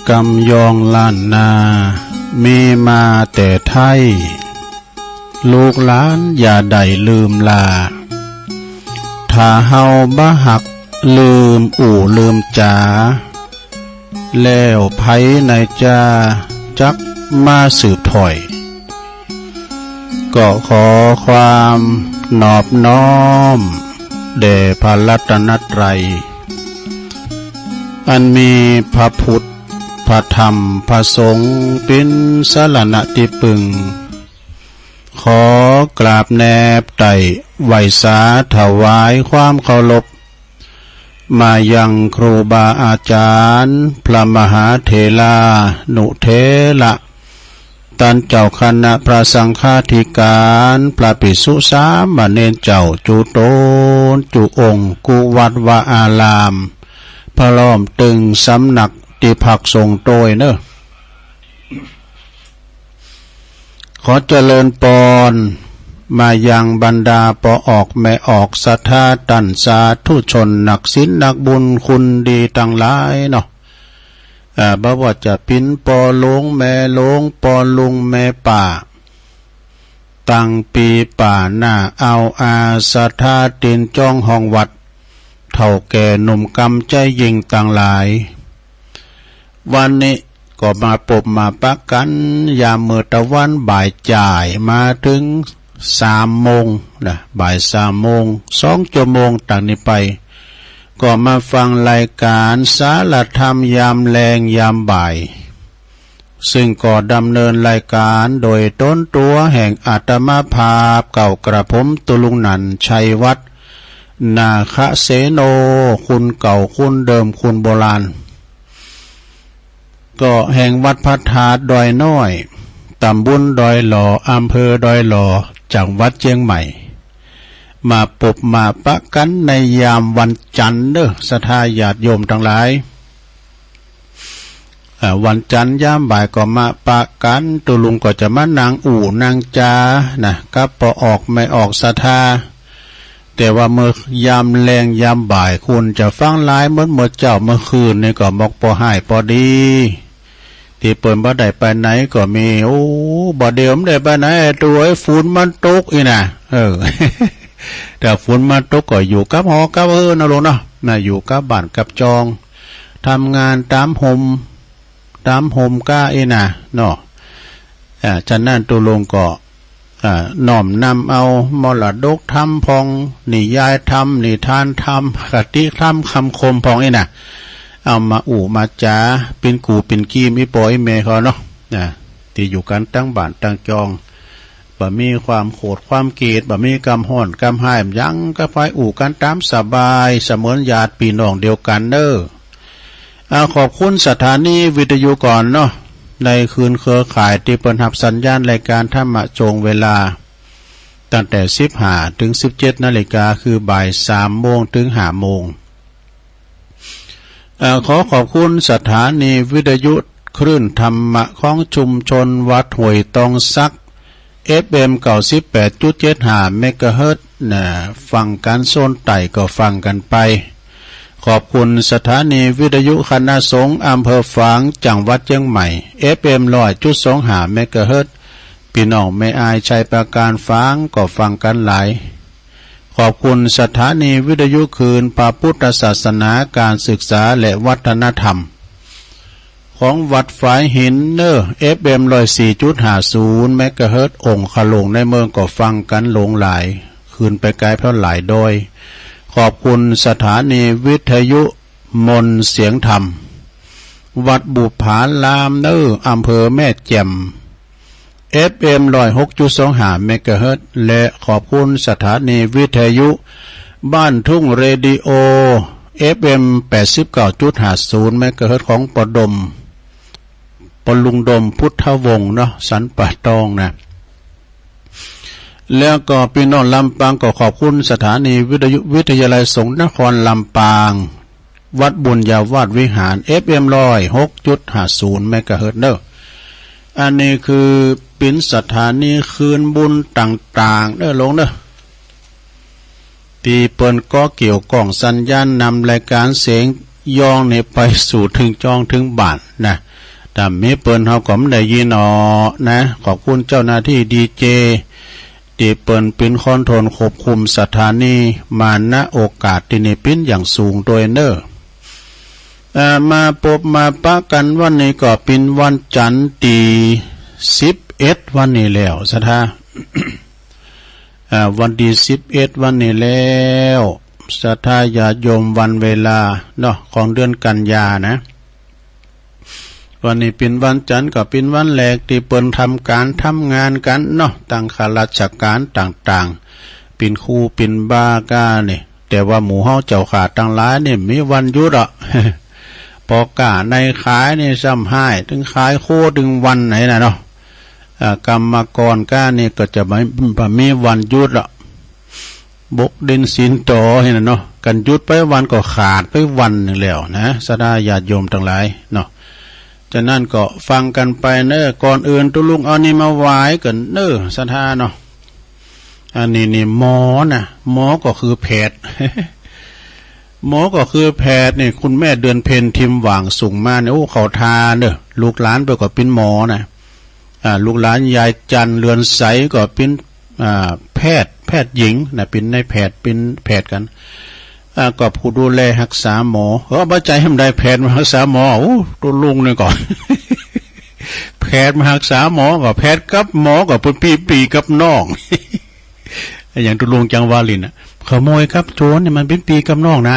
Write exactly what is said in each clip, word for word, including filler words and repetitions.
กำยองล้านนา มีมาแต่ไท้ ลูกหลานอย่าได้ลืมลา ถ้าเฮาบ่ฮักลืมอู้ลืมจ๋า แล้วใผไหนจาจักมาสืบถ้อย ก็ขอความนอบน้อมแด่พระรัตนตรัย อันมีพระพุทธ พระธรรม พระสงฆ์ เป๋นสรณะตี้ปึง ขอกราบแนบไต่ไหว้สาถวายความเคารพ มายังครูบาอาจ๋ารย์ พระมหาเถรานุเถระ ต้านเจ้าคณะพระสังฆาธิการ พระภิกษุสามเณรเจ้า จุ๊ต๋นจุ๊องค์ กู้วัดวาอาราม พร้อมตึงสำนักตี้พักสงฆ์โตยเน่อ ขอเจริญปอน มายังบรรดาป้อออกแม่ออกศรัทธา ต้านสาธุชน นักศีลนักบุญคุณดีตังหลายเนาะ อ่า บ่ว่าจะเป๋นป้อหลวงแม่หลวง ป้อลุงแม่ป้า ตังปี๋ป้าหน้า เอาอาศรัทธา ตี๋นจ้องห้องวัด เฒ่าแก่หนุ่มกำใจ๋ยิ่งตังหลาย วันนี้ก็มาปบมาปะกั๋น ยามมื้อตะวันบ่ายจ๋าย มาเถิงสามโมงนะ บ่ายสามโมง สองจั่วโมงตางนี้ไป ก็มาฟังรายก๋านสารธรรมยามแลงยามบ่าย ซึ่งก็ดำเนินรายก๋านโดยต๋นตั๋วแห่งอาตมาภาพเก่า กระผมตุลุงหนันท์ ชัยวัฒน์ นาคเสโน คุณเก่าคุณเดิมคุณโบราณ ก็แห่งวัดพระธาตุดอยน้อย ต๋ำบลดอยหล่อ อำเภอดอยหล่อ จังหวัดเจียงใหม่ มาปบมาปะกั๋นในยามวันจันทร์เน่อ ศรัทธาญาติโยมตังหลาย อ่า วันจันทร์ยามบ่ายก็มาปะกั๋น ตุลุงก็จะมานั่งอู้นั่งจ๋านะ กับป้อออกแม่ออกศรัทธา แต่ว่าเมื่อยามแลงยามบ่าย คุณจะฟังหลายเหมือนเมื่อเจ๊าเมื่อคืนนี่ก็บ่าปอฮ้ายปอดี ตี้เปิ้นบ่ได้ไปไหนก็มี โอ้ บ่าเดี่ยวบ่ได้ไปไหน ตั๋ว ไอ้ฝนมันตกอี้นะ เออ ถ้าฝนมันตกก็อยู่กับหอกับเฮือนเนาะลุงเนาะ นะ อยู่กับบ้านกับจอง ทำงานต๋ามฮ่ม ต๋ามฮ่มก้าอี้นะเนาะ อ่า ฉะนั้นตุลุงก็ อ่า น้อมนำเอามรดกธรรมพ่อง นิยายธรรม นิทานธรรม คติธรรม คำคมพ่องอี้นะ เอามาอู้มาจ๋า เป๋นกู่เป๋นกีม อี่ป้ออี่แม่เขาเนาะ นะ ตี้อยู่กั๋นตังบ้านตังจอง บ่มีความโขดความเกลียด บ่มีกำฮ้อนกำฮ้าย หยังก็ไปอู้กั๋นต๋ามสบาย เสมือนญาติปี้น้องเดียวกั๋นเน่อ อ่า ขอบคุณสถานีวิทยุก่อนเนาะ ในคืนเครือข่ายตี้เปิ้นฮับสัญญาณรายก๋านธรรมะจวงเวลา ตั้งแต่สิบห้าเถิงสิบเจ็ดนาฬิกา คือบ่ายสามโมงเถิงห้าโมง เอ่อ ขอขอบคุณสถานีวิทยุคลื่นธรรมะของชุมชนวัดห้วยตองสัก เอฟเอ็ม เก้าสิบแปดจุดเจ็ดห้า เมกะเฮิรตซ์ นะ ฟังกั๋นโซนใต้ก็ฟังกั๋นไป ขอบคุณสถานีวิทยุคณะสงฆ์อำเภอฝาง จังหวัดเจียงใหม่ เอฟเอ็ม ร้อยจุดสองห้า เมกะเฮิรตซ์ ปี้น้องแม่อายชัยปราการฝางก็ฟังกั๋นหลาย ขอบคุณสถานีวิทยุคลื่นพระพุทธศาสนา การศึกษาและวัฒนธรรม ของวัดฝายหินเน่อ เอฟเอ็ม ร้อยสี่จุดห้าศูนย์ เมกะเฮิรตซ์ องค์ขะหลวงในเมืองก็ฟังกั๋นหลวงหลาย ขึ้นไปไกลเท่าหลายดอย ขอบคุณสถานีวิทยุมนต์เสียงธรรม วัดบุปผารามเน่อ อำเภอแม่แจ่ม เอฟเอ็ม ร้อยหกจุดสองห้า เมกะเฮิรตซ์ และขอบคุณสถานีวิทยุบ้านทุ่งเรดิโอ เอฟเอ็ม แปดสิบเก้าจุดห้าศูนย์ เมกะเฮิรตซ์ ของป้อดม ป้อลุงดมพุทธวงศ์เนาะ สันป่าตองนะ แล้วก็ปี้น้องลำปางก็ขอบคุณสถานีวิทยุวิทยาลัยสงฆ์นครลำปาง วัดบุญญาวาสวิหาร เอฟเอ็ม ร้อยหกจุดห้าศูนย์ เมกะเฮิรตซ์ เน่อ อันนี้คือเป๋นสถานีคลื่นบุญต่างๆ เน่อลุงเน่อ ตี้เปิ้นก็เกี่ยวก้องสัญญาณนำรายก๋านเสียงย้องนี่ไปสู่เถิงจ้องเถิงบ้านนะ ถ้าบ่มีเปิ้นเฮาก็บ่ได้ยินอ้อนะ ขอบคุณเจ้าหน้าตี้ดีเจ ตี้เปิ้นเป๋นคอนโทรลควบคุมสถานีมา ณ โอกาสตี้นี้เป๋นอย่างสูงตวยเน่อ อ่า มาปบมาปะกั๋นวันนี้ก็เป๋นวันจันทร์ตี้สิบเอ็ดวันนี้แล้ว ศรัทธา อ่า วันตี้สิบเอ็ดวันนี้แล้ว ศรัทธาญาติโยม วันเวลาเนาะ ของเดือนกันยานะ วันนี้เป๋นวันจันทร์ก็เป๋นวันแรกตี้เปิ้นทำก๋านทำงานกั๋นเนาะ ตั้งข้าราชก๋านต่างๆ เป๋นครูเป๋นบาก้านี่ แต่ว่าหมู่เฮาเจ้าข้าตังหลายนี่มีวันหยุดอ้อ ป้อก้าในขายนี่ซ้ำฮ้าย ตึงขายโคตึงวันไหนน่ะเนาะ อ่า กรรมกรก้านี่ก็จะบ่ บ่มีวันหยุดละ บกดินสินตอหั้นน่ะเนาะ กั๋นหยุดไปวันก็ขาดไปวันนึ่งแล้วนะ ศรัทธาญาติโยมตังหลายเนาะ จะนั้นก็ฟังกั๋นไปเน่อ ก่อนอื่นตุ๊ลุงเอานี่มาไหว้กั๋นเน่อ ศรัทธาเนาะ อันนี้นี่หมอนะ หมอก็คือแพทย์ หมอก็คือแพทย์นี่ คุณแม่เดือนเพ็ญ ทิมหว่าง ส่งมาเนี่ย โอ้ เข้าท่าเน่อ ลูกหลานเปิ้นก็เป๋นหมอนะ อ่า ลูกหลานยายจันทร์ เรือนใส ก็เป๋น อ่า แพทย์ แพทย์หญิงนะ เป๋นนายแพทย์ เป๋นแพทย์กั๋น อ่า ก็ผู้ดูแลฮักษาหมอ เออ บ่ใจ้หื้อมันได้แพทย์มาฮักษาหมอ โอ้ ตุ๊ลุงนี่ก็ แพทย์มาฮักษาหมอ ก็แพทย์กับหมอก็เป๋นปี้ๆ กับน้อง อย่างตุ๊ลุงจังวาลินน่ะ ขโมยกับโจรนี่มันเป๋นปี้กับน้องนะ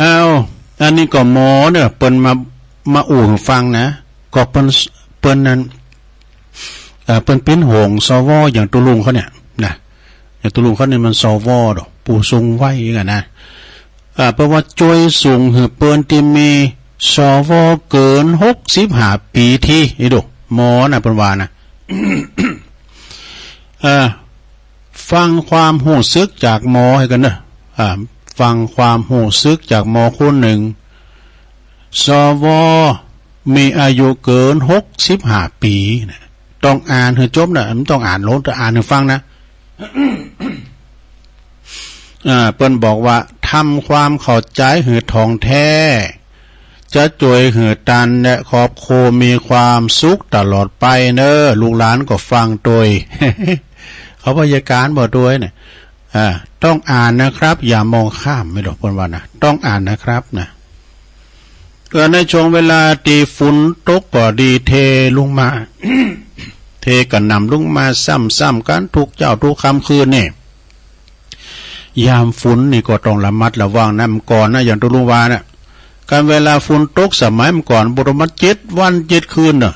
อ้าว อันนี้ก็หมอเน่อ เปิ้นมา มาอู้หื้อฟังนะ ก็เปิ้น เปิ้นนั้น เอ่อ เปิ้นเป๋นหง สว อย่างตุ๊ลุงเขาเนี่ยนะ อย่างตุ๊ลุงเขาเนี่ยมัน สว ดอก ผู้สูงวัยกั๋นนะ อ่า เปิ้นว่าจ้วยส่งหื้อเปิ้นตี้มี สว เกินหกสิบห้าปี๋ที นี่ดู หมอนะ เปิ้นว่านะ เอ่อ ฟังความฮู้สึกจากหมอหื้อกั๋นเน่อ อ่า ฟังความฮู้สึกจากหมอคนนึ่ง สว มีอายุเกินหกสิบห้าปี๋นะ ต้องอ่านหื้อจบนะ บ่ต้องอ่านลง แต่อ่านหื้อฟังนะ อ่า เปิ้นบอกว่า ทำความเข้าใจ๋หื้อถ่องแท้ จะจ้วยหื้อตันและครอบครัวมีความสุขตลอดไปเน่อ ลูกหลานก็ฟังตวย เขาพยาการบอกตวยเนี่ย อ่า ต้องอ่านนะครับ อย่ามองข้าม ไม่รู้เปิ้นว่านะ ต้องอ่านนะครับนะ เออ ในช่วงเวลาตี้ฝนตกก็ดี เทลงมา เทกระหน่ำลงมาซ้ำๆ กั๋นทุกเจ๊าทุกค่ำคืนนี่ ยามฝนนี่ก็ต้องระมัดระวังนะ เมื่อก่อนนะ อย่างตุ๊ลุงว่านะ ก๋านเวลาฝนตกสมัยเมื่อก่อน บ่ต้องมาเจ็ดวันเจ็ดคืนน่ะ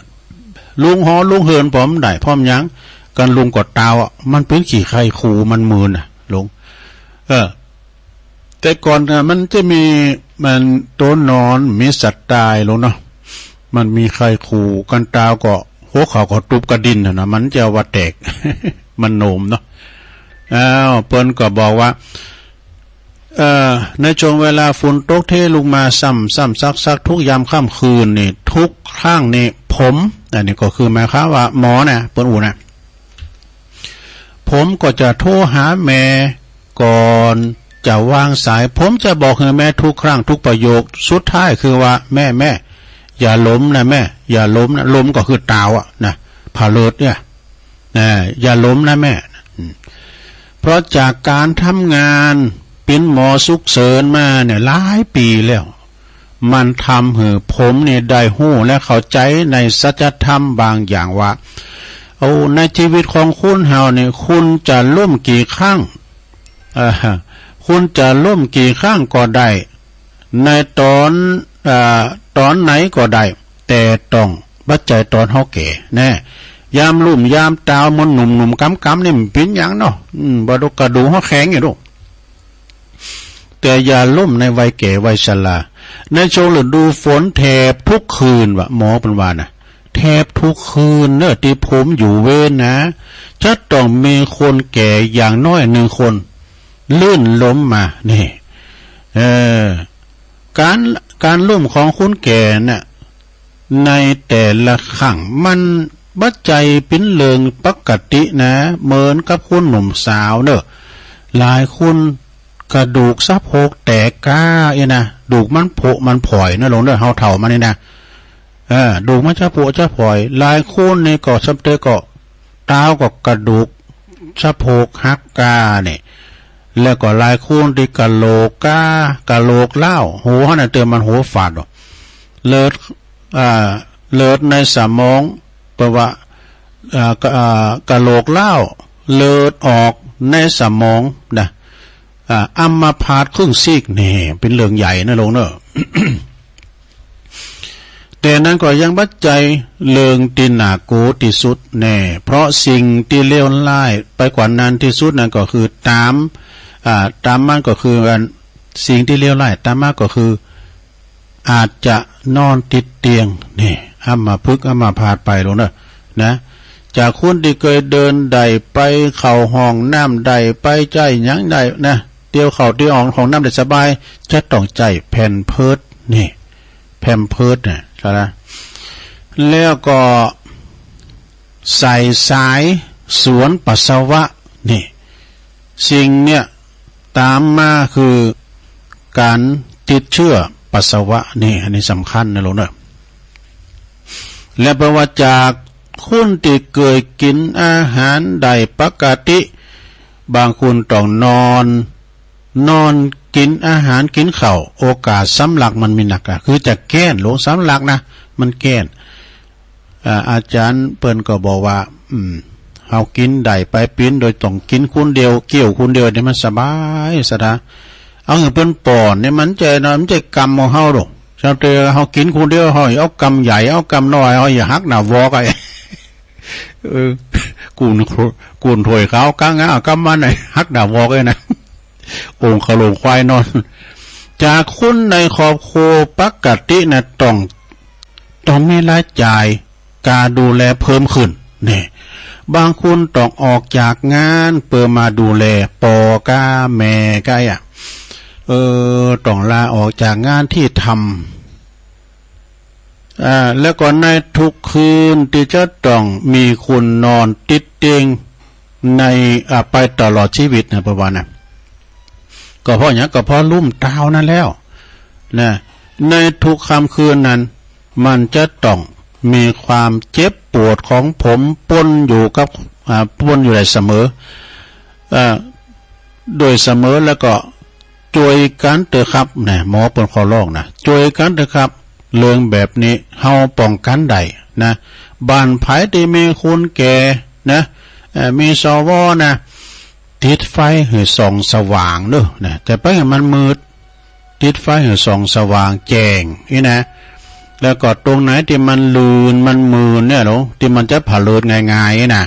ลุงหอลุงเหินปอบ่ได้ เพราะหยัง ก๋านลุงก็ตาวอะ มันเป๋นขี้ใคร่ขู่มันมืนน่ะ ลุง เออ แต่ก่อนน่ะ มันจะมี มันโต๋นอน มีสัตว์ต๋ายลงเนาะ มันมีใคร่ขู่ ก๋านตาวก็ หัวเข่าก็ตุ๊บกะดินน่ะนะ มันจะว่าแตก มันโหนมเนาะ อ้าว เปิ้นก็บอกว่า เอ่อ ในช่วงเวลาฝนตกเทลงมาซ้ำๆ ซักๆ ทุกยามค่ำคืนนี่ ทุกครั้งนี่ ผม อันนี้ก็คือหมายความว่าหมอนะ เปิ้นอู้นะ ผมก็จะโทรหาแม่ก่อนจะวางสาย ผมจะบอกหื้อแม่ทุกครั้งทุกประโยค สุดท้ายคือว่า แม่ แม่ อย่าล้มนะแม่ อย่าล้มนะ ล้มก็คือตาวอะนะ ผะเลิดเนี่ย นะ อย่าล้มนะแม่ อืม เพราะจากก๋านทำงานเป๋นหมอสุขเสริญมาเนี่ยหลายปี๋แล้ว มันทำหื้อผมนี่ได้ฮู้และเข้าใจ๋ในสัจธรรมบางอย่างว่า โอ้ ในชีวิตของคนเฮาเนี่ย คุณจะล้มกี่ครั้ง อ่า คุณจะล้มกี่ครั้งก็ได้ ในต๋อน อ่า ต๋อนไหนก็ได้ แต่ต้องบ่ใจ้ต๋อนเฮาแก่แน่ ยามล้มยามตาว เหมือนหนุ่มๆ กำๆ นี่มันเป๋นหยังเนาะ อืม บ่ดูกระดูกเฮาแข็งอยู่ดอก แต่อย่าล้มในวัยแก่วัยชรา ในช่วงฤดูฝนแทบทุกคืนว่ะ หมอเปิ้นว่านะ แทบทุกคืนเน่อ ตี้ผมอยู่เวรนะ จะต้องมีคนแก่อย่างน้อยหนึ่งคน ลื่นล้มมา นี่ เออ ก๋าน ก๋านล้มของคนแก่น่ะ ในแต่ละครั้ง มันบ่ใจ้เป๋นเรื่องปกตินะ เหมือนกับคนหนุ่มสาวเน่อ หลายคน กระดูกสะโพกแตกก้าอี้นะ ดูกมันผุมันผอยนะหลวงเด้อ เฮาเฒ่ามานี่นะ เออ ดูกมันจะผุจะผอย ลายคูนนี่ก็ซ้ำเตอก็ เต๊าก็กระดูกสะโพกหักก้านี่ แล้วก็ลายคูนตี้กะโหลกก้า กะโหลกล้าว หัวหั้นนะ เตื้อมันหัวฝาดออก เลือด อ่า เลือดในสมอง แปลว่า อ่า กะ อ่า กะโหลกล้าว เลือดออกในสมองนะ อ่า อัมพาตครึ่งซีก แน่ เป๋นเรื่องใหญ่นะหลวงเนอะ แต่นั้นก็ยังบ่ใจ้เรื่องตี้น่ากั๋วตี้สุดแน่ เพราะสิ่งตี้เลวร้ายไปกว่านั้นตี้สุดนั้นก็คือต๋าม อ่า ต๋ามมาก็คืออัน สิ่งตี้เลวร้ายต๋ามมาก็คือ อาจจะนอนติดเตียง แน่ อัมพฤกษ์อัมพาตไปหลวงเนอะ นะ จากคนตี้เกยเดินได้ ไปเข้าห้องน้ำได้ ไปใจ๊หยังได้นะ เตียวเข้าเตียวออกห้องน้ำได้สบาย จะต้องใจ๊แพมเพิร์ส แน่ แพมเพิร์สเนี่ย ใจ้ละ แล้วก็ใส่สายสวนปัสสาวะ แน่ สิ่งเนี่ยต๋ามมาคือก๋านติดเจื้อปัสสาวะ แน่ อันนี้สำคัญนะหลวงเนอะ และแปลว่าจากคนตี้เกยกิ๋นอาหารได้ปกติ บางคนต้องนอน นอนกิ๋นอาหารกิ๋นข้าว โอกาสสำลักมันมีนักอะ คือจะแก้นหลวงสำลักนะ มันแก้น อ่า อาจ๋ารย์เปิ้นก็บอกว่า อืม เฮากิ๋นได้ไปปิ๊น โดยต้องกิ๋นคนเดียว เคี้ยวคนเดียวนี่มันสบายสะดา เอาหื้อเปิ้นป้อนนี่มันใจ้เนาะ มันใจ้กำของเฮาดอก สำหรับเฮากิ๋นคนเดียว เฮาเอากำใหญ่ เอากำน้อย เฮาอย่าหักหน้าวอกไอ้ เออ กูน กูนถ้วยข้าวกั๋งอะ เอากำมันไอ้ หักหน้าวอกไอ้นะ องค์ขะโหลงควายนอน จากคนในครอบครัวปกตินะ ต้อง ต้องมีรายจ่าย ก๋าดูแลเพิ่มขึ้น แน่ บางคนต้องออกจากงานเปื้อมาดูแลป้อก้าแม่ก้าอะ เออ ต้องลาออกจากงานตี้ทำ อ่า แล้วก็ในทุกคืนตี้จะต้องมีคนนอนติดเตียงใน อ่า ไปตลอดชีวิตนะ ประมาณนั้น ก็เพราะหยัง ก็เพราะลุ่มตาวนั่นแล้ว นะ ในทุกค่ำคืนนั้น มันจะต้องมีความเจ็บปวดของผมปนอยู่กับ อ่า ปนอยู่ได้เสมอ อ่า โดยเสมอ แล้วก็จ้วยกั๋นเต๊อะครับ นะ หมอเปิ้นขอร้องนะ จ้วยกั๋นเต๊อะครับ เรื่องแบบนี้เฮาป้องกั๋นได้นะ บ้านใผตี้มีคนแก่นะ เอ่อ มี สว นะ ติดไฟหื้อส่องสว่างเนอะ นะ จะไปหื้อมันมืด ติดไฟหื้อส่องสว่างแจ้งอี้นะ แล้วก็ตรงไหนตี้มันลื่นมันมืนเนี่ยหลวง ตี้มันจะผะเลิดง่ายๆอี้นะ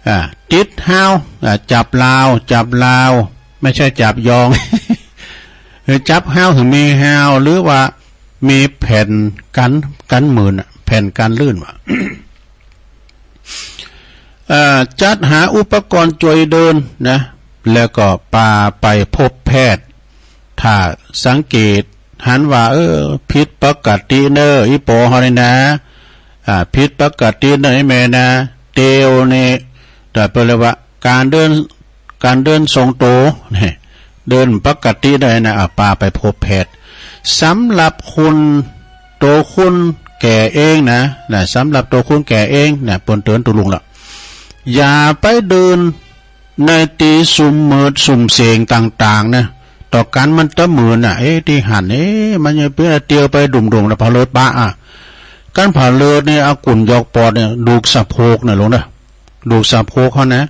อ่า ติดฮาว อ่า จับฮาว จับฮาว ไม่ใช่จับยอง หรือจับฮาว ถึงมีฮาว หรือว่ามีแผ่นกั๋น กั๋นมืนอะ แผ่นกั๋นลื่นว่ะ อ่า จัดหาอุปกรณ์จ้วยเดินนะ แล้วก็ปาไปพบแพทย์ ถ้าสังเกตหันว่า เออ ผิดปกติเน้อ อีป๋อเฮานี่นะ อ่า ผิดปกติเน้อ อีแม่นะ เตียวนี่ แต่เปิ้นเรียกว่าก๋านเดิน ก๋านเดินทรงโต เนี่ย เดินปกติได้นะ อ่ะ ปาไปพบแพทย์ สำหรับคนโตคนแก่เองนะ นะ สำหรับโตคนแก่เองนะ เปิ้นเตื๋อนตุ๊ลุงละ อย่าไปเดินในตี้สุมมืดสุมเสงต่างๆ นะ ต่อกั๋นมันจะมืนน่ะ เอ๊ะ ตี้หัน เอ๊ะ มันยังเปื้อเตียวไปดุ่มๆ นะ ผะเลิดปะอ่ะ กั๋นผะเลิดนี่ เอากุ่นหยอกปอดเนี่ย ดูกสะโพกน่ะหลวงเนอะ ดูกสะโพกเฮานะ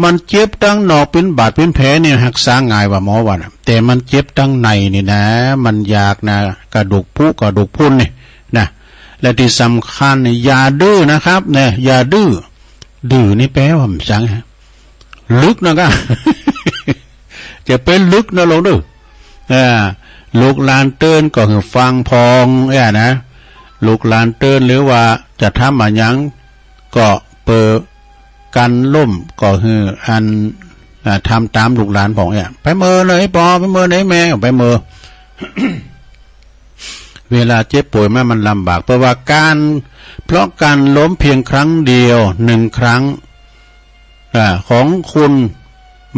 มันเจ็บตังนอกเป๋นบาดเป๋นแผลนี่ฮักษาง่ายว่าหมอว่านะ แต่มันเจ็บตังในนี่นะ มันยากนะ กระดูกผุกระดูกพรุนนี่นะ และตี้สำคัญนี่อย่าดื้อนะครับ เนี่ย อย่าดื้อ ดื้อนี่แปลว่าหยังฮะ ลึกนะก้า จะไปลึกนะหลวงเด้อ อ่า ลูกหลานเตื๋อนก็หื้อฟังพ่อง เอ้ยนะ ลูกหลานเตื๋อนหรือว่าจะทำอะหยังก็เปื้อกั๋นล้มก็หื้ออัน อ่า ทำต๋ามลูกหลานพ่อง เอ้ย ไปเมินเลยป๋อ ไปเมินเลยแม่ ไปเมิน เวลาเจ็บป่วยมามันลำบาก เพราะว่าก๋าน เพราะก๋านล้มเพียงครั้งเดียว หนึ่งครั้ง อ่า ของคุณ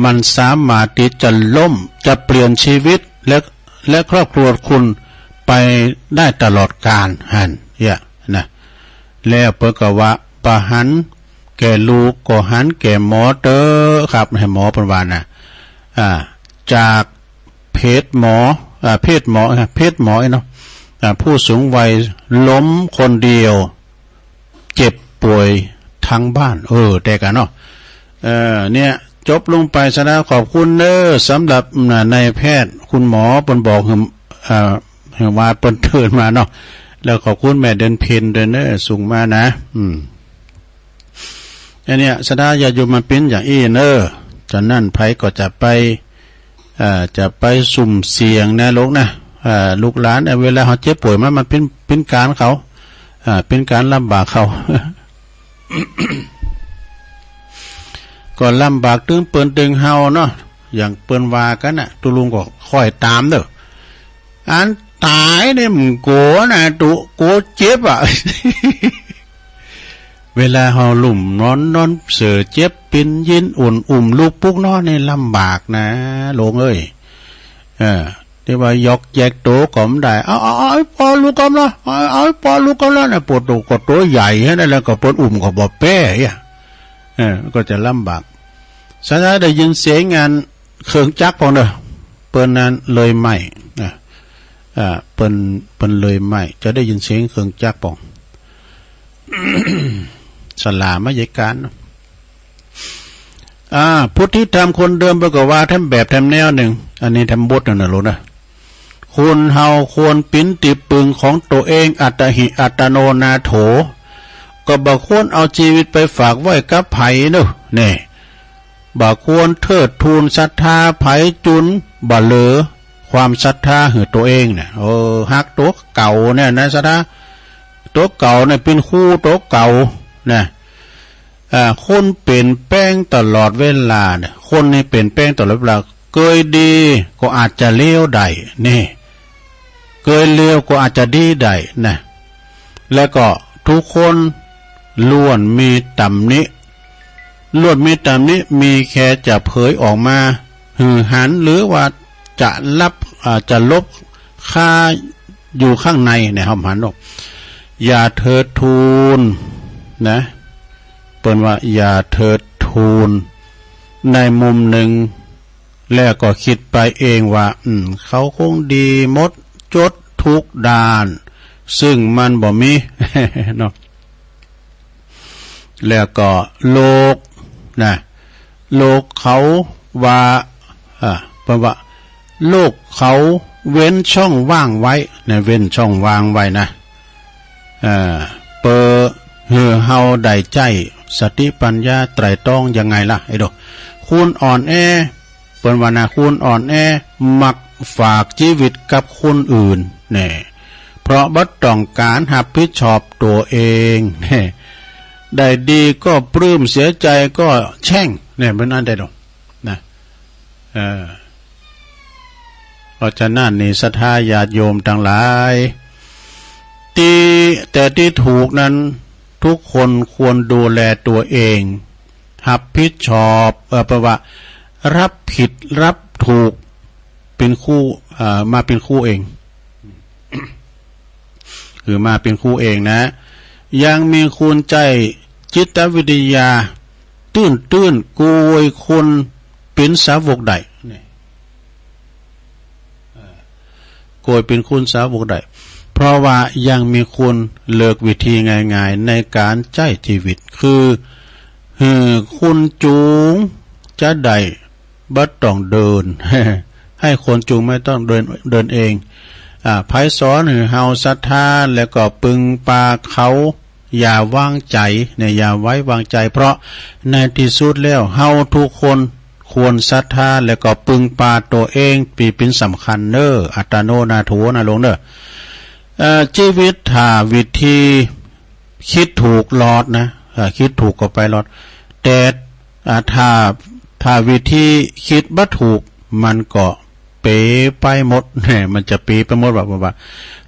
มันสามารถตี้จะล้ม จะเปลี่ยนชีวิตและ และครอบครัวคุณไปได้ตลอดกาลหั้น เนี่ยนะ แล้วเปิ้นก็ว่า บ่หันแก่ลูกก็หันแก่หมอเต๊อะครับ หื้อหมอเปิ้นว่านะ อ่า จากเพจหมอ อ่า เพจหมอ เพจหมอไอ้เนาะ อ่า ผู้สูงวัยล้มคนเดียว เจ็บป่วยทั้งบ้าน เออ แต๊กะเนาะ เออ เนี่ย จบลงไปซะแล้ว ขอบคุณเน้อ สำหรับ อ่า นายแพทย์ คุณหมอ เปิ้นบอกหื้อ อ่า หื้อว่าเปิ้นเตื๋อนมาเนาะ แล้วขอบคุณแม่เดือนเพ็ญด้วยเน้อ ส่งมานะ อืม อันเนี้ย ศรัทธาญาติโยม มันเป๋นอย่างอี้เน้อ ฉะนั้นใผก็จะไป เอ่อ จะไปซุ่มเสี่ยงนะลูกนะ เอ่อ ลูกหลาน เอ่อ เวลาเขาเจ็บป่วยมา มันเป๋น เป๋นก๋านเขา อ่า เป๋นก๋านลำบากเขา ก็ลำบากตึงเปิ้นตึงเฮาเนาะ อย่างเปิ้นว่ากั๋นน่ะ ตุ๊ลุงก็ค่อยต๋ามเน้อ อันต๋ายเนี่ยมันกั๋วนะตุ๊ กั๋วเจ็บอะ เวลาเฮาลุ่มนอน นอนเสอเจ็บ เป๋นเย็น อุ่น อุ้มลูกปลุกนอนนี่ลำบากนะ ลูกเอ้ย เออ ตี้ว่าหยอกแยกโตก็บ่ได้ เอา เอา เอาไอ้ปอลุกก่อนละ เอา เอาไอ้ปอลุกก่อนละนะ ปอโตก็โตใหญ่หั้นนะ แล้วก็เปิ้นอุ้มก็บ่แป๊อะ เออ ก็จะลำบาก ศรัทธาได้ยินเสียงอันเครื่องจักรพ่องเน้อ เปิ้นนั้นเลยไหม้นะ อ่า เปิ้น เปิ้นเลยไหม้ จะได้ยินเสียงเครื่องจักรพ่อง สลามาเยกาน อ่า พุทธิธรรมคนเดิมเปิ้นก็ว่าแถมแบบแถมแนวนึ่ง อันนี้แถมบทนึ่งนะลูกนะ คนเฮาควรเป๋นตี้ปึงของตั๋วเอง อัตตหิ อัตตโนนาโถ ก็บ่ควรเอาจีวิตไปฝากไว้กับใผเน้อ แน่ บ่ควรเทิดทูนศรัทธาใผจุนบ่เหลือความศรัทธาหื้อตั๋วเองเนี่ย เออ ฮักตั๋วเก่าเนี่ยนะ ศรัทธาตั๋วเก่าเนี่ยเป๋นครูตั๋วเก่านะ อ่า คนเปลี่ยนแปลงตลอดเวลาเนี่ย คนนี่เปลี่ยนแปลงตลอดเวลา เกยดีก็อาจจะเลวได้ นี่ เกยเลวก็อาจจะดีได้นะ และก็ทุกคนล้วนมีตำหนิ ล้วนมีตำหนิ มีแค่จะเผยออกมาหื้อหัน หรือว่าจะลับ อ่า จะลบคาอยู่ข้างในเนี่ย เฮาหันออก อย่าเถิดทูนนะ เปิ้นว่าอย่าเถิดทูน ในมุมนึ่ง แล้วก็กึ๊ดไปเองว่า อืม เขาคงดีหมดจดทุกด้าน ซึ่งมันบ่มี เนาะ แล้วก็โลกนะ โลกเขาว่า อ่า เปิ้นว่า โลกเขาเว้นช่องว่างไว้นะ เว้นช่องว่างไว้นะ อ่า เปื้อหื้อเฮาได้ใจ๊สติปัญญาไตร่ตรองยังไงล่ะ ไอ้โด คนอ่อนแอ เปิ้นว่านะ คนอ่อนแอมักฝากจีวิตกับคนอื่น แน่ เพราะบ่ต้องก๋านฮับผิดชอบตั๋วเอง แน่ ได้ดีก็ปลื้ม เสียใจ๋ก็แช่ง แน่ เป๋นอันใดดอกนะ เออ เพราะฉะนั้นนี่ ศรัทธาญาติโยมตังหลาย ตี้ แต่ตี้ถูกนั้น ทุกคนควรดูแลตั๋วเอง ฮับผิดชอบ เออ แปลว่า ฮับผิดฮับถูก เป๋นคู่ เอ่อ มาเป๋นคู่เอง คือมาเป๋นคู่เองนะ ยังมีคนใจ๊จิตวิทยา ตื้นๆ โกยคนเป๋นสาวกได้ นี่ เอ่อ โกยเป๋นคนสาวกได้ เพราะว่ายังมีคนเลือกวิธีง่ายๆ ในก๋านใจ๊จีวิต คือ หื้อคนจูงจะได้บ่ต้องเดิน หื้อคนจูงไม่ต้องเดิน เดินเอง อ่า ใผสอนหื้อเฮาศรัทธา แล้วก็ปึงปาเขา อย่าวางใจ๋ เนี่ย อย่าไว้วางใจ๋ เพราะในตี้สุดแล้ว เฮาทุกคนควรศรัทธา แล้วก็ปึงปาตั๋วเอง ตี้เป๋นสำคัญเน้อ อัตตโนนาโถนะลูกเน้อ เอ่อ จีวิตถ้าวิธี กึ๊ดถูกรอดนะ เอ่อ กึ๊ดถูกก็ไปรอด แต่ อ่า ถ้า ถ้าวิธีกึ๊ดบ่ถูก มันก็เป๋ไปหมด แหม มันจะเป๋ไปหมดว่า ว่า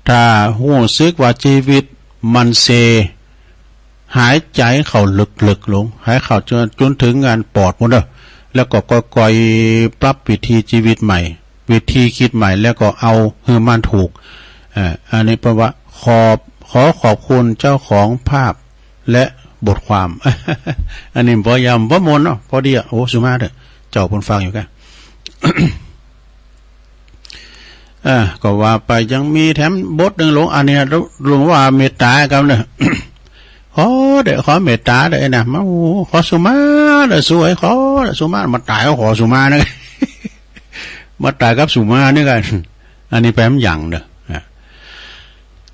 ถ้าฮู้สึกว่าจีวิตมันเซ หายใจ๋เข้าลึกๆ ลง หายเข้าจน จนเถิงอันปอดปู้นเน้อ แล้วก็ค่อยๆ ปรับวิถีชีวิตใหม่ วิธีคิดใหม่ แล้วก็เอาหื้อมันถูก อ่า อันนี้เปิ้นว่า ขอบ ขอขอบคุณเจ้าของภาพและบทความ อันนี้บ่ยำบ่มนเนาะ พอดีอะ โอ้ สุมาเต๊อะ เจ้าเปิ้นฟังอยู่กะ อ่า ก็ว่าไป ยังมีแถมบทนึ่งหลวง อันนี้หลวงว่าเมตตากันเน่อ ขอเต๊อะ ขอเมตตาเต๊อะนะ มา โอ้ ขอสุมาเต๊อะ สวย ขอเต๊อะ สุมา มาต๋ายก็ขอสุมานะ มาต๋ายกับสุมานี่กัน อันนี้แปลมันหยั่งเน่อ อ่า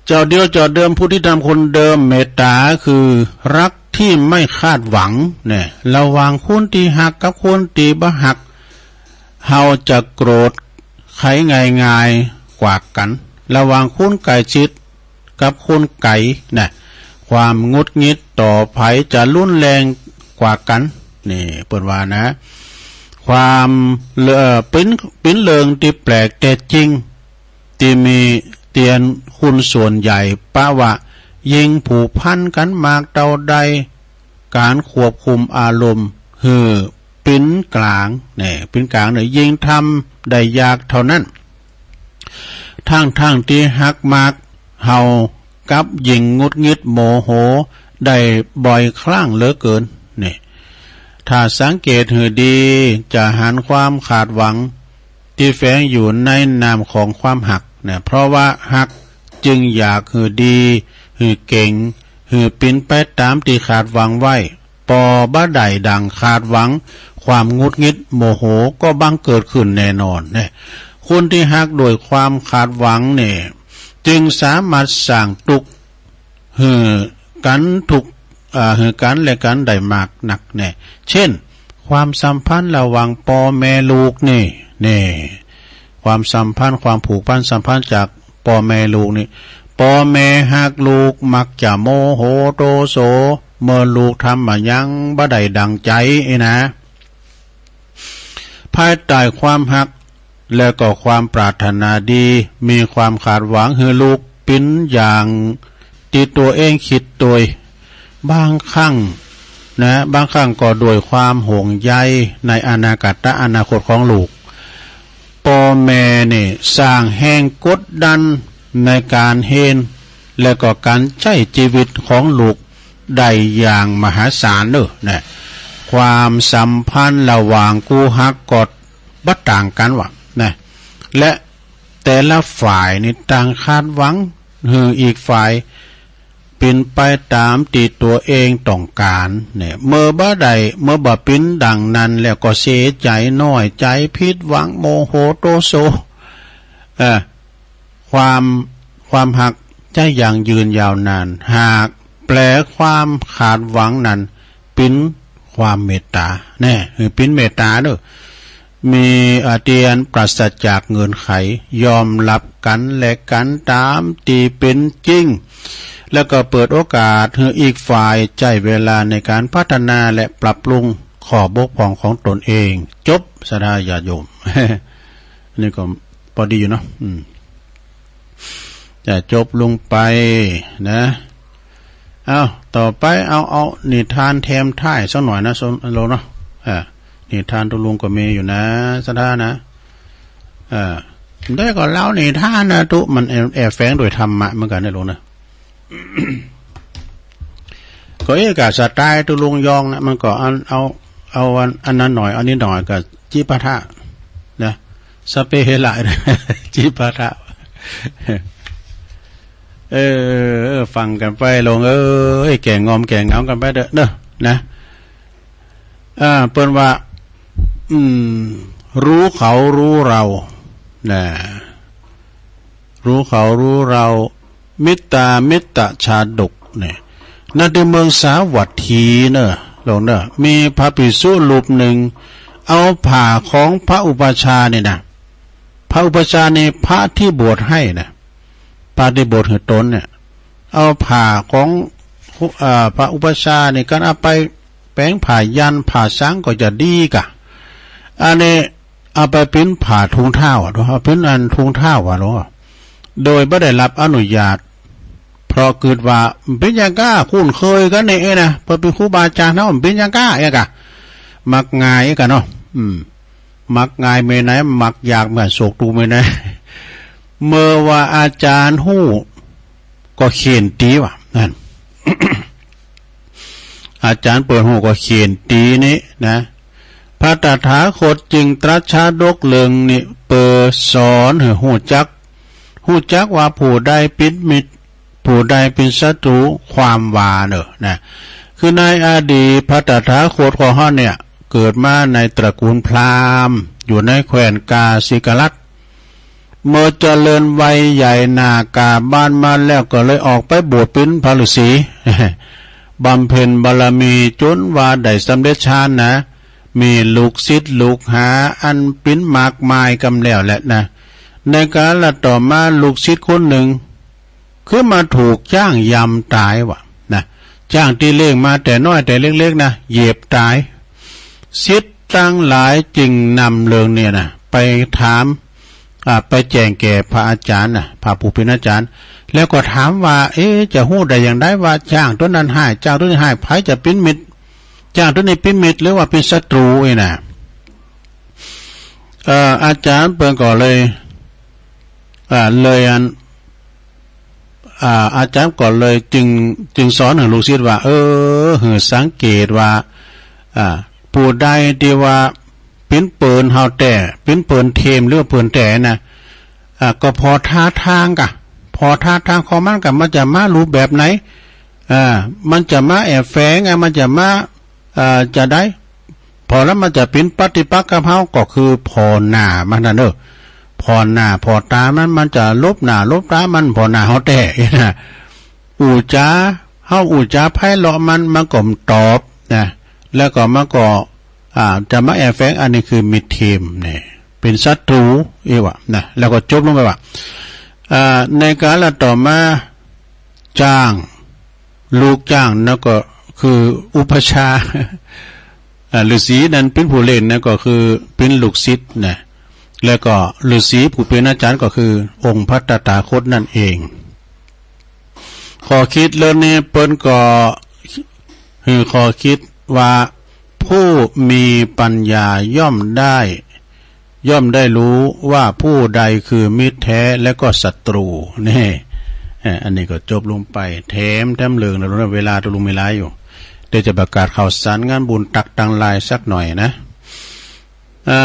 เจ้าเดียวเจ้าเดิม ผู้ที่ทำคนเดิม เมตตาคือรักที่ไม่คาดหวัง เนี่ย ระหว่างคนตี้ฮักกับคนตี้บ่ฮัก เฮาจะโกรธใผง่ายๆ กว่ากั๋น ระหว่างคนใก้ชิดกับคนไก๋ นะ ความหงุดหงิดต่อใผจะรุนแรงกว่ากั๋น นี่ เปิ้นว่านะ ความ เอ่อ เป๋น เป๋นเรื่องตี้แปลกแต๊จริง ตี้มีเตียนคนส่วนใหญ่ปะว่า ยิ่งผูกพันกั๋นมากเต้าใด ก๋านควบคุมอารมณ์หื้อเป๋นก๋าง เนี่ย เป๋นก๋างเนี่ย ยิ่งทำได้ยากเต้านั้น ตังๆ ตี้ฮักมาก เฮากลับยิ่งหงุดหงิดโมโหได้บ่อยครั้งเหลือเกิน เนี่ย ถ้าสังเกตหื้อดี จะหันความคาดหวัง ตี้แฝงอยู่ในนามของความฮักนะ เพราะว่าฮักจึงอยากหื้อดี หื้อเก่ง หื้อเป๋นไปต๋ามตี้คาดหวังไว้ ปอบ่ได้ดั่งคาดหวัง ความหงุดหงิดโมโหก็บังเกิดขึ้นแน่นอนนะ คนตี้ฮักด้วยความคาดหวังเนี่ย จึงสามารถสร้างตุ๊กข์ หื้อกั๋นทุก อ่า หื้อกั๋นและกั๋นได้มากนักแน่ เช่น ความสัมพันธ์ระหว่างป้อแม่ลูกนี่ นี่ ความสัมพันธ์ ความผูกพันสัมพันธ์จากป้อแม่ลูกนี่ ป้อแม่ฮักลูกมักจะโมโหโตโส เมื่อลูกทำมาหยังบ่ได้ดั่งใจ๋อี้นะ ภายใต้ความฮัก และก็ความปรารถนาดี มีความคาดหวังหื้อลูกเป๋นอย่างตี้ตั๋วเองคิดตวย บางครั้งนะ บางครั้งก็ด้วยความห่วงใยในอนาคต อนาคตของลูก ป้อแม่นี่สร้างแฮงกดดันในก๋านเฮียน และก็ก๋านใจ๊จีวิตของลูกได้อย่างมหาศาลเน่อนะ ความสัมพันธ์ระหว่างคู่ฮักก็บ่ต่างกั๋นว่านะ และแต่ละฝ่ายนี่ต่างคาดหวังหื้ออีกฝ่ายเป๋นไปต๋ามตี้ตั๋วเองต้องก๋านเนี่ย เมื่อบ่ได้ เมื่อบ่เป๋นดั่งนั้นแล้วก็เสียใจ๋ น้อยใจ๋ ผิดหวัง โมโหโตโส เอ่อ ความ ความฮักจะยั่งยืนยาวนาน หากแปลความคาดหวังนั้นเป๋นความเมตต๋า แน่ หื้อเป๋นเมตต๋าเน่อ มี อ่า ตี้อันปราศจากเงื่อนไข ยอมฮับกั๋นและกั๋นต๋ามตี้เป๋นจริง แล้วก็เปิดโอกาสหื้ออีกฝ่ายใจ๊เวลาในก๋านพัฒนาและปรับปรุงข้อบกพร่องของตนเอง จบ ศรัทธาญาติโยม นี่ก็ปอดีอยู่เนาะ อืม จะจบลงไปนะ เอ้า ต่อไปเอา เอานิทานแถมท้ายสักหน่อยนะ สม โลเนาะ อ่า นิทานตุ๊ลุงก็มีอยู่นะ ศรัทธานะ อ่า ได้ก็เล่านิทานนะตุ๊ มันแอบ แอบแฝงด้วยธรรมะเหมือนกั๋นนะลุงนะ ก็เอ๊ะ กะสไตล์ตุ๊ลุงยองนะ มันก็อัน เอา เอาอัน อันนั้นหน่อย อันนี้หน่อย กะจิปาถะนะ สะเปะหลาย จิปาถะ เออ ฟังกั๋นไปลุงเอ้ย แก้ง่อมแก้เหงากั๋นไปเต๊อะเนาะ นะ อ่า เปิ้นว่า อืม รู้เขารู้เรา นะ รู้เขารู้เรา มิตตามิตตชาดกเนี่ย ณ ตี้เมืองสาวัตถีเน่อ ลุงเน่อ มีพระภิกษุรูปนึ่ง เอาผ้าของพระอุปัชฌาย์นี่นะ พระอุปัชฌาย์นี่พระตี้บวชหื้อนะ พระตี้บวชหื้อตนเนี่ย เอาผ้าของ เอ่อ พระอุปัชฌาย์นี่ กันเอาไปแป๋งผ้ายันต์ผ้าสังก็จะดีก่ะ อันนี้เอาไปเป๋นผ้าถุงเท้าอะ เอาเป๋นอันถุงเท้าอะเนาะ โดยบ่ได้ฮับอนุญาต เพราะกึ๊ดว่าเป๋นหยังก้า คุ้นเคยกั๋นนี่เองนะ เปิ้นเป๋นครูบาอาจ๋ารย์เฮา เป๋นหยังก้าเองก่ะ มักง่ายเองก่ะเนาะ อืม มักง่ายเมื่อไหน มักยากเมื่อสุขทุกข์เมื่อไหน เมื่อว่าอาจารย์ฮู้ก็เฆี่ยนตี๋ว่ะ นั่น อาจารย์เปิ้นฮู้ก็เฆี่ยนตี๋นี่นะ พระตถาคตจึงตรัสชาดกเรื่องนี้ เปื้อสอนหื้อฮู้จัก ฮู้จักว่าผู้ใดเป๋นมิตร ผู้ใดเป๋นศัตรู ความว่าเน่อนะ คือในอดีตพระตถาคตของเฮาเนี่ย เกิดมาในตระกูลพราหมณ์ อยู่ในแคว้นกาสิกรัตน์ เมื่อเจริญวัยใหญ่หน้ากาบานมาแล้วก็เลยออกไปบวชเป๋นพระฤๅษี บำเพ็ญบารมีจ๋นว่าได้สำเร็จฌานนะ มีลูกศิษย์ลูกหาอันเป๋นมากมายกำแล้วแหละนะ ในกาลต่อมาลูกศิษย์คนนึ่ง คือมาถูกจ๊างยำตายว่ะนะ จ๊างตี้เลี้ยงมาแต่น้อยแต่เล็กๆ นะ เหยียบต๋าย ศิษย์ตังหลายจึงนำเรื่องเนี่ยนะ ไปถาม อ่า ไปแจ้งแก่พระอาจารย์นะ พระผู้เป๋นอาจารย์ แล้วก็ถามว่า เอ๊ะ จะฮู้ได้อย่างใดว่าจ๊างตั๋วนั้นฮ้าย จ๊างตั๋วนี้ฮ้าย ใผจะเป๋นมิตร จ๊างตั๋วนี้เป๋นมิตรหรือว่าเป๋นศัตรูนี่นะ เอ่อ อาจารย์เปิ้นก็เลย อ่า เลยอัน อ่า อาจารย์ก็เลยจึง จึงสอนหื้อลูกศิษย์ว่า เออ หื้อสังเกตว่า อ่า ผู้ใดตี้ว่าเป๋นเปิ้นเฮาแต๊ เป๋นเปิ้นเทมหรือว่าเปิ้นแต๊นะ อ่า ก็ผ่อท่าตางก่ะ ผ่อท่าตางของมันก่ะ มันจะมารูปแบบไหน อ่า มันจะมาแอบแฝง อ่ะ มันจะมา อ่า จะใด ผ่อแล้วมันจะเป๋นปฏิปักษ์กับเฮา ก็คือผ่อหน้ามันนั่นเน่อ ผ่อหน้าผ่อต๋ามัน มันจะหลบหน้าหลบต๋ามัน ผ่อหน้าเฮาแต๊นะ อู้จ๋า เฮาอู้จ๋าไพเราะมัน มันก็ตอบนะ แล้วก็มันก็ อ่า จะมาแอบแฝง อันนี้คือมิตรเทมเนี่ย เป๋นศัตรู อี้ว่ะนะ แล้วก็จบลงไปว่ะ อ่า ในกาลต่อมา จ๊าง ลูกจ๊างนั่นก็คืออุปัชฌาย์ อ่า ฤๅษีนั้นเป๋นผู้เล่นนะ ก็คือเป๋นลูกศิษย์นะ แล้วก็ฤๅษีผู้เป๋นอาจารย์ก็คือองค์พระตถาคตนั่นเอง ข้อคิดเรื่องนี้เปิ้นก็หื้อข้อคิดว่า ผู้มีปัญญาย่อมได้ ย่อมได้ฮู้ว่าผู้ใดคือมิตรแท้และก็ศัตรู นี่ เอ่อ อันนี้ก็จบลงไป แถม แถมเรื่องนะ เวลาตกลงมีหลายอยู่ เดี๋ยวจะประกาศข่าวสารงานบุญตักตังหลายสักหน่อยนะ อ่า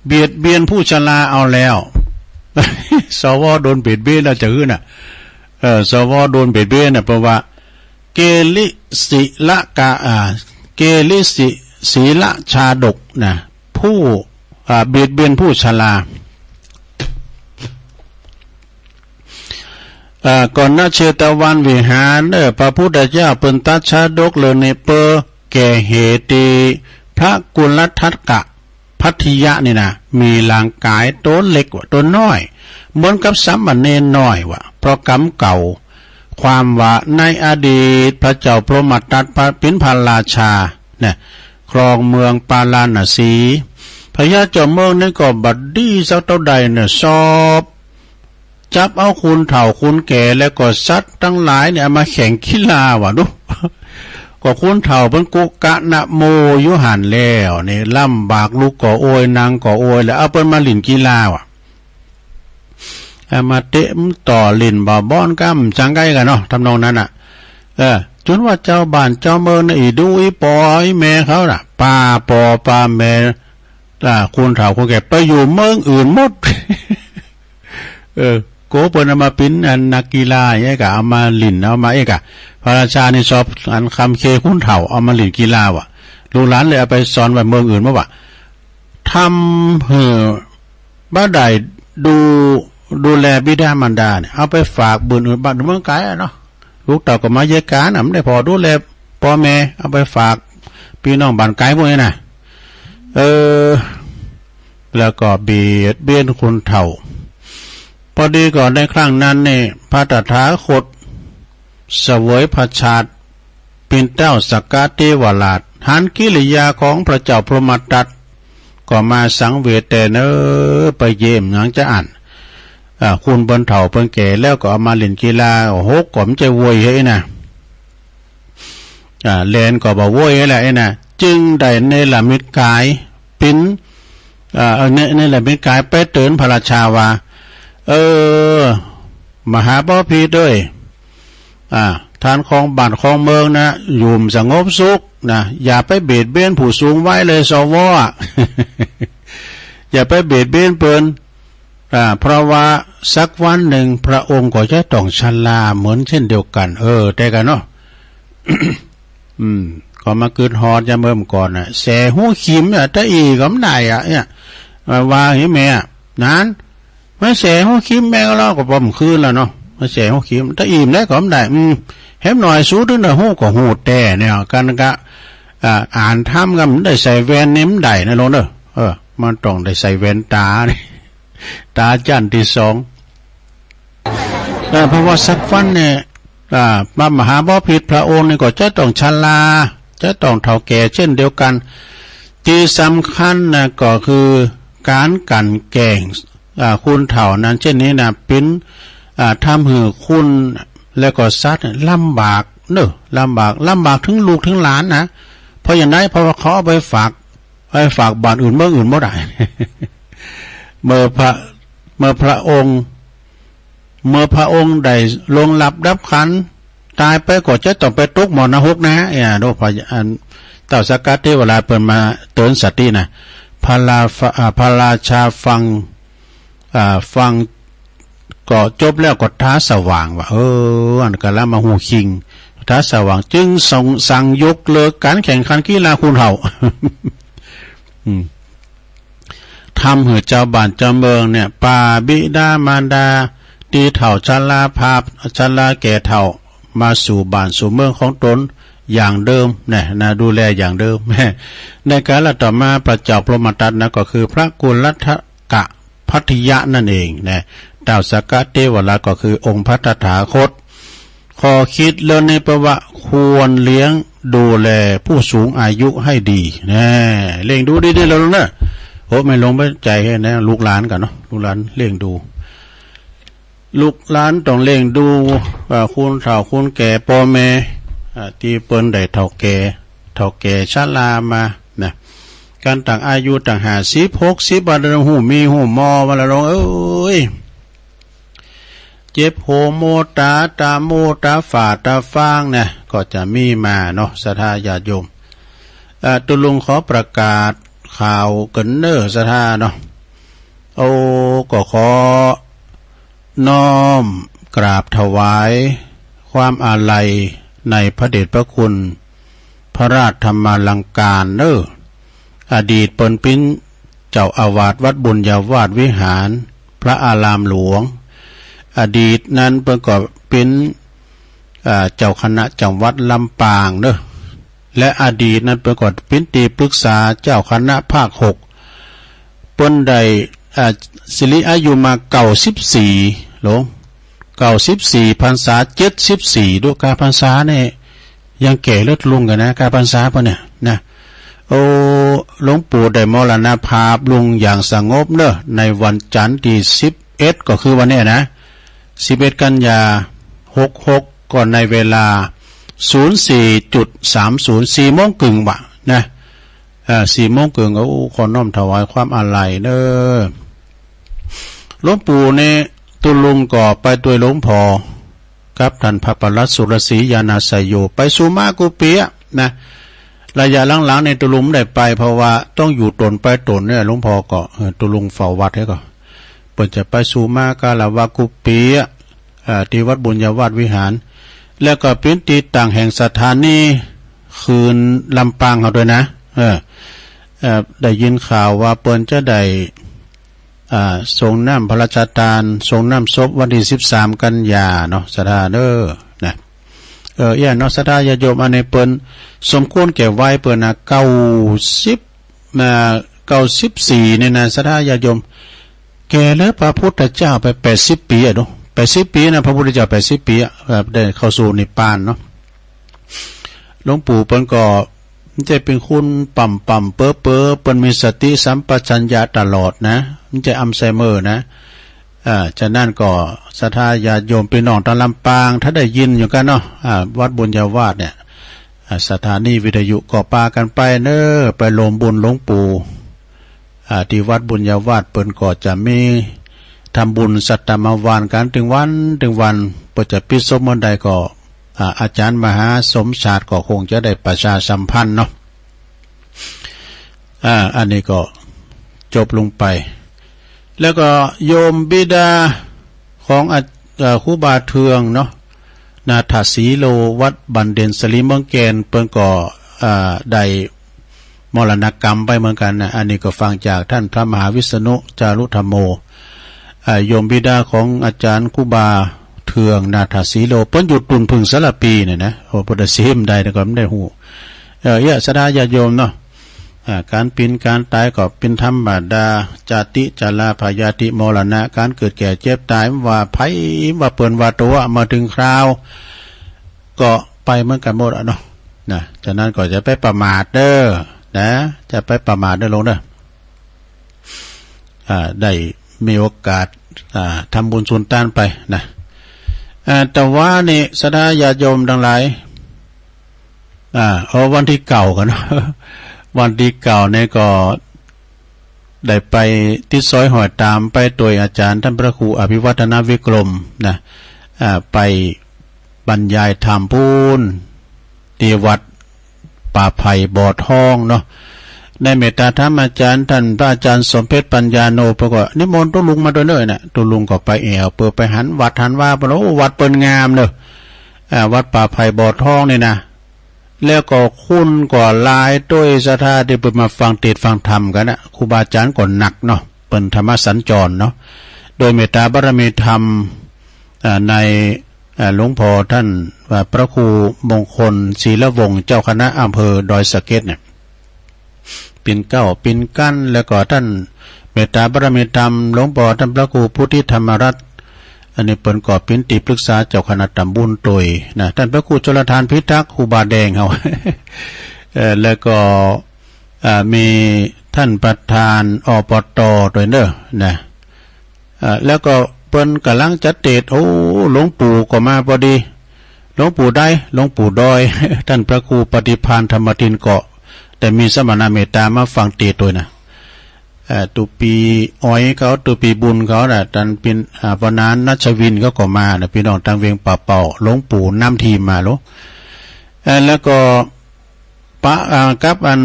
เบียดเบียนผู้ชราเอาแล้ว สว โดนเบียดเบียนแล้วจะหื้อน่ะ เออ สว โดนเบียดเบียนน่ะ เพราะว่า เกลิสิละกะ อ่า เกลิสิ สีลชาดกนะ ผู้ อ่า เบียดเบียนผู้ชรา อ่า ก่อน ณ เชตวันวิหาร เออ พระพุทธเจ้าเปิ้นตรัสชาดกเรื่องนี้เปื้อแก้เหตุตี้พระกุลทักกะ ภัททิยะนี่นะ มีร่างก๋ายตั๋วเล็กว่ะ ตั๋วน้อย เหมือนกับสามเณรน้อยว่ะ เพราะกรรมเก่า ความว่าในอดีตพระเจ้าพรหมทัตพระเป๋นพระราชานะ ครองเมืองปาราณสี พญาเจ้าเมืองนี่ก็บ่ดีสักเต้าใดเนี่ย ชอบ จับเอาคนเฒ่าคนแก่แล้วก็สัตว์ตังหลายเนี่ยเอามาแข่งกีฬาว่ะดู ก็คนเฒ่าเปิ้นกุกะนะโมอยู่หั้นแล้วนี่ ลำบากลุกก็โอยนั่งก็โอย แล้วเอาเปิ้นมาเล่นกีฬาว่ะ เอามาเตะต่อเล่นบ่าบอลก้ำจังไกกั๋นเนาะ ทำนองนั้นน่ะ เออ จ๋นว่าเจ้าบ้านเจ้าเมืองน่ะ อี่ดู่อี่ปออี่แม่เขาน่ะ ป้าปอป้าแม่ อ่า คนเฒ่าคนแก่ไปอยู่เมืองอื่นหมด เออ โกเปิ้นเอามาเป๋นอันนักกีฬาอย่างเงี้ยก่ะ เอามาเล่น เอามาเอ๊ะก่ะ พระราชานี่ชอบอันคำเคคนเฒ่าเอามาเล่นกีฬาว่ะ ลูกหลานเลยเอาไปซ่อนไว้เมืองอื่นหมดว่ะ ทำหื้อบ่ได้ดู ดูแลบิดามารดาเนี่ย เอาไปฝากบุญอื่นบ้านเมืองไก๋อะเนาะ ลูกเต้าก็มาเยียะกาญอะ บ่ได้ผ่อดูแลป้อแม่ เอาไปฝากปี้น้องบ้านไก๋หมดเนี่ยนะ เออ แล้วก็เบียดเบียนคนเฒ่า พอดีก็ในครั้งนั้นนี่ พระตถาคตเสวยพระชาติเป๋นเต้าสักกะเทวราช หันกิริยาของพระเจ้าพรหมทัต ก็มาสังเวชแต๊เน่อ ไปเยี่ยมหยังจะอั้น อ่า คนเปิ้นเฒ่าเปิ้นแก่แล้วก็เอามาเล่นกีฬา หกก็บ่ใจ้โวยเฮ้ยนะ อ่า แล่นก็บ่โวยเฮ้ยแหละไอ้นะ จึงได้เนรมิตก๋ายเป๋น อ่า อันนี้ นี่แหละ เป๋นก๋ายไปเตื๋อนพระราชาว่า เออ มหาบพิตรเอ้ย อ่า ต้านครองบ้านครองเมืองนะ อยู่สงบสุขนะ อย่าไปเบียดเบียนผู้สูงวัยเลย สว อะ อย่าไปเบียดเบียนเปิ้น อ่า เพราะว่าสักวันนึ่งพระองค์ก็จะต้องชราเหมือนเช่นเดียวกัน เออ แต่กันเนาะ อืม ก็มากึ๊ดฮอดยามเมื่อก่อนน่ะ แสหูคิมเนี่ย ตะอี้ก็บ่ได้อะเนี่ย ว่า ว่าหื้อแม่อะ นั้น มาแสหูคิมแม่ก็เล่าก็บ่มคืนแล้วเนาะ มาแสหูคิม ตะอี้ได้ก็บ่ได้ อืม แหมหน่อยสูตึงได้ฮู้ก็ฮู้แต๊เนี่ย กันกะ อ่า อ่านธรรมก็บ่ได้ใส่แว่นนี่บ่ได้นะลุงเด้อ เออ มันต้องได้ใส่แว่นต๋านี่ ต๋าจั้นตี้สอง เออ เพราะว่าสักวันเนี่ย อ่า พระมหาบพิตรพระองค์นี่ก็จะต้องชรา จะต้องเฒ่าแก่เช่นเดียวกัน ตี้สำคัญนะก็คือก๋านกลั่นแกล้ง อ่า คนเฒ่านั้นเช่นนี้นะ เป๋น อ่า ทำหื้อคนและก็สัตว์เนี่ยลำบากเนาะ ลำบาก ลำบากเถิงลูกเถิงหลานนะ เพราะหยังไง เพราะว่าเขาเอาไปฝาก ไปฝากบ้านอื่นเมืองอื่นบ่ได้ เมื่อพระ เมื่อพระองค์ เมื่อพระองค์ได้ล่วงลับดับขันธ์ ต๋ายไปก็จะต้องไปตกหม้อนรกนะ เอ้ย โดยพระ อัน เต้าสักกะเทวราชเปิ้นมาเตื๋อนสตินะ พระราฟะ อ่า พระราชาฟัง อ่า ฟังก็จบแล้วก็ต๋าสว่างว่า เออ อันกะละมาฮู้คิง ต๋าสว่างจึงสั่ง สั่งยกเลิกก๋านแข่งขันกีฬาคนเฒ่า อืม ทำหื้อจาวบ้านจาวเมืองเนี่ย ปาบิดามารดา ตี้เฒ่าชราภาพ ชราแก่เฒ่า มาสู่บ้านสู่เมืองของตนอย่างเดิมนะ นะ ดูแลอย่างเดิม ในกาลต่อมาพระเจ้าพรหมทัตนะ ก็คือพระกุณฑกะภัททิยะนั่นเองนะ เต้าสักกะเทวราชก็คือองค์พระตถาคต ข้อคิดเรื่องนี้แปลว่าควรเลี้ยงดูแลผู้สูงอายุให้ดีนะ เลี้ยงดูดีๆ แล้วนะ โอ้ แม่หลวงไปใจ๋หื้อนะ ลูกหลานกั๋นเนาะ ลูกหลานเลี้ยงดู ลูกหลานต้องเลี้ยงดู อ่า คนเฒ่าคนแก่ ป้อแม่ อ่า ตี้เปิ้นได้เฒ่าแก่ เฒ่าแก่ชรามานะ กันตั้งอายุตั้งห้าสิบ หกสิบ ว่าแล้วฮู้มีฮู้มอมาแล้วลุงเอ้ย เจ็บหัวโมต๋า ต๋าโมต๋า ฝ้าต๋าฟางเนี่ย ก็จะมีมาเนาะ ศรัทธาญาติโยม เอ่อ ตุ๊ลุงขอประกาศข่าวกั๋นเน้อ ศรัทธาเนาะ โอ้ ก็ขอน้อมกราบถวายความอาลัยในพระเดชพระคุณ พระราชธรรมาลังการเน้อ อดีตเปิ้นเป๋นเจ้าอาวาสวัดบุญญาวาสวิหาร พระอารามหลวง อดีตนั้นเปิ้นก็เป๋น อ่า เจ้าคณะจังหวัดลำปางเน้อ และอดีตนั้นเปิ้นก็เป๋นตี้ปรึกษาเจ้าคณะภาคหก เปิ้นได้ อ่า สิริอายุมาเก้าสิบสี่ หลวง เก้าสิบสี่ พรรษาเจ็ดสิบสี่ ดูกาลพรรษาเนี่ย ยังแก่เลิศลุงกั๋นนะ กาลพรรษาเปิ้นเนี่ยนะ โอ้ หลวงปู่ได้มรณภาพลงอย่างสงบเน้อ ในวันจันทร์ตี้สิบเอ็ด ก็คือวันเนี้ยนะ สิบเอ็ด กันยา หกหก ก็ในเวลา ศูนย์สี่จุดสามศูนย์ สี่โมงเกิ่งวะนะ เอ่อ สี่โมงเกิ่ง โอ้ ขอน้อมถวายความอาลัยเน้อ หลวงปู่เนี่ย ตุ๊ลุงก็ไปตวยหลวงพ่อ กับต้านพระปลัดสุรศรีญาณาไสโย ไปสู่มากู้ปี๋อะนะ ระยะหลังๆ เนี่ยตุ๊ลุงบ่ได้ไป เพราะว่าต้องอยู่ตนไปตนเนี่ย หลวงพ่อก็ เออ ตุ๊ลุงเฝ้าวัดหื้อก่อ เปิ้นจะไปสู่มาคารวะกู้ปี๋อะ อ่า ตี้วัดบุญญาวาสวิหาร แล้วก็เป๋นตี้ตั้งแห่งสถานีคืนลำปางเฮาตวยนะ เออ เอ่อ ได้ยินข่าวว่าเปิ้นจะได้ อ่า สรงน้ำพระราชทาน สรงน้ำศพวันตี้สิบสาม กันยาเนาะ ศรัทธาเน้อ นะ เออ เอี้ยเนาะ ศรัทธาญาติโยม อันนี้เปิ้นสมควรแก่วัยเปิ้นนะ เก้าสิบ อ่า เก้าสิบสี่ เนี่ยนะ ศรัทธาญาติโยม แก่เลย พระพุทธเจ้าไปแปดสิบปี๋อะเนาะ แปดสิบปี๋นะ พระพุทธเจ้าแปดสิบปี๋อะ เอ่อ ได้เข้าสู่นิพพานเนาะ หลวงปู่เปิ้นก็บ่ใจ้เป๋นคนป่ำๆ เป๋อๆ เปิ้นมีสติสัมปชัญญะตลอดนะ บ่ใจ้อัลไซเมอร์นะ อ่า ฉะนั้นก็ศรัทธาญาติโยมปี้น้องตางลำปาง ถ้าได้ยินอยู่กั๋นเนาะ อ่า วัดบุญญาวาสเนี่ย อ่า สถานีวิทยุก็ปากั๋นไปเน้อ ไปร่วมบุญหลวงปู่ อ่า ตี้วัดบุญญาวาสเปิ้นก็จะมีทำบุญสัตตมวานกั๋นตึงวันตึงวัน เปิ้นจะปิดศพเมื่อใดก็ อ่า อาจ๋ารย์มหาสมชาติก็คงจะได้ประชาสัมพันธ์เนาะ อ่า อันนี้ก็จบลงไป แล้วก็โยมบิดาของอา เอ่อ ครูบาเทืองเนาะ นาถสีโล วัดบ้านเด่นสลีเมืองแก่น เปิ้นก็ อ่า ได้มรณกรรมไปเหมือนกั๋นนะ อันนี้ก็ฟังจากต้านพระมหาวิษณุจารุธัมโม อ่า โยมบิดาของอาจ๋ารย์ครูบาเทือง นาถสีโล เปิ้นอยู่ตุ่นผึ้งสารภีเนี่ยนะ โอ้ เปิ้นจะเสียมใดนะก็บ่ได้ฮู้ เออ เยียะศรัทธาญาติโยมเนาะ อ่า ก๋านเป๋นก๋านต๋ายก็เป๋นธรรมดา จาติ จรา พยาธิ มรณะ ก๋านเกิดแก่เจ็บต๋าย บ่ว่าใผ บ่ว่าเปิ้นว่าตั๋ว เมื่อเถิงคราว ก็ไปเหมือนกั๋นหมดอะเนาะ นะ ฉะนั้นก็อย่าไปประมาทเด้อ นะ อย่าไปประมาทเด้อโยมเด้อ อ่า ได้มีโอกาส อ่า ทำบุญสุนตานไปนะ อ่า แต่ว่านี่ศรัทธาญาติโยมตังหลาย อ่า เอาวันตี้เก้ากั๋นเนาะ วันตี้เก้านี่ก็ได้ไปติดสอยห้อยต๋ามไปโตยอาจ๋ารย์ต้านพระครูอภิวัฒนวิกรมนะ อ่า ไปบรรยายธรรมปู๊น ตี้วัดป่าไผ่บ่อทองเนาะ ในเมตตาธรรมอาจ๋ารย์ต้านพระอาจ๋ารย์สมเพชรปัญญาโน เปิ้นก็นิมนต์ตุ๊ลุงมาตวยเน่อนะ ตุ๊ลุงก็ไปแอ่วเปิ้น ไปหันวัดหันวาเปิ้น โอ้ วัดเปิ้นงามเน่อ อ่า วัดป่าไผ่บ่อทองนี่นะ แล้วก็คนก็หลายตวยศรัทธาตี้เปิ้นมาฟังเตสน์ฟังธรรมกั๋นนะ ครูบาอาจ๋ารย์ก็หนักเนาะ เปิ้นธรรมสัญจรเนาะ โดยเมตตาบารมีธรรม อ่า ใน อ่า หลวงพ่อต้าน อ่า พระครูมงคลศิลวงศ์ เจ้าคณะอำเภอดอยสะเก็ดเนี่ย เป๋นเก๊าเป๋นกั๋น แล้วก็ต้านเมตตาบารมีธรรม หลวงพ่อต้านพระครูพุทธิธรรมรัตน์ อันนี้เปิ้นก็เป๋นตี้ปรึกษาเจ้าคณะต๋ำบลตวยนะ ต้านพระครูชลทานพิทักษ์ ครูบาแดงเฮา เอ่อ แล้วก็ อ่า มีต้านประธาน อปต. ตวยเน่อนะ อ่า แล้วก็เปิ้นก่ำลังจะเตสน์ โอ้ หลวงปู่ก็มาปอดี หลวงปู่ใด หลวงปู่ดอย ต้านพระครูปฏิภาณธรรมทินก็ได้มีสมณเมตตามาฟังเตสน์ตวยนะ เอ่อ ตุ๊ปี๋อ้อยเขา ตุ๊ปี๋บุญเขานะ ต้านปิน อ่า ปนานนัชวินเขาก็มานะ ปี้น้องตางเวียงป่าเป้า หลวงปู่น้ำทิมมาโล เอ่อ แล้วก็ ปะ อ่า กับอัน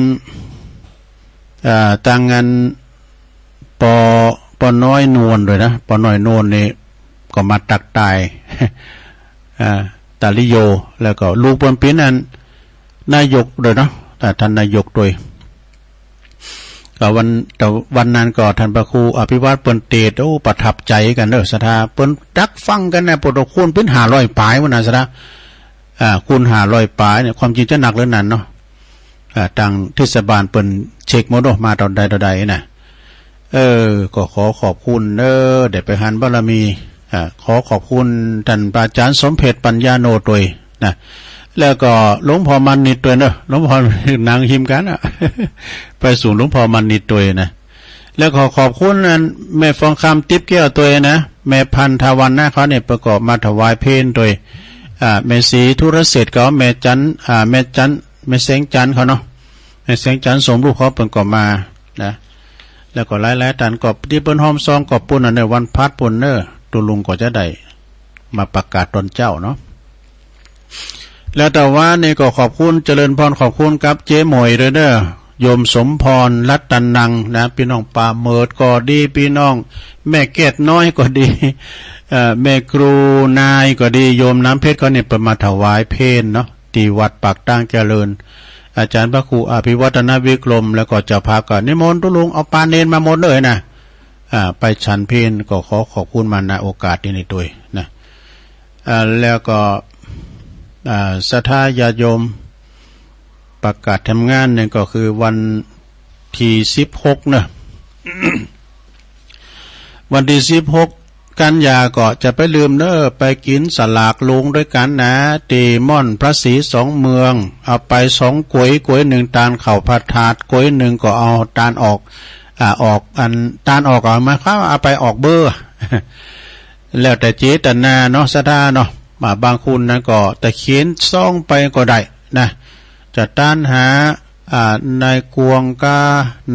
อ่า ตางอัน ปอ ปอน้อยนวลตวยนะ ปอน้อยนวลนี่ก็มาตักตาย อ่า ตาลิโย แล้วก็ลูกเปิ้นเป๋นอันนายกตวยเนาะ อ่า ต้านนายกตวย ก็วัน แต่วันนั้นก็ต้านพระครูอภิวัฒน์เปิ้นเตสน์ โอ้ ประทับใจ๋กั๋นเน่อศรัทธา เปิ้นตักฟังกั๋นนะ พุทธคุณเป๋นห้าร้อยป๋ายวันนั้นศรัทธา อ่า คูณห้าร้อยป๋ายเนี่ย ความจริงจะหนักเหลือนั้นเนาะ อ่า ตางเทศบาลเปิ้นเช็คหมดเนาะ มาเต้าใดเต้าใดนะ เออ ก็ขอขอบคุณเน่อ ได้ไปหันบารมี อ่า ขอขอบคุณต้านพระอาจ๋ารย์สมเพชรปัญญาโนตวยนะ แล้วก็หลวงพ่อมานิตย์ตวยเน่อ หลวงพ่อนั่งฮิมกั๋นอะ ไปสูงหลวงพ่อมานิตย์ตวยนะ แล้วขอขอบคุณอันแม่ฟองคำติ๊บแก้วตวยนะ แม่พันธวรรณะเขาเนี่ย เปิ้นก็มาถวายเพลตวย อ่า แม่ศรีธุรเสษก็ แม่จัน อ่า แม่จัน แม่แสงจันทร์เขาเนาะ แม่แสงจันทร์สมรูปเขาเปิ้นก็มานะ แล้วก็หลายๆ ต้านก็ตี้เปิ้นฮ่อมซองก็ปู๊นอันในวันพฤหัสปู๊นเน่อ ตุ๊ลุงก็จะได้มาประกาศต๋อนเจ๊าเนาะ แล้วแต่ว่านี่ก็ขอบคุณเจริญพร ขอบคุณกับเจ๊หมวยตวยเน่อ โยมสมพรรัตนังนะ ปี้น้องป่าเหมิดก็ดี ปี้น้องแม่แก้ดน้อยก็ดี เอ่อ แม่ครูนายก็ดี โยมน้ำเพชรเขาเนี่ยเปิ้นมาถวายเพลเนาะ ตี้วัดปากตางเจริญ อาจ๋ารย์พระครูอภิวัฒนวิกรม แล้วก็เจ้าภาพก็นิมนต์ตุ๊ลุงเอาปาเณรมาหมดเลยนะ อ่า ไปฉันเพล ก็ขอขอบคุณมา ณ โอกาสนี้ตวยนะ อ่า แล้วก็ อ่า ศรัทธาญาติโยม ประกาศทำงานนี่ก็คือวันตี้สิบหกเนาะ วันตี้สิบหกกันยาก็จะไปลืมเน้อ ไปกิ๋นสลากโลงตวยกั๋นนะ ตี้ม่อนพระศรีสองเมือง เอาไปสองก๋วย ก๋วยนึ่งตานข้าวผัดถาด ก๋วยนึ่งก็เอาตานออก อ่า ออกอัน ตานออก เอามาครับ เอาไปออกเบอร์ แล้วแต่เจตนาเนาะ ศรัทธาเนาะ อ่า บางคนนั้นก็ตะเขียนซองไปก็ได้นะ จะตานหา อ่า นายกวงก้า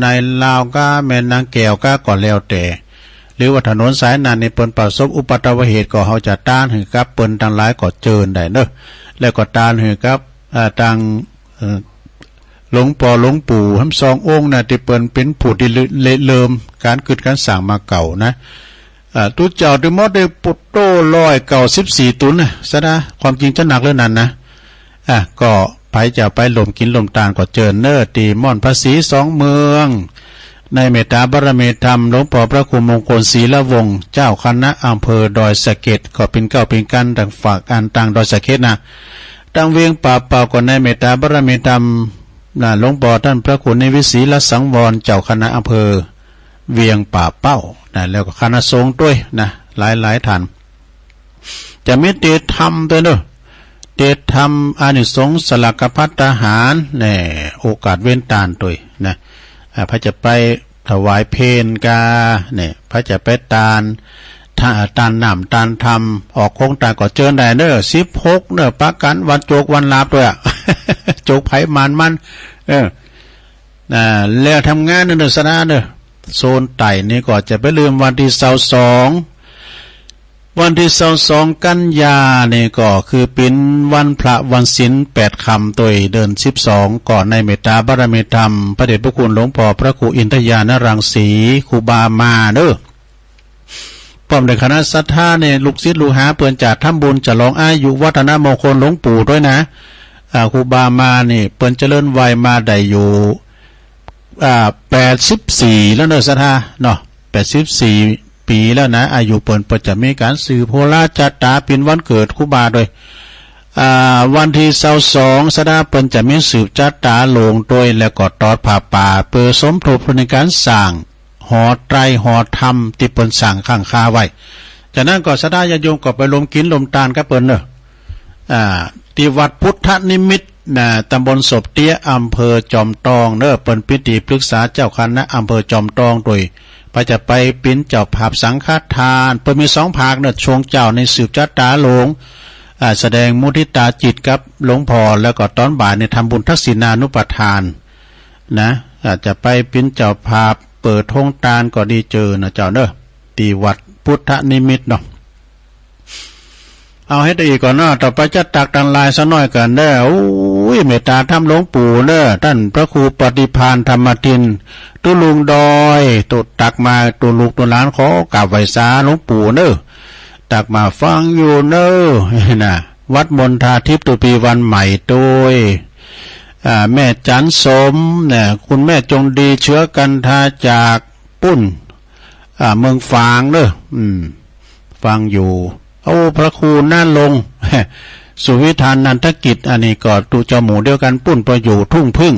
นายลาวก้า แม่นางแก้วก้า ก็แล้วแต่ หรือว่าถนนสายนั้นนี่เปิ้นประสบอุปัตตวเหตุ ก็เฮาจะตานหื้อกับเปิ้นตังหลายก็เจิญได้เนาะ แล้วก็ตานหื้อกับ อ่า ตัง เอ่อ หลวงป้อหลวงปู่ทั้งสององค์นะ ตี้เปิ้นเป๋นผู้ตี้ริเริ่มก๋านกึ๊ดก๋านสร้างมาเก่านะ อ่า ตุ๊เจ้าตี้หมดได้ปุตโตร้อยเก้าสิบสี่ตุ๊นนะ สะดา ความจริงจะหนักเรื่องนั้นนะ อ่ะ ก็ใผจะไปร่วมกิ๋นร่วมตานก็เจิญเน่อ ตี้ม่อนพระศรีสองเมือง ในเมตตาบารมีธรรม หลวงป้อพระครูมงคลศรีละวงศ์ เจ้าคณะอำเภอดอยสะเก็ด ก็เป๋นเกล้าเป๋นกลางตางฝากอันตางดอยสะเก็ดนะ ตางเวียงป่าเป้าก็ในเมตตาบารมีธรรมนะ หลวงป้อต้านพระครูนิวิตศรีละสังวร เจ้าคณะอำเภอเวียงป่าเป้านะ แล้วก็คณะสงฆ์ตวยนะ หลายๆ ท่าน จะมีเตธรรมตวยเนาะ เตธรรมอานิสงส์สลักภัตตาหาร แน่ โอกาสเว้นตานตวยนะ อ่า ใผจะไปถวายเพลกา เนี่ย ใผจะไปตาน ตานน้ำตานธรรม ออกโฮงตานก็เจิญได้เน่อ สิบหกเน่อ ปะกั๋นวันโจกวันหลาบตวยอะ โจกใผหมานมัน เออ อ่า แล้วทำงานเน่อ สะดาเน่อ โซนใต้นี่ก็จะบ่ลืมวันตี้ซาวสอง วันตี้ซาวสองกัญญานี่ก็คือเป๋นวันพระวันศีลแปดค่ำตวยเดือนสิบสอง ก็ในเมตตาบารมีธรรม พระเดชพระคุณหลวงป้อพระครูอินทญาณรังสี ครูบามาเน่อ ป้อมด้วยคณะศรัทธาเนี่ย ลูกศิษย์ลูกหาเปิ้นจะทำบุญฉลองอายุวัฒนมงคลหลวงปู่ตวยนะ อ่า ครูบามานี่เปิ้นเจริญวัยมาได้อยู่ อ่า แปดสิบสี่แล้วเน่อ ศรัทธาเนาะ แปดสิบสี่ปี๋แล้วนะ อายุเปิ้น เปิ้นจะมีก๋านสืบโหราจะต๋าเป๋นวันเกิดครูบาตวย อ่า วันตี้ซาวสอง ศรัทธา เปิ้นจะมีสืบจะต๋าหลวงตวย แล้วก็ตอดผ้าป่า เปื้อสมทบในก๋านสร้าง หอไตรหอธรรมตี้เปิ้นสร้างค้างคาไว้ จากนั้นก็ศรัทธาญาติโยมก็ไปร่วมกิ๋นร่วมตานกับเปิ้นเน่อ อ่า ตี้วัดพุทธนิมิตนะ ตำบลศพเตี้ย อำเภอจอมตองเน่อ เปิ้นเป๋นตี้ปรึกษาเจ้าคณะอำเภอจอมตองตวย ใผจะไปเป๋นเจ้าภาพสังฆทาน เปิ้นมีสองภาคเน่อ ช่วงเจ๊านี่สืบจะต๋าหลวง อ่า แสดงมุทิตาจิตกับหลวงป้อ แล้วก็ตอนบ่ายนี่ทำบุญทักษิณานุปทาน นะ อาจจะไปเป๋นเจ้าภาพเปิดโฮงตานก็ดีเจอนะเจ้าเน่อ ตี้วัดพุทธนิมิตเนาะ เอาหื้อได้อีกก่อนเนาะ ต่อไปจะตักตางลายสักหน้อยก่อนเน่อ โอ้ย เมตตาธรรมหลวงปู่เน่อ ต้านพระครูปฏิภาณธรรมทิน ตุ๊ลุงดอย ตุ๊ตักมาตุ๊ลูกตุ๊หลานขอกราบไหว้สาหลวงปู่เน่อ ตักมาฟังอยู่เน่อ นะ วัดมณฑาทิพย์ตุ๊ปีวันใหม่ตวย อ่า แม่จันสม นะ คุณแม่จงดีเชื้อกันทาจากปุ้น อ่า เมืองฝางเน่อ อืม ฟังอยู่ โอ้ พระครูณรงค์ สุวิธานันทกิจ อันนี้ก็ตุ๊เจ้าหมู่เดียวกั๋นปุ้น ปออยู่ทุ่งผึ้ง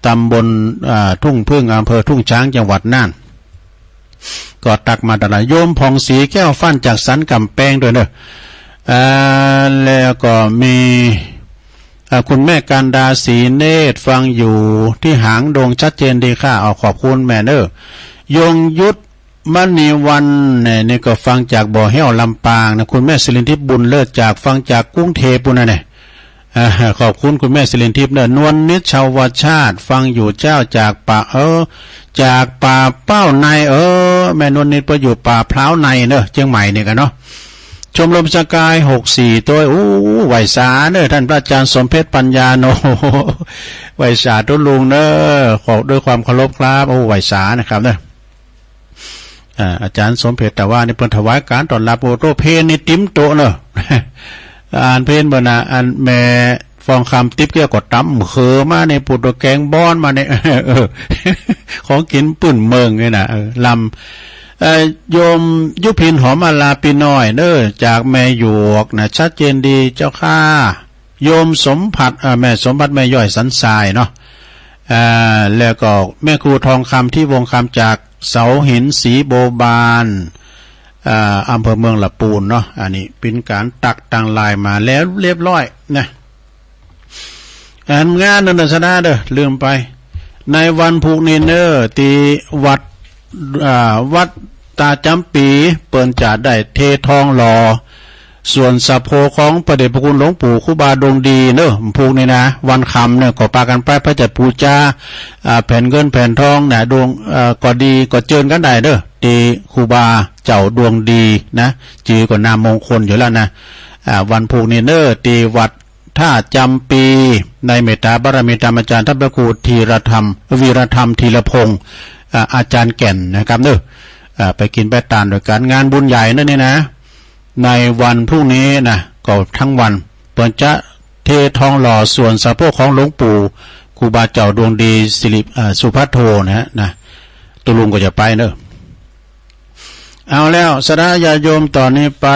ตำบล อ่า ทุ่งผึ้ง อำเภอทุ่งช้าง จังหวัดน่าน ก็ตักมาตางลาย โยมผ่องศรีแก้วฟั่นจากสันก๋ำแปงตวยเน่อ อ่า แล้วก็มี อ่า คุณแม่กันดาศรีเนตร ฟังอยู่ตี้หางดง ชัดเจนดีค่ะ เอาขอบคุณแม่เน่อ ยงยุทธมณีวรรณเนี่ย นี่ก็ฟังจากบ่อแฮ้วลำปางนะ คุณแม่สิรินทิพย์บุญเลิศจาก ฟังจากกรุงเทพฯปุ้นนะเนี่ย อ่า ขอบคุณคุณแม่สิรินทิพย์เน่อ นวลนิชชาวชาติ ฟังอยู่เจ้า จากป่า เออ จากป่าเป้าใน เออ แม่นวลนิชเปิ้นอยู่ป่าพร้าวในเน่อ เจียงใหม่นี่กั๋นเนาะ ชมรมสกายหกสี่ตวย อู้ ไหว้สาเน่อ ต้านพระอาจารย์สมเพชรปัญญาโน ไหว้สาตุ๊ลุงเน่อ ขอด้วยความเคารพครับ โอ้ ไหว้สานะครับเน่อ อ่า อาจารย์สมเพชร แต่ว่านี่เปิ้นถวายก๋านต้อนรับ โอ้ โต๊ะเพลนี่เต็มโต๊ะเน่อ อ่านเพลเปิ้นนะ อันแม่ฟองคำติ๊บแก้วก็ต๋ำเขือมาเนี่ย ปูโต๊ะแกงบ้อนมาเนี่ย เออ ของกิ๋นปื้นเมืองเนี่ยนะ เออ ลำ เอ่อ โยมยุพินหอมมาลาปีน้อยเน่อ จากแม่หยวกนะ ชัดเจนดีเจ้าค่ะ โยมสมผัส เอ่อ แม่สมผัส แม่ย้อยสันทรายเนาะ เอ่อ แล้วก็แม่ครูทองคำ ที่วงคำ จากเสาหินศรีโบบาน เอ่อ อำเภอเมืองละปูนเนาะ อันนี้เป๋นก๋านตักตางลายมาแล้วเรียบร้อยนะ อันงานนั้นนะ สะดาเน่อ ลืมไป ในวันพูกนี้เน่อ ตี้วัด อ่า วัดต๋าจ๋ำปี๋ เปิ้นจะได้เททองหล่อ ส่วนสะโพกของพระเดชพระคุณหลวงปู่ครูบาดวงดีเนอะ พูกนี้นะ วันค่ำเนี่ยก็ปากั๋นไป ไปจัดปู๋จา อ่า แผ่นเงินแผ่นทองนะ ดวง เอ่อ ก็ดีก็เจิญกั๋นได้เนอะ ตี้ครูบาเจ้าดวงดีนะ จื้อก็นามมงคลอยู่แล้วนะ อ่า วันพูกนี้เนอะ ตี้วัด ท่าจำปี ในเมตตาบารมีธรรมอาจารย์ท่านพระครูธีรธรรม วีรธรรมธีรพงศ์ อ่า อาจารย์แก่นนะครับเนอะ อ่า ไปกิ๋นไปตานด้วยกั๋น งานบุญใหญ่เนอะนี่นะ ในวันพรุ่งนี้นะ ก็ทั้งวัน เปิ้นจะเททองหล่อส่วนสะโพกของหลวงปู่ครูบาเจ้าดวงดีสิริ เอ่อ สุภัทโทนะฮะ นะ ตุ๊ลุงก็จะไปเนอะ เอาแล้ว ศรัทธาญาติโยม ต่อนี้ไป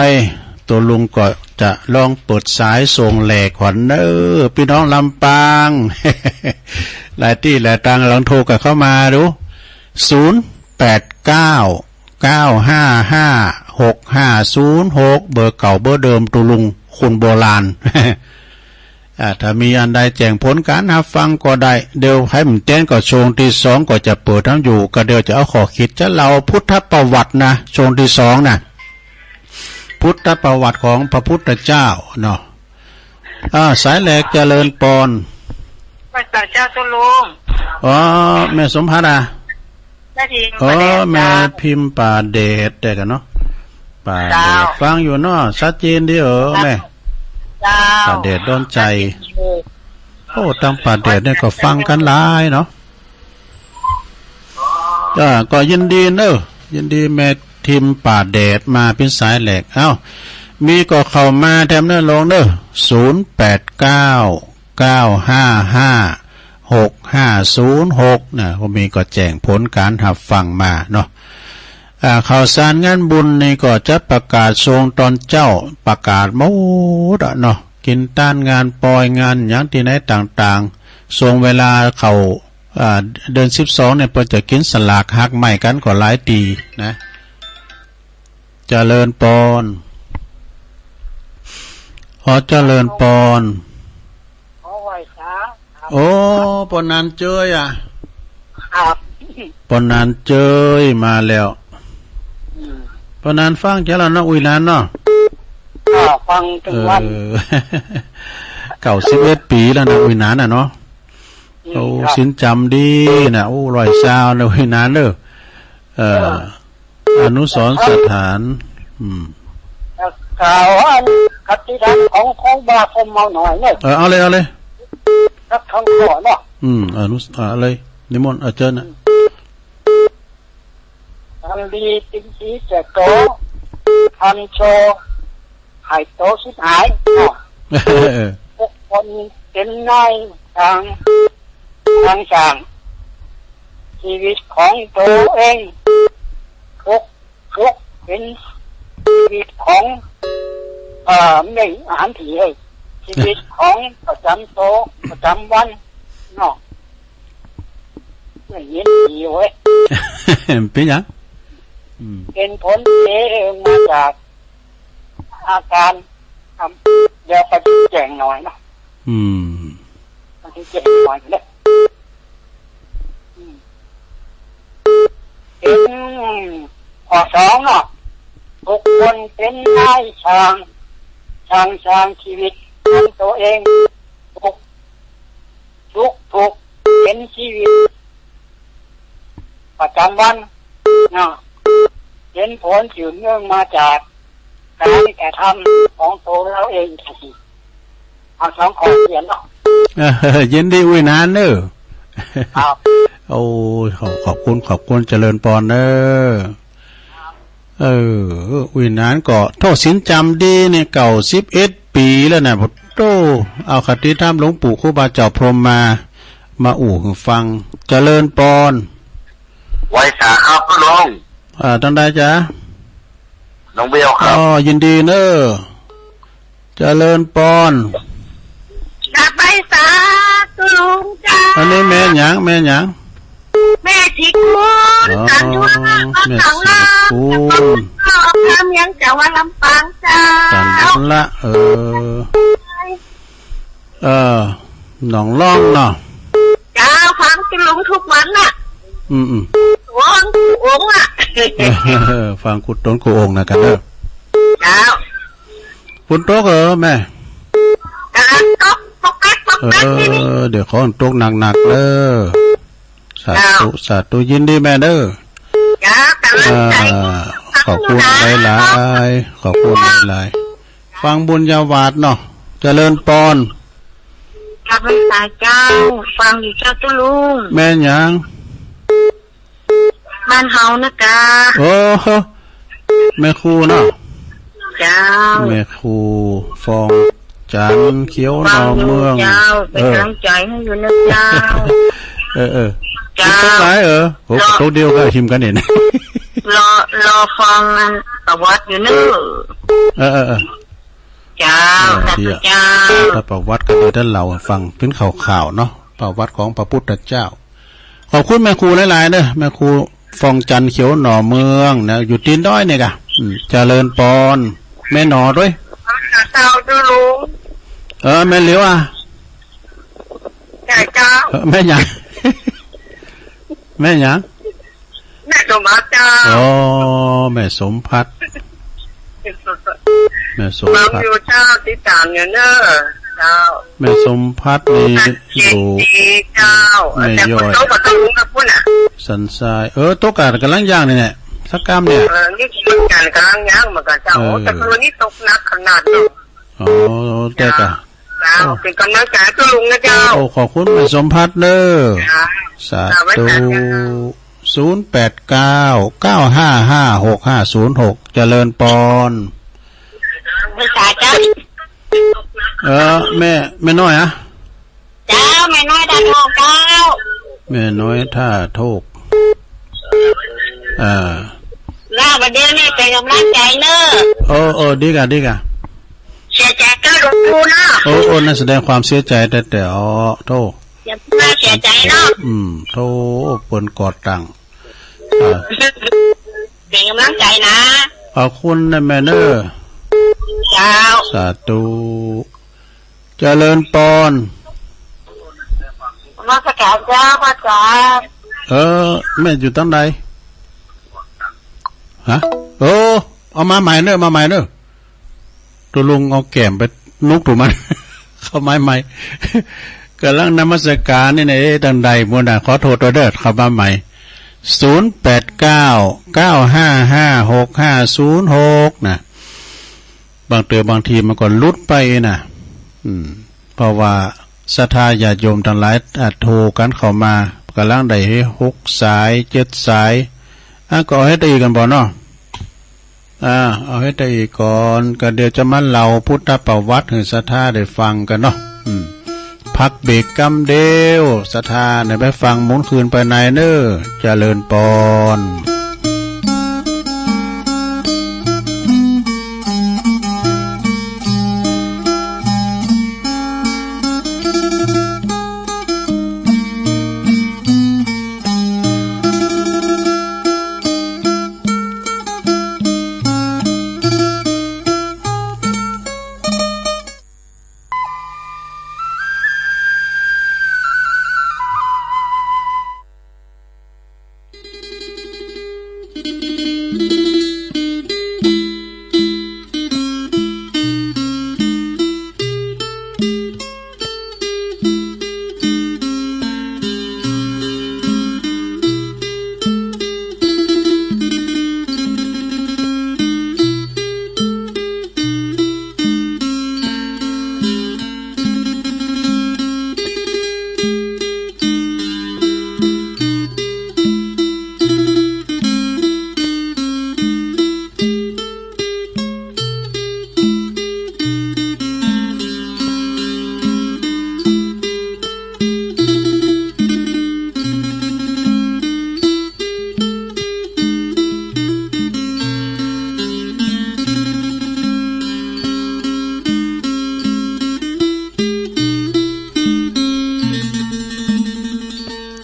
ตุ๊ลุงก็จะลองเปิดสายส่งแหล่ขวัญเนอะ ปี้น้องลำปาง หลายตี้หลายตาง ลองโทรกั๋นเข้ามาดู ศูนย์แปดเก้า เก้าห้าห้า หกห้าศูนย์หก เบอร์เก่าเบอร์เดิม ตุ๊ลุงคนโบราณ อ่า ถ้ามีอันใดแจ้งผลก๋านฮับฟังก็ได้ เดี๋ยวใผบ่เต้นก็ช่วงตี้สองก็จะเปิดทำอยู่ ก็เดี๋ยวจะเอาข้อคิดจะเล่าพุทธประวัตินะ ช่วงตี้สองนะ พุทธประวัติของพระพุทธเจ้าเนาะ อ่า สายแหลก เจริญปอน พระเจ้าตุ๊ลุง อ๋อ แม่สมภัทรอะ แม่พิมพ์ อ๋อ ป่าแดด แม่ เจ้า พิมพ์ป่าแดด ได้กั๋นเนาะ ป่าแดด เจ้า ฟังอยู่เนาะ ชัดเจนดีเออ แม่ เจ้า ป่าแดดดอนใจ๋ ชัดเจนอยู่ โอ้ ตางป่าแดดเนี่ยก็ฟังกั๋นหลายเนาะ อ่า ก็ยินดีเนอะ ยินดีแม่พิมพ์ป่าแดดมาเป๋นสายแหลก เอ้า มีก็เข้ามาแถมเนอะ ลองเนอะ ศูนย์แปดเก้า เก้าห้าห้า หกห้าศูนย์หก นะ ก็มีก็แจ้งผลก๋านฮับฟังมาเนาะ อ่า ข่าวสารงานบุญนี่ก็จะประกาศช่วงตอนเจ๊า ประกาศหมดอะเนาะ กิ๋นตานงานปอยงานหยังตี้ไหนต่างๆ ช่วงเวลาเข้า อ่า เดือนสิบสองเนี่ย เปิ้นจะกิ๋นสลากหักไม้กั๋นก็หลายตี้นะ เจริญปอน ขอเจริญปอน ขอไหว้สา โอ้ ปอนานเจยอะ ครับ ปอนานเจยมาแล้ว อืม ปอนานฟังแจ๋วแล้วเนาะ อุ้ยนานเนาะ อ่า ฟังตึงวัน เออ เก้าสิบเอ็ดปี๋แล้วนะ อุ้ยนานอะเนาะ อืม โอ้ ครับ สินจ๋ำดีนะ โอ้ ร้อยซาวนะ อุ้ยนานเนอะ เออ เออ อนุสรณ์สถาน อืม แล้วกล่าวอันคติธรรมของครูบาพรหมเฮาหน่อยเนอะ เออ เอาเลย เอาเลย สักคำข้อเนาะ อืม อนุส- อ่า เอาเลย นิมนต์ อ่า เจิญนะ ทำดีเป็นสีแก่โต ทำชั่วให้โตชิบหายเนาะ เออ ทุกคนเป็นนายทาง ทางสร้างชีวิตของตัวเอง ทุกข์ ทุกข์เป็นชีวิตของ เอ่อ ไม่อาหารผีเลย ชีวิตของประจำตัวประจำวันเนาะ ไม่เห็นผีเว้ย เป็นหยัง อืม เป็นผลเสียมาจากอาการ ครับ เดี๋ยวไปชี้แจงหน่อยนะ อืม ไปชี้แจงหน่อยเด้อ อืม เป็นข้อสองเนาะ ทุกคนเป็นนายช่าง ช่างสร้างชีวิตของตัวเอง ทุก ทุก ทุกข์เป็นชีวิตประจำวันเนาะ เป็นผลสืบเนื่องมาจากการกระทำของตัวเราเอง เอาสองข้อเขียนเนาะ เออ ยินดีอุ้ยนานเนอะ ครับ โอ้ ขอบ ขอบคุณ ขอบคุณ เจริญปอนเนอะ เออ อุ้ยนานก็ โธ่ สินจ๋ำดีนี่ เก้าสิบเอ็ดปี๋แล้วนะ โธ่ เอาคติธรรมหลวงปู่ครูบาเจ้าพรหมมา มาอู้หื้อฟัง เจริญปอน ไหว้สาครับตุ๊ลุง อ่า ตางใดจ๊ะ น้องเบลครับ อ๋อ ยินดีเนอะ เจริญปอน กราบไหว้สาตุ๊ลุงเจ้า อันนี้แม่หยัง แม่หยัง แม่ศรีกุล อ๋อ สันทุละ แม่ศรีกุล วัดสังละ ก็อำเภอเมืองจังหวัดลำปางเจ้า สันทุละ เออ เออ หนองล่องเนาะ เจ้า ฟังตุ๊ลุงทุกวันน่ะ อืม อืม ฟังตุ๊ลุงอะ เออ ฟังตุ๊ลุงตุ๊ลุงนะกันเนอะ เจ้า นตกเหรอแม่ กำลังตกปอกแป๊กปอกแป๊กนี่ เออ เดี๋ยวขอตกหนักๆ เด้อ สาธุ เจ้า สาธุ ยินดีแม่เด้อ เจ้า กำลังใจ อ่า ขอบคุณหลายๆ ขอบคุณหลายๆ ฟังบุญญาหวาดเนาะ เจริญปอน กราบนมัสก๋ารเจ้า ฟังอยู่เจ้าตุ๊ลุง แม่หยัง บ้านเฮานะกา โอ้โห แม่ครูเนาะ เจ้า แม่ครูฟองจันทร์เขียวหน่อเมือง ฟังอยู่เจ้า เป็น เออ กำลังใจหื้ออยู่นะเจ้า เออ เออ เจ้า ตกหลาย เออ โห รอ ตกเดียวก็หิมกั๋นเนี่ย รอ รอฟังอันประวัติอยู่เน้อ เออ เออ เออ เจ้า เออ สาธุ เดี๋ยว เจ้า ถ้าประวัติก็เดี๋ยวเล่าหื้อฟัง เป๋นข่าวๆ เนาะ ประวัติของพระพุทธเจ้า ขอบคุณแม่ครูหลายๆ เน้อ แม่ครูฟองจันทร์เขียวหน่อเมืองนะ อยู่ตีนดอยเนี่ยกา อืม เจริญปอน แม่หนอด้วย เจ้าตุ๊ลุง เออ แม่หลิวอ่ะ ใช่เจ้า เออ แม่หยัง แม่หยัง แม่สมภัทรเจ้า อ๋อ แม่สมภัทร แม่สมภัทร ฟังอยู่เจ้า ติดต๋ามอยู่เน้อ เจ้า แม่สมภัทรนี่ ชัดเจน อยู่ ดีเจ้า แม่ แต่ ย้อย ฝนตกก็ต้องรู้กับปุ้นน่ะ สันทราย เออ ตกกะก๋ำลังย่างนี่แหละ สักกำเนี่ย เออ นี่เหมือนกั๋น ก๋ำลังย่างเหมือนกั๋นเจ้า เออ แต่คืนนี้ตกหนักขนาดนี้ อ๋อ แต่กะ เจ้า โอ้ เป๋นก๋ำลังใจ๋ตุ๊ลุงนะเจ้า โอ้ ขอบคุณแม่สมภัทรเน้อ เจ้า สาธุ เจ้า ไว้สาธุ ศูนย์แปดเก้า เก้าห้าห้า หกห้าศูนย์หก เจริญปอน ไว้สาธุ เออ แม่ แม่น้อยอะ เจ้า แม่น้อยท่าโทกเจ้า แม่น้อยท่าโทก อ่า ลาบะเดียวนี่เป๋นก๋ำลังใจ๋เน้อ เออ เออ ดีกะ ดีกะ เสียใจ๋กับหลวงปู่เนาะ โอ้ โอ้ นั่นแสดงความเสียใจ๋แต๊ๆ อ๋อ โธ่ อย่าเพิ่งเสียใจ๋เนาะ อืม โธ่ เปิ้นก่อตั้ง อ่า เป๋นก๋ำลังใจ๋นะ ขอบคุณนะแม่เน้อ เจ้า สาธุ เจริญปอน นมัสก๋ารเจ้า พระอาจ๋ารย์ เออ แม่อยู่ตางใด ฮะ เออ เอามาใหม่เน้อ มาใหม่เน้อ ตุ๊ลุงเอาแก้มไปนุกดูมัน เข้าไม้ใหม่ ก๋ำลังนมัสก๋ารนี่นะ เอ๊ะ ตางใดหมดน่ะ ขอโทษตวยเน้อ เข้ามาใหม่ ศูนย์แปดเก้า เก้าห้าห้า หกห้าศูนย์หก นะ บางเตื้อบางทีมันก็หลุดไปนะ อืม เพราะว่าศรัทธาญาติโยมตังหลาย อ่ะ โทรกั๋นเข้ามา ก๋ำลังได้หกสาย เจ็ดสาย อ่ะ ก็เอาหื้อตะอี้ก่อนบ่เนาะ อ่า เอาหื้อตะอี้ก่อน ก็เดี๋ยวจะมาเล่าพุทธประวัติหื้อศรัทธาได้ฟังกั๋นเนาะ อืม พักเบรกกำเดียว ศรัทธาเนี่ยไปฟังหมุนคืนไปในเน้อ เจริญปอน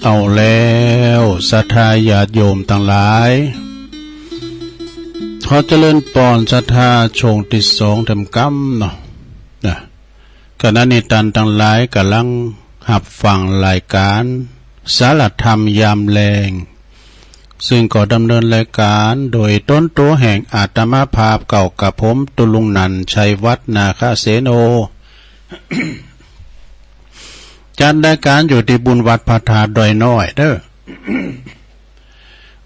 เอาแล้ว ศรัทธาญาติโยมตังหลาย ขอเจริญปอนศรัทธาช่วงตี้สองเต็มกำเนาะ นะ ขณะนี้ต้านตังหลายก๋ำลังฮับฟังรายก๋านสารธรรมยามแลง ซึ่งก็ดำเนินรายการโดยตนตั๋วแห่งอาตมาภาพเก่ากับผม ตุ๊ลุงหนัน ชัยวัฒน์ นาคเสโน จัดรายการอยู่ตี้บุญวัดพระธาตุดอยน้อยเด้อ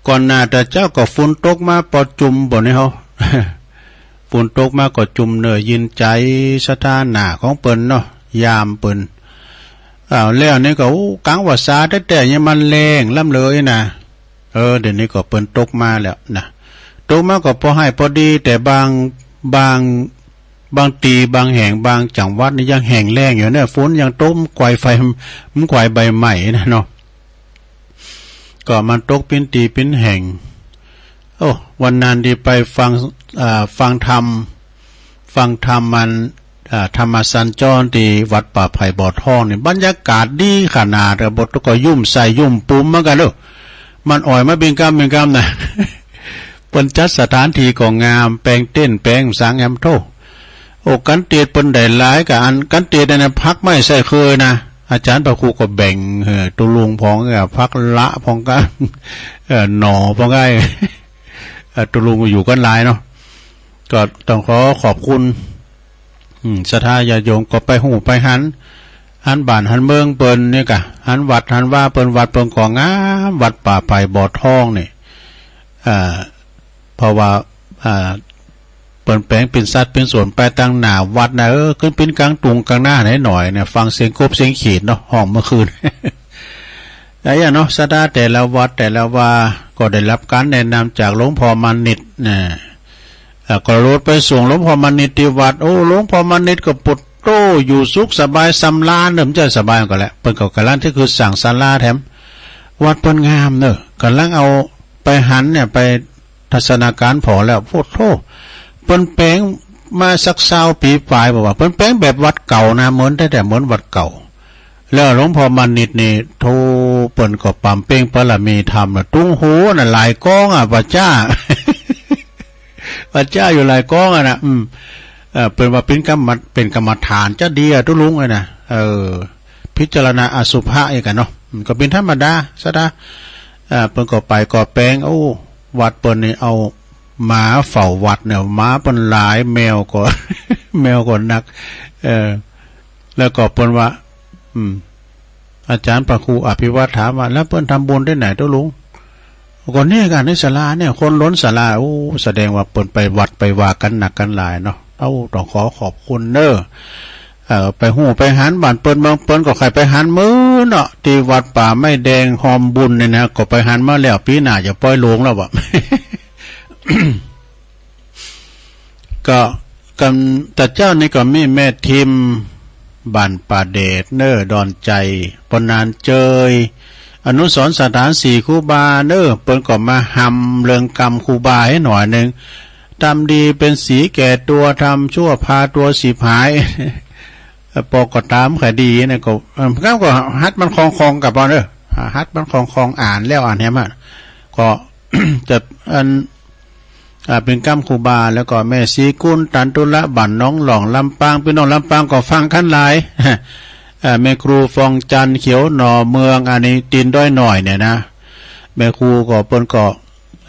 ก่อนหน้าแต่เจ๊าก็ฝนตกมาปอจุมบ่นี่เฮา ฝนตกมาก็จุมเน่อ ยินใจ๋ศรัทธาหน้าของเปิ้นเนาะ ยามเปิ้น อ้าว แล้วนี่ก็ โอ้ กั๋งว่าซาแต๊ๆ ยังมันแล้งล้ำเลยนะ เออ เดี๋ยวนี้ก็เปิ้นตกมาแล้วนะ ตกมาก็ปอไห้ปอดี แต่บาง บาง บางตี้ บางแห่ง บางจังหวัดนี่ยังแห้งแล้งอยู่เนี่ย ฝนยังตกไกวไฟ มันไกวใบไม้นะเนาะ ก็มันตกปิ้นตี้ปิ้นแห่ง โอ้ วันนั้นตี้ไปฟัง อ่า ฟังธรรม ฟังธรรมมัน อ่า ธรรมสัญจรตี้วัดป่าไผ่บ่อทองนี่ บรรยากาศดีขนาด แต่บ่ก็ยุ่มไส้ยุ่มปูมเหมือนกั๋นเนาะ มันอ่อยมาเป๋นกำเป๋นกำนะ เปิ้นจัดสถานตี้ก็งาม แป๋งเต็นท์แป๋งสังแหมโธ่ โอ้ กั๋นเตดเปิ้นได้หลายกว่าอัน กั๋นเตดอันนั้นพักไม้ไส้เคือยนะ อาจ๋ารย์พระครูก็แบ่ง เออ ตุ๊ลุงพ่อง เออ ผักละพ่องก็ เออ หน่อพ่องก็ เออ ตุ๊ลุงก็อยู่กั๋นหลายเนาะ ก็ต้องขอขอบคุณ อืม ศรัทธาญาติโยมก็ไปฮู้ไปหัน หันบ้านหันเมืองเปิ้นนี่กะ หันวัดหันวาเปิ้น วัดเปิ้นก็งาม วัดป่าไผ่บ่อทองนี่ อ่า เพราะว่า อ่า เปิ้นแป๋งเป๋นสัดเป๋นส่วนไปตังหน้าวัดนะ เออ ขึ้นเป๋นก๋างตุงก๋างนาหน้อยๆ เนี่ย ฟังเสียงกบเสียงขีดเนาะ ฮ้องเมื่อคืน อะหยังเนาะ ศรัทธาแต่ละวัดแต่ละวา ก็ได้ฮับก๋านแนะนำจากหลวงพ่อมานิตย์นะ อ่า ก็โลดไปส่งหลวงพ่อมานิตย์ตี้วัด โอ้ หลวงพ่อมานิตย์ก็ปุดโต้ อยู่สุขสบายสำราญเน่อ บ่ใจ้สบายก็แหละ เปิ้นก็ก๋ำลังตี้คือสร้างศาลาแถม วัดเปิ้นงามเน่อ ก๋ำลังเอาไปหันเนี่ย ไปทัศนาการผ่อแล้ว โอ้โธ่ เปิ้นแป๋งมาสักซาวปี๋ป๋าย บอกว่าเปิ้นแป๋งแบบวัดเก่านะ เหมือนแต๊ๆ เหมือนวัดเก่า แล้วหลวงพ่อมานิตย์นี่ โธ่ เปิ้นก็ปำเป่งบารมีธรรมนะ ตุ้งหูน่ะหลายก๊องอะ ป่าจ๊า ป่าจ๊าอยู่หลายก๊องอะนะ อืม เอ่อ เปิ้นว่าเป๋นกรรมะ เป๋นกรรมฐานจะดีอะตุ๊ลุงเอ้ยนะ เออ พิจารณาอสุภะอีกอะเนาะ อืม ก็เป๋นธรรมดา ศรัทธา เอ่อ เปิ้นก็ไปก็แป๋ง โอ้ วัดเปิ้นนี่เอาหมาเฝ้าวัดเนี่ย หมาเปิ้นหลาย แมวก็ แมวก็นัก เออ แล้วก็เปิ้นว่า อืม อาจ๋ารย์พระครูอภิวัฒน์ถามว่า แล้วเปิ้นทำบุญตี้ไหนตุ๊ลุง ก็เนี่ยกั๋นในศาลาเนี่ย คนล้นศาลา โอ้ แสดงว่าเปิ้นไปวัดไปวากั๋นนักกั๋นหลายเนาะ เอ้า ต้องขอขอบคุณเน่อ เอ่อ ไปฮู้ไปหันบ้านเปิ้นเมืองเปิ้น ก็ใค่ไปหันมื้อเนาะ ตี้วัดป่าไม้แดงฮอมบุญเนี่ยนะ ก็ไปหันมาแล้ว ปี๋หน้าจะปอยหลงแล้ววะ ก็กำ แต่เจ้านี่ก็มีแม่ทิม บ้านป่าแดดเน่อ ดอนใจ๋ ปอหนานเจย อนุสรณ์สถานสี่ครูบาเน่อ เปิ้นก็มาฮำเรื่องกำครูบาหื้อหน้อยนึ่ง ทำดีเป็นสีแก่ตัว ทำชั่วพาตัวฉิบหาย ปอก็ต๋ามคดีเนี่ยก็ เอ่อ ก็ ก็หัดมันคล่องๆ ก่อปอเน่อ หัดมันคล่องๆ อ่านแล้วอ่านแหมอะ ก็ จะอัน อ่า เป๋นกำครูบา แล้วก็แม่ศรีกุล ตันตุละ บ้านหนองหล่อง ลำปาง ปี้น้องลำปางก็ฟังกั๋นหลาย อ่า แม่ครูฟองจันทร์ เขียวหน่อเมือง อันนี้ตีนดอยน้อยเนี่ยนะ แม่ครูก็เปิ้นก็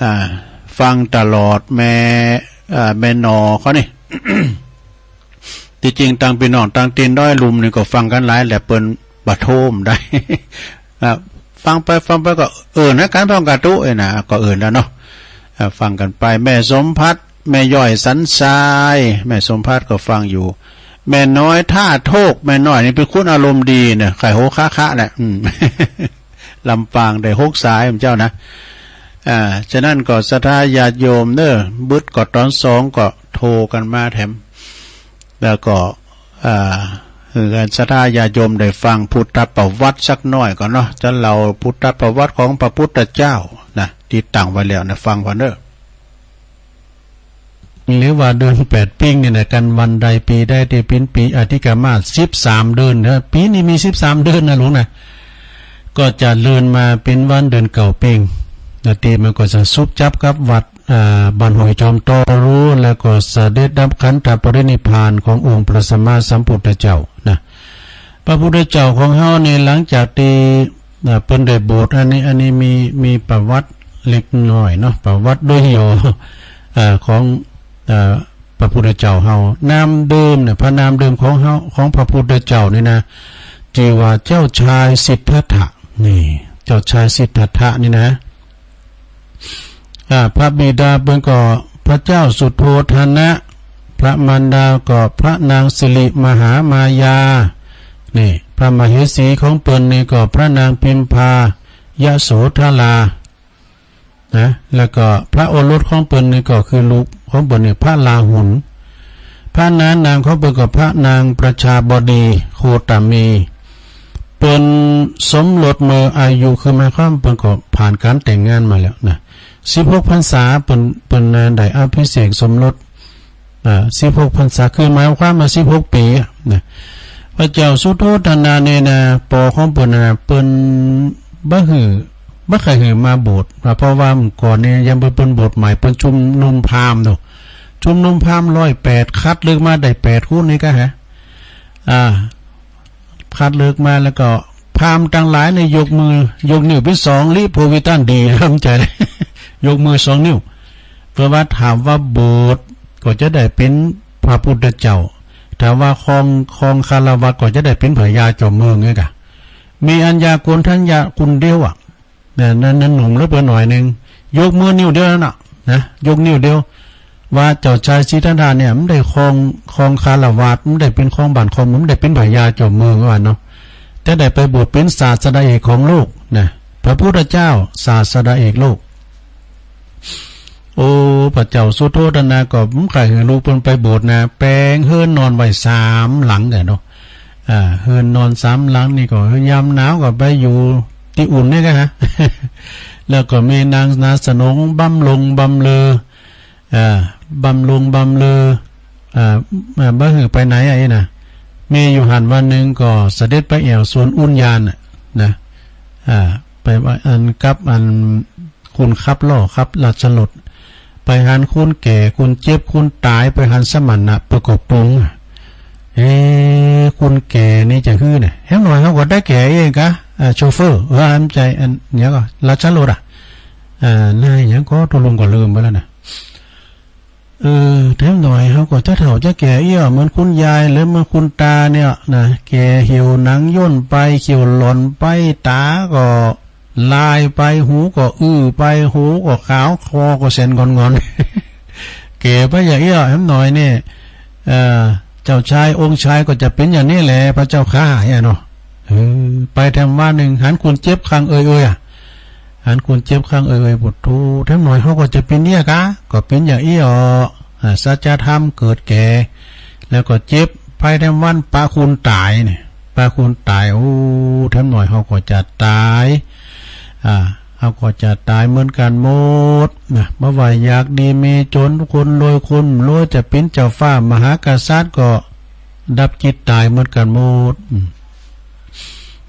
อ่า ฟังตลอด แม่ อ่า แม่หน่อเขานี่ ตี้จริงตังปี้น้องตังตีนดอยลุ่มนี่ก็ฟังกั๋นหลายแหละ เปิ้นบ่โต้มได้ อ่ะ ฟังไปฟังไปก็เอิ้นหากั๋นพ่องกาตุ๊เอยนะ ก็เอิ้นแล้วเนาะ อ่ะ ฟังกั๋นไป แม่สมภัทร แม่ย้อยสันทราย แม่สมภัทรก็ฟังอยู่ แม่น้อยท่าโทก แม่น้อยนี่เป๋นคนอารมณ์ดีเนี่ย ใค่โฮคะคะแหละ อืม ลำปางได้หกสาย เจ้านะ อ่า ฉะนั้นก็ศรัทธาญาติโยมเน่อ บึดก็ต๋อนสองก็โทรกั๋นมาแถม แล้วก็ อ่า หื้อศรัทธาญาติโยมได้ฟังพุทธประวัติสักหน้อยก่อเนาะ จะเล่าพุทธประวัติของพระพุทธเจ้านะ ตี้ตั้งไว้แล้วนะ ฟังผ่อนเน่อ หรือว่าเดือนแปดปิ้งนี่นะ กั๋นวันใดปี๋ใดตี้เป๋นปี๋อธิกมาศสิบสามเดือนเน่อ ปี๋นี้มีสิบสามเดือนนะหลวงนะ ก็จะเลื่อนมาเป๋นวันเดือนเก้าปิ้งนะ ตี้มันก็จะสุบจับกับวัด อ่า บ้านห้วยจอมตอรู้ แล้วก็เสด็จดับขันธปรินิพพานขององค์พระสัมมาสัมพุทธเจ้านะ พระพุทธเจ้าของเฮานี่ หลังจากตี้ อ่า เปิ้นได้บวช อันนี้ อันนี้มี มีประวัติ เล็กน้อยเนาะ ประวัติโดยย่อ เอ่อ ของ เอ่อ พระพุทธเจ้าเฮา นามเดิมเนี่ย พระนามเดิมของเฮา ของพระพุทธเจ้านี่นะ จื่อว่าเจ้าชายสิทธัตถะ นี่ เจ้าชายสิทธัตถะนี่นะ อ่า พระบิดาเปิ้นก็พระเจ้าสุโธทนะ พระมารดาก็พระนางสิริมหามายา นี่ พระมเหสีของเปิ้นนี่ก็พระนางพิมพายโสธรา นะ แล้วก็พระโอรสของเปิ้นนี่ก็คือลูกของเปิ้นนี่พระราหุล พระนานางของเปิ้นก็พระนางประชาบดีโคตมี เปิ้นสมรสเมื่ออายุ คือหมายความเปิ้นก็ผ่านก๋านแต่งงานมาแล้วนะ สิบหกพรรษา เปิ้น เปิ้นได้อภิเษกสมรส อ่า สิบหกพรรษา คือหมายความว่าสิบหกปี๋อะนะ พระเจ้าสุโธทนะนี่นะ ปอของเปิ้นนะ เปิ้นบ่หื้อ บ่ใค่หื้อมาโบสถ์ เพราะว่าเมื่อก่อนนี่ยังเปิ้น เปิ้นโบสถ์ใหม่ เปิ้นชุมนุมพราหมณ์เนาะ ชุมนุมพราหมณ์ร้อยแปด คัดเลือกมาได้แปดคนนี่ก็ฮะ อ่า คัดเลือกมาแล้วก็พราหมณ์ตังหลายเนี่ยยกมือ ยกนิ้วเป๋นสอง ลิโพวิตันดี เข้าใจ๋ ยกมือสองนิ้ว เปื้อว่าถ้าว่าโบสถ์ก็จะได้เป๋นพระพุทธเจ้า ถ้าว่าครอง ครองฆราวาสก็จะได้เป๋นพญาจอมเมืองไงกะ มีอัญญาโกณฑัญญะคนเดียวอะ นะ นั้น นั้นหนุ่มเหลือเปื้อหน่อยนึ่ง ยกมือนิ้วเดียวนั่นน่ะ นะ ยกนิ้วเดียว ว่าเจ้าชายสิทธัตถะเนี่ย มันได้ครอง ครองฆราวาส มันได้เป๋นครองบ้านครองเมือง มันได้เป๋นพญาจอมเมืองว่าเนาะ จะได้ไปโบสถ์เป๋นศาสดาเอกของโลกนะ พระพุทธเจ้าศาสดาเอกโลก โอ้ พระเจ้าสุโธทนะก็บ่ใค่หื้อลูกเปิ้นไปโบสถ์นะ แป๋งเฮือนนอนไว้สามหลังแหละเนาะ อ่า เฮือนนอนสามหลังนี่ก็ยามหนาวก็ไปอยู่ตี้อุ่นนี่ก็ฮะ แล้วก็มีนางนาสนงบำรุงบำเรอ อ่า บำรุงบำเรอ อ่า อ่า บ่หื้อไปไหนอะอี้นะ มีอยู่หั้นวันนึ่งก็เสด็จไปแอ่วสวนอุญญาณน่ะนะ อ่า ไปว่าอันกับอัน คนขับล้อขับราชรถ ไปหันคนแก่ คนเจ็บ คนต๋าย ไปหันสมณะ เปิ้นก็ปรุงอะ เอ๊ะ คนแก่นี่จะหื้อเนี่ย แหมหน่อยเฮาก็ได้แก่เองกะ อ่า โชเฟอร์ เออ อันใจ๋ อันเนี้ยก็ราชรถอะ อ่า นายหยังก็ ตกลงก็ลืมไปแล้วนะ เออ แถมหน่อยเฮาก็จะเฒ่าจะแก่อี้ เหมือนคุณยายหรือเหมือนคุณตาเนี่ยนะ แก่เหี่ยวหนังย่นไป เขี้ยวหล่อนไป ต๋าก็ลายไป หูก็อื้อไป หูก็ขาว คอก็แสนงอนๆ แก่ไปอย่างอี้ แถมหน่อยเนี่ย เอ่อ เจ้าชายองค์ชายก็จะเป๋นอย่างนี้แหละ พระเจ้าข้า เนี่ยเนาะ เออ ไปแถมวันนึ่ง หันคนเจ็บคังเอยๆ อะ หันคนเจ็บคังเอยๆ โผดโธ่ แถมหน่อยเฮาก็จะเป๋นเนี่ยกะ ก็เป๋นอย่างอี้ออ อ่า สัจธรรมเกิดแก่ แล้วก็เจ็บ ไปแถมวันปะคนต๋ายเนี่ย ปะคนต๋าย โอ้ แถมหน่อยเฮาก็จะต๋าย อ่า เฮาก็จะต๋ายเหมือนกั๋นหมดนะ บ่ว่าอยากดีมีจน คนรวยคนบ่รวย จะเป๋นเจ้าฟ้ามหากษัตริย์ก็ดับจิตต๋ายเหมือนกั๋นหมด อืม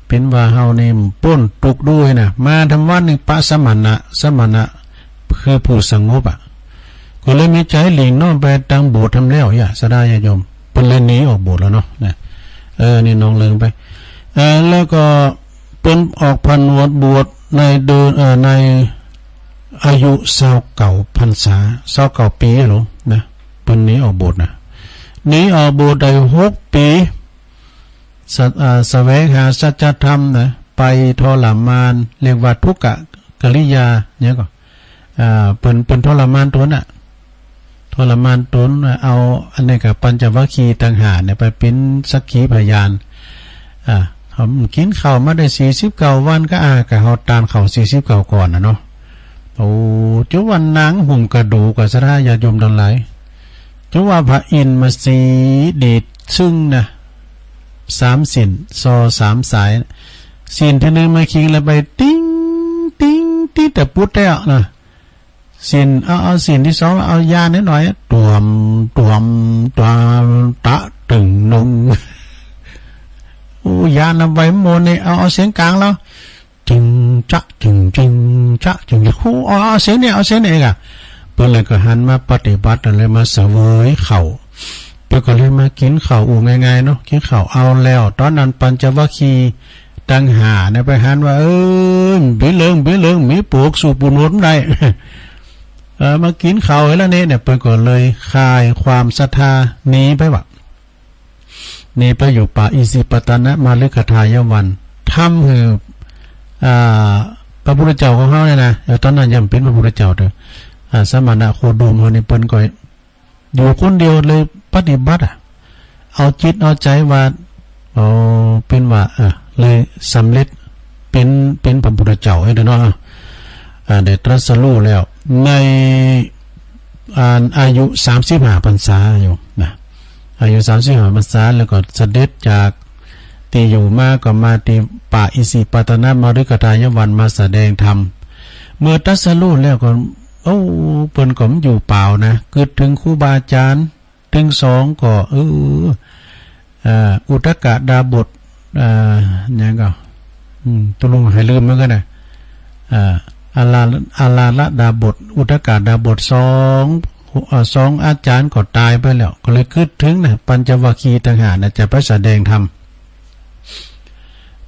เป๋นว่าเฮานี่ป๊นตุ๊กข์ด้วยนะ มาแถมวันนึ่งปะสมณะ สมณะคือผู้สงบอะ ก็เลยมีใจ๋หลิ่งน้อมไปตังโบสถ์แถมแล้ว อย่า ศรัทธาญาติโยม เปิ้นเลยหนีออกโบสถ์แล้วเนาะ นะ เออ นี่น้องเลิงไป เออ แล้วก็เปิ้นออกผนวดบวชในเดือน เอ่อ ในอายุซาวเก้าพรรษา ซาวเก้าปี๋อะหลวงนะ เปิ้นหนีออกโบสถ์นะ หนีออกโบสถ์ได้หกปี๋ สะ อ่า แสวงหาสัจธรรมนะ ไปทรมาน เรียกว่าทุกขกิริยา เนี่ยก็ อ่า เปิ้น เปิ้นทรมานตนน่ะ ทรมานตน เอาอันนี้กับปัญจวัคคีย์ต่างหากเนี่ยไปเป๋นสักขีพยาน อ่า เขากิ๋นข้าวมาได้สี่สิบเก้าวันก็ อ่า ก็เฮาตานข้าวสี่สิบเก้าก่อนน่ะเนาะ โอ้ จุว่าหนังหุ้มกระดูก ศรัทธาญาติโยมตังหลาย จุว่าพระอินทร์มาสีดีดซึ่งนะ สามสิ้น ซอสามสาย สิ้นตี้นึ่งมาคิงแล้วไปติ๊ง ติ๊ง ติ๊ง ตะปุดแต๊อะนะ สิ้น เอา เอาสิ้นตี้สอง เอายานนิดหน่อย ตวม ตวม ตวม ตะตึงนง โอ้ ยานนำไปหมดนี่ เอา เอาเสียงกลางแล้ว จึงจะ จึง จึงจะ จึงจะ โอ้ เอา เอาเสียงเนี่ย เอาเสียงเนี่ยกะ เปิ้นเลยก็หันมาปฏิบัติ เลยมาเสวยข้าว เปิ้นก็เลยมากิ๋นข้าว อู้ ง่ายๆ เนาะ กิ๋นข้าวเอาแล้ว ต๋อนนั้นปัญจวัคคีย์ ตังห้าเนี่ยไปหันว่า เออ บ่มีเรื่อง บ่มีเรื่อง บ่มีปวก สู้ปูนโหดบ่ได้ เออ มากิ๋นข้าวไอ้ละเนี่ย เนี่ย เปิ้นก็เลยคลายความศรัทธาหนีไปว่ะ หนีไปอยู่ป่าอิสิปตนมฤคทายวัน ทำหื้อ อ่า พระพุทธเจ้าของเฮาเนี่ยนะ เออ ต๋อนนั้นยังบ่เป๋นพระพุทธเจ้าเต๊อะ อ่า สมณะโคดมเฮานี่เปิ้นก็ อยู่คนเดียวเลยปฏิบัติอะ เอาจิตเอาใจ๋ว่า เอาเป๋นว่า เออ เลยสำเร็จเป๋น เป๋นพระพุทธเจ้าไอ้เนาะ อ่า ได้ตรัสรู้แล้ว ใน อ่า อายุสามสิบห้าพรรษาอยู่นะ อายุสามสิบห้าพรรษา แล้วก็เสด็จจากตี้อยู่มาก็มาตี้ป่าอิสิปตนมฤคทายวันมาแสดงธรรม เมื่อตรัสรู้แล้วก็ โอ้ เปิ้นก็บ่อยู่เปล่านะ กึ๊ดเถิงครูบาอาจ๋ารย์ เถิงสองก็ เออ เอ่อ อุทกดาบส เอ่อ หยังก็ อืม ตุ๊ลุงหื้อลืมเหมือนกั๋นนะ เอ่อ อารา อาราละดาบส อุทกดาบส สอง เอ่อ สองอาจ๋ารย์ก็ต๋ายไปแล้ว ก็เลยกึ๊ดเถิงนะ ปัญจวัคคีย์ตังห้านะ จะไปแสดงธรรม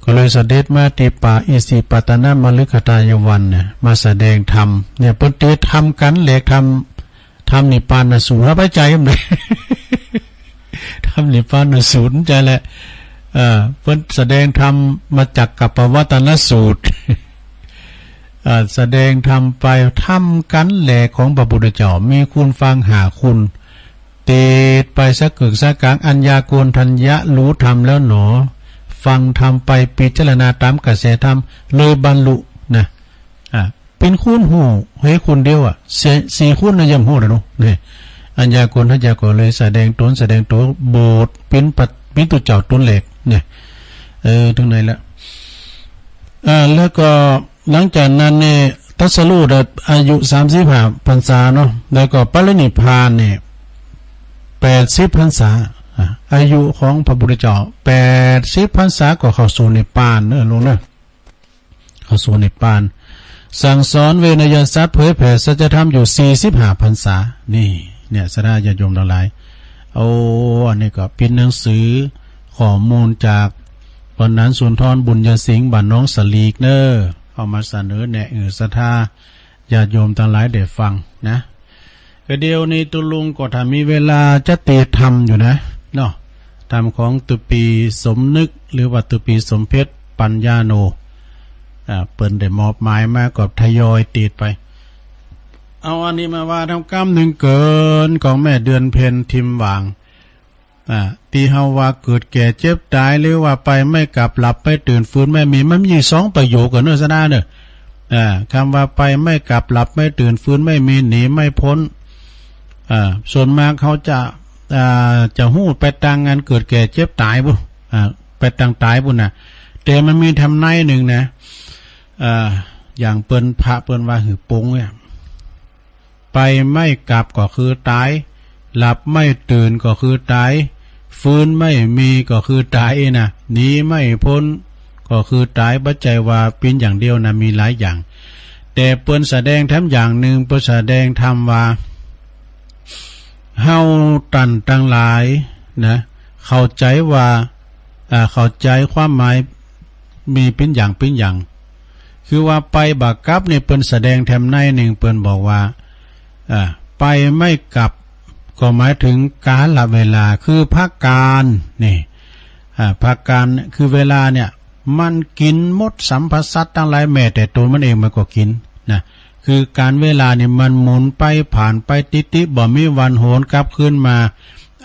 ก็เลยเสด็จมาตี้ป่าอิสิปตนมฤคทายวันเนี่ย มาแสดงธรรม เนี่ย เปิ้นเตรียมธรรมกั๋นแหลกธรรม ธรรมนิพพานสูตร เอาไปใจ๋มันเลย ธรรมนิพพานสูตร ใจ๋แหละ เอ่อ เปิ้นแสดงธรรมมัจจกปวัตตนสูตร เอ่อ แสดงธรรมไป ธรรมกั๋นแหลกของพระพุทธเจ้า มีคุณฟังห้าคุณ เตศไปสะกึกสะกัง อัญญาโกณฑัญญะ รู้ธรรมแล้วหนอ ฟังธรรมไป พิจารณาต๋ามกระแสธรรม เลยบรรลุนะ อ่ะ เป๋นคุณฮู้ เฮ้ย คุณเดียวอะ สี่ สี่คุณนะยังฮู้นะเนาะ เนี่ย อัญญาโกณฑัญญะก็เลยแสดงต๋น แสดงตั๋ว บวชเป๋นปะ เป๋นตุ๊เจ้าต๋นแหลก เนี่ย เออ เถิงไหนละ อ่า แล้วก็หลังจากนั้นเนี่ย ตรัสรู้ได้อายุสามสิบห้าพรรษาเนาะ แล้วก็ปรินิพพานเนี่ย แปดสิบพรรษา อ่ะ อายุของพระพุทธเจ้า แปดสิบพรรษาก็เข้าสู่นิพพานเนอะลุงเนอะ เข้าสู่นิพพาน สั่งสอนเวนยสัตว์ เผยแผ่สัจธรรมอยู่สี่สิบห้าพรรษา นี่ เนี่ย ศรัทธาญาติโยมตังหลาย โอ้ อันนี้ก็เป๋นหนังสือข้อมูลจาก ปอหนานสุนทร บุญยสิงห์ บ้านหนองสลีกเนอะ เอามาเสนอแนะหื้อศรัทธาญาติโยมตังหลายได้ฟังนะ ก็เดี๋ยวนี้ตุ๊ลุงก็ถ้ามีเวลาจะเตรียมธรรมอยู่นะ เนาะ ธรรมของตุ๊ปีสมนึก หรือว่าตุ๊ปีสมเพชร ปัญญาโน อ่า เปิ้นได้มอบหมายมาก็ทยอยเตรียมไป เอาอันนี้มาว่าธรรมกำนึ่งเกินของแม่เดือนเพ็ญ ทิมหว่าง อ่า ตี้เฮาว่าเกิดแก่เจ็บต๋าย หรือว่าไปไม่กลับ หลับไม่ตื่น ฟื้นไม่มี มันมีสองประโยคกั๋นเนอะ ศรัทธาเนอะ อ่า กำว่าไปไม่กลับ หลับไม่ตื่น ฟื้นไม่มี หนีไม่พ้น อ่า ส่วนมากเขาจะ อ่า จะฮู้ไปตางอันเกิดแก่เจ็บต๋ายปู้น อ่า ไปตางต๋ายปู้นนะ แต่มันมีธรรมนายนึ่งนะ อ่า อย่างเปิ้นพระเปิ้นว่าหื้อปงเนี่ย ไปไม่กลับก็คือต๋าย หลับไม่ตื่นก็คือต๋าย ฟื้นไม่มีก็คือต๋ายนะ หนีไม่พ้นก็คือต๋าย บ่ใจ้ว่าเป๋นอย่างเดียวนะ มีหลายอย่าง แต่เปิ้นแสดงธรรมอย่างนึ่ง เปิ้นแสดงธรรมว่า เฮาต้านตังหลายนะ เข้าใจ๋ว่า อ่า เข้าใจ๋ความหมาย มีเป๋นอย่างเป๋นอย่าง คือว่าไปบ่ากลับนี่ เปิ้นแสดงธรรมนายนึ่ง เปิ้นบอกว่า อ่า ไปไม่กลับ ก็หมายถึงกาลเวลา คือพระกาลนี่ อ่า พระกาลคือเวลาเนี่ย มันกิ๋นหมดสรรพสัตว์ตังหลาย แม้แต่ตั๋วมันเองมันก็กิ๋นนะ คือก๋าลเวลานี่มันหมุนไปผ่านไปติติ บ่มีวันหวนกลับคืนมา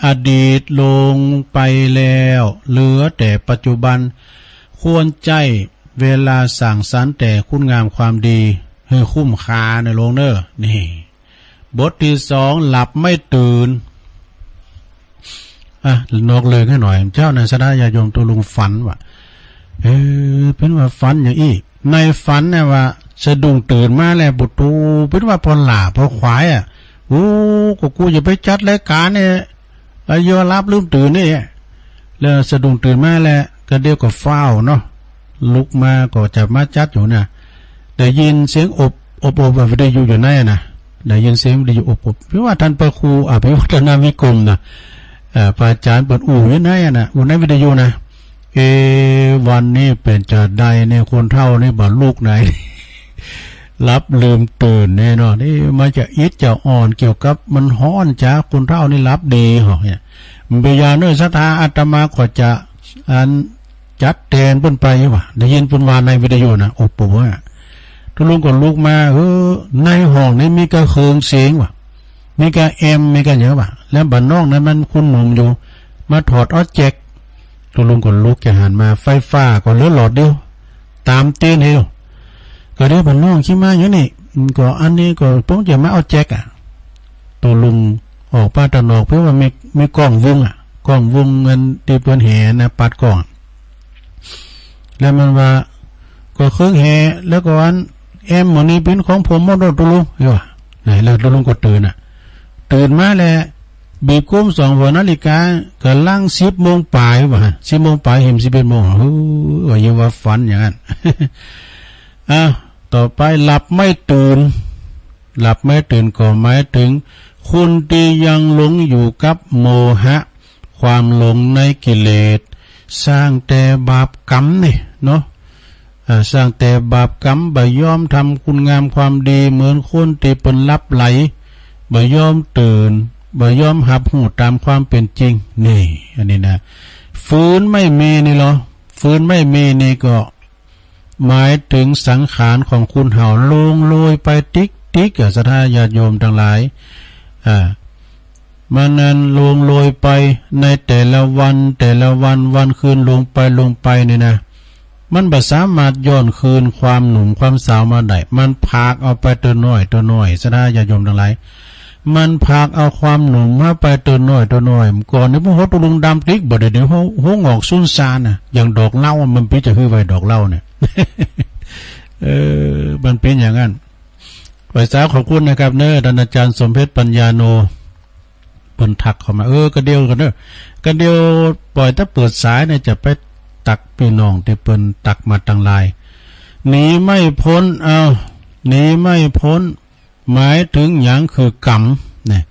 อดีตลงไปแล้ว เหลือแต่ปัจจุบัน ควรใจ๊เวลาสั่งสรรค์แต่คุณงามความดีหื้อคุ้มค่าเน่อลุงเน่อ นี่ บทตี้สอง หลับไม่ตื่น อ่ะ นอกเรื่องหื้อหน่อย เจ้า ในศรัทธาญาติโยมตุ๊ลุงฝันว่า เออ เป๋นว่าฝันอย่างอี้ ในฝันเนี่ยว่าสะดุ้งตื่นมาแล้ว ปู๊โต เป๋นว่าผ่อหล้าผ่อขวายอะ โอ้ ก็กูจะไปจัดรายก๋านเนี่ย อายุหลับลืมตื่นนี่ แล้วสะดุ้งตื่นมาแล้ว ก็เดี๋ยวก็ฟ้าวเนาะ ลุกมาก็จะมาจัดอยู่น่ะ ได้ยินเสียงอบ อบ อบ วิทยุอยู่ในน่ะ ได้ยินเสียงวิทยุอบ อบ หรือว่าต้านพระครูอภิวัฒนวิกรมน่ะ เอ่อ พระอาจ๋ารย์เปิ้นอู้อยู่ในอะน่ะ อู้ในวิทยุน่ะ เอ วันนี้เป๋นจาใดเนี่ย คนเฒ่านี่บ่ลุกไหน หลับลืมตื่นเนี่ยเนาะ นี่มันจะอิดจะอ่อนเกี่ยวกับมันฮ้อนจ๊า คนเฒ่านี่หลับดีเหาะเนี่ย บ่ยากเน่อศรัทธา อาตมาก็จะ อัน จัดแตนเปิ้นไปว่ะ ได้ยินเปิ้นว่าในวิทยุนะ โอ้โห ตุ๊ลุงก็ลุกมา เออ ในห้องนี่มีก้าเคิงเสียงว่ะ มีก้าแอมป์ มีก้าหยังว่ะ แล้วบ่านอกนั้นมันคุณหนุ่มอยู่ มาถอดเอาแจ็ค ตุ๊ลุงก็ลุกจะหันมา ไฟฟ้าก็เหลือหลอดเดียว ต๋ามเตียงเหียว ก็เดี๋ยวบ่านอกขึ้นมาอย่างนี้ ก็อันนี้ก็ป้องจะมาเอาแจ็คอะ ตุ๊ลุงออกไปตางนอก เพราะว่ามี มีก้องวงอะ ก้องวงเงินตี้เปิ้นแห่นะ ปัดก้อง แล้วมันว่า ก็เคิงแห่ แล้วก็อันแอมป์หม้องนี้เป๋นของผมหมดแล้วตุ๊ลุง เออ ไหน แล้วตุ๊ลุงก็ตื่นอะ ตื่นมาแล้ว บีบกุมส่องหัวนาฬิกา ก่ำลังสิบโมงป๋ายว่ะ สิบโมงป๋าย แหมสิบเอ็ดโมง โอ้โห ว่ายังว่าฝันอย่างนั้น อ่ะ ต่อไป หลับไม่ตื่น หลับไม่ตื่นก็หมายถึง คนตี้ยังหลงอยู่กับโมหะ ความหลงในกิเลส สร้างแต่บาปกรรมนี่เนาะ อ่า สร้างแต่บาปกรรม บ่ยอมทำคุณงามความดี เหมือนคนตี้เปิ้นหลับไหล บ่ยอมตื่น บ่ยอมฮับฮู้ต๋ามความเป๋นจริง นี่ อันนี้นะ ฟืนไม่มีนี่เหรอ ฟืนไม่มีนี่ก็ หมายถึงสังขารของคนเฮาล่วงโรยไปติ๊กๆ อะ ศรัทธาญาติโยมตังหลาย อ่า มันนั้นล่วงโรยไปในแต่ละวัน แต่ละวัน วันคืนล่วงไป ล่วงไปนี่นะ มันบ่สามารถย้อนคืนความหนุ่มความสาวมาได้ มันผลากเอาไปเตื้อน้อยเตื้อน้อย ศรัทธาญาติโยมตังหลาย มันผลากเอาความหนุ่มมาไปเตื้อน้อยเตื้อน้อย ก่อนนี่พวกหัวตุ๊ลุงดำติ๊ก บ่าเดี๋ยวนี้หัว หัวหงอกสูญซานน่ะ อย่างดอกเหล้า มันเป๋นจะหื้อไว้ดอกเหล้าเนี่ย เออ มันเป๋นอย่างนั้น ไหว้สาขอบคุณนะครับเนอะ ต้านอาจ๋ารย์สมเพชรปัญญาโน เปิ้นทักเข้ามา เออ กะเดี่ยวก่อนเนอะ กะเดี่ยวป่อยตะเปิดสายเนี่ย จะไปตักปี้น้องตี้เปิ้นตักมาตังหลาย หนีไม่พ้น เอ้า หนีไม่พ้น หมายถึงหยัง คือกรรมนะ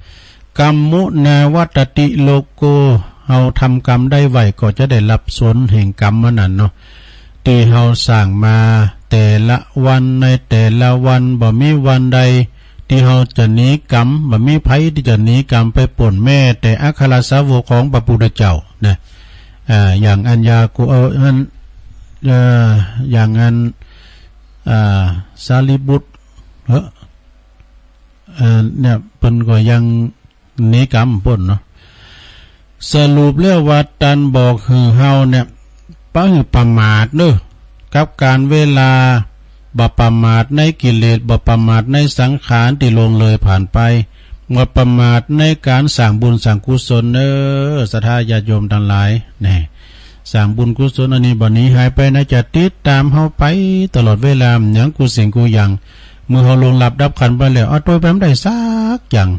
กัมมุนาวัตติโลโก เฮาทำกรรมใดไว้ก็จะได้ฮับผลแห่งกรรมอันนั้นเนาะ ตี้เฮาสร้างมาแต่ละวันในแต่ละวัน บ่มีวันใดตี้เฮาจะหนีกรรม บ่มีใผตี้จะหนีกรรมไปป๊น แม้แต่อัครสาวกของพระพุทธเจ้านะ อ่า อย่างอันยาโก เอ่อ อัน เอ่อ อย่างอัน อ่า สารีบุตร เฮ้อ เอ่อ เนี่ย เปิ้นก็ยังหนีกรรมป๊นเนาะ สรุปแล้วว่าต้านบอกหื้อเฮาเนี่ย บ่หื้อประมาทเนอะ กับก๋านเวลา บ่ประมาทในกิเลส บ่ประมาทในสังขารตี้ล่วงเลยผ่านไป บ่ประมาทในก๋านสร้างบุญสร้างกุศลเนอะ ศรัทธาญาติโยมตังหลาย แน่ สร้างบุญกุศลอันนี้บ่หนีหายไปนะ จะติดต๋ามเฮาไปตลอดเวลา หยังกู้สิ่งกู้อย่าง เมื่อเฮาล่วงลับดับขันธ์ไปแล้ว เอาตวยไปบ่ได้สักอย่าง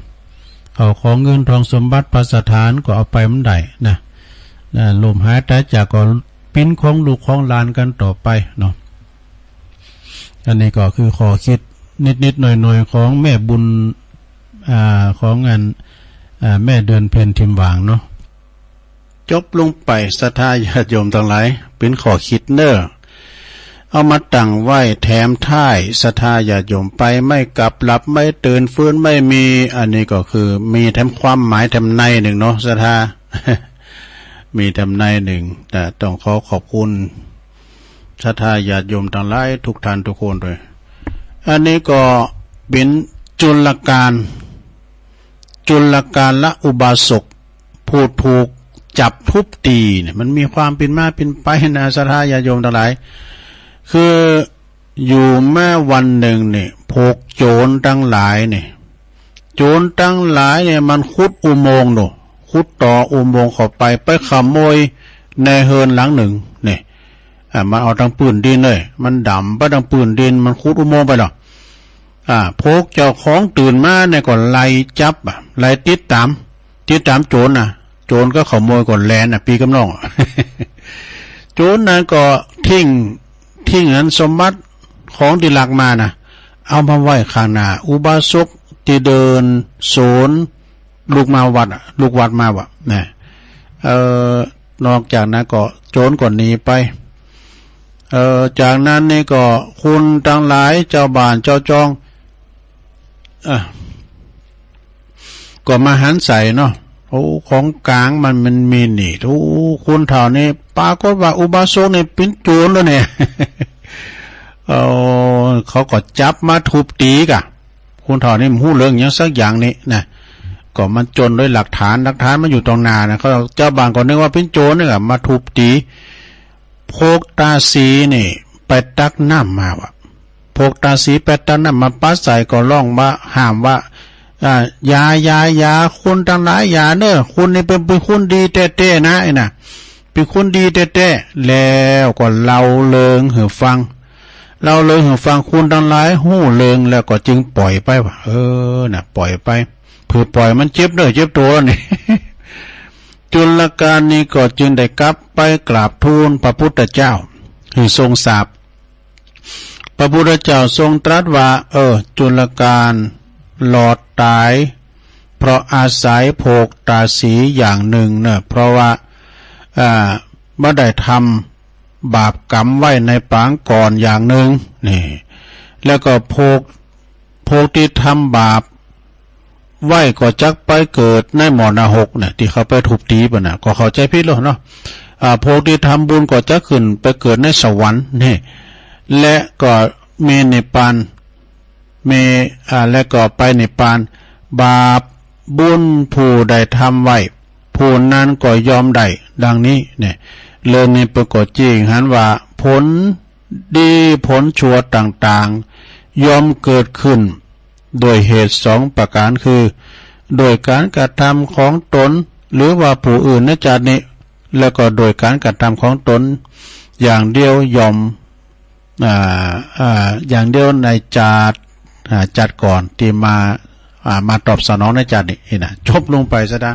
ข้าวของเงินทองสมบัติภัสถานก็เอาไปบ่ได้นะ นะ ล้มหายต๋ายจากก็เป๋นของลูกของหลานกั๋นต่อไปเนาะ อันนี้ก็คือข้อคิดนิดๆ หน่อยๆ ของแม่บุญ อ่า ของอัน อ่า แม่เดือนเพ็ญ ถิ่มหวางเนาะ จบลงไป ศรัทธาญาติโยมตังหลาย เป๋นข้อคิดเน่อ เอามาตั้งไว้แถมท้าย ศรัทธาญาติโยม ไปไม่กลับ หลับไม่ตื่น ฟื้นไม่มี อันนี้ก็คือมีแถมความหมายแถมนัยนึ่งเนาะ ศรัทธา มีแถมนัยนึ่ง แต่ต้องขอขอบคุณ ศรัทธาญาติโยมตังหลายทุกท่านทุกคนด้วย อันนี้ก็เป๋นจุลกาล จุลกาละอุบาสก ผู้ถูกจับทุบตีเนี่ย มันมีความเป๋นมาเป๋นไปนะ ศรัทธาญาติโยมตังหลาย คืออยู่มาวันนึ่งเนี่ย พวกโจรตังหลายเนี่ย โจรตังหลายเนี่ย มันขุดอุโมงค์โน่ะ ขุดต่ออุโมงค์เข้าไป ไปขโมยในเฮือนหลังนึ่งเนี่ย อ่า มันเอาตังปื้นดินเลย มันดำไปตังปื้นดิน มันขุดอุโมงค์ไปแล้ว อ่า พวกเจ้าของตื่นมาเนี่ยก็ไล่จับอะ ไล่ติดต๋าม ติดต๋ามโจรน่ะ โจรกับขโมยก็แล่นน่ะ ปี้กับน้อง โจรนั้นก็ทิ้ง ทิ้งอันสมบัติของตี้ลักมาน่ะ เอามาไว้ข้างหน้า อุบาสกตี้เดินสวนลูกมาวัดอะ ลูกวัดมาว่ะ นะ เอ่อ นอกจากนั้นก็ โจรก็หนีไป เอ่อ จากนั้นนี่ก็คนตังหลาย จาวบ้านจาวจอง อ่ะ ก็มาหันใส่เนาะ โอ้ ของก๋างมัน มันมีนี่ โอ้ คนเฒ่านี่ ปรากฏว่าอุบาสกนี่เป๋นโจรแล้วเนี่ย เอ่อ เขาก็จับมาทุบตี๋ก่ะ คนเฒ่านี่บ่ฮู้เรื่องหยังสักอย่างนี่นะ ก็มันจ้นด้วยหลักฐาน หลักฐานมันอยู่ตรงหน้านะ เขา จาวบ้านก็นึกว่าเป๋นโจรนี่ก่ะ มาทุบตี๋ พวกต๋าสีนี่ไปตักน้ำมาว่ะ พวกต๋าสีไปตักน้ำมาปาใส่ ก็ฮ้องว่า ห้ามว่า อ่า อย่า อย่า อย่า คนตังหลายอย่าเน่อ คนนี่เป๋น เป๋นคนดีแต๊ๆ นะ ไอ้น่ะ เป๋นคนดีแต๊ๆ แล้วก็เล่าเรื่องหื้อฟัง เล่าเรื่องหื้อฟัง คนตังหลายฮู้เรื่องแล้วก็จึงปล่อยไปว่ะ เออ น่ะ ปล่อยไป เผื่อปล่อยมันเจ็บเน่อเจ็บตั๋วนี่ จุลกานนี่ก็จึงได้กลับไปกราบทูลพระพุทธเจ้า หื้อทรงทราบ พระพุทธเจ้าทรงตรัสว่า เออ จุลกานรอดต๋าย เพราะอาศัยพวกต๋าสีอย่างนึ่งเน่อ เพราะว่า อ่า บ่ได้ทำบาปกรรมไว้ในปางก่อนอย่างนึ่ง นี่ แล้วก็พวก พวกตี้ทำบาปไว้ก็จักไปเกิดในหม้อนรกเนี่ย ตี้เขาไปทุบตี๋เปิ้นน่ะ ก็เข้าใจ๋ผิดแล้วเนาะ อ่า พวกตี้ทำบุญก็จักขึ้นไปเกิดในสวรรค์นี่ และก็มีนิพพาน มี อ่า และก็ไปนิพพาน บาปบุญผู้ใดทำไว้ ผู้นั้นก็ย่อมได้ดังนี้เนี่ย เรื่องนี้เปิ้นก็จี้หันว่า ผลดีผลชั่วต่างๆ ย่อมเกิดขึ้นโดยเหตุสองประก๋าน คือ โดยก๋านกระทำของตน หรือว่าผู้อื่นในจาตินี้ แล้วก็โดยก๋านกระทำของตนอย่างเดียวย่อม อ่า อ่า อย่างเดียวในจาติ อ่า จาติก่อนตี้มา อ่า มาตอบสนองในจาตินี้ นี่นะ จบลงไปซะนะ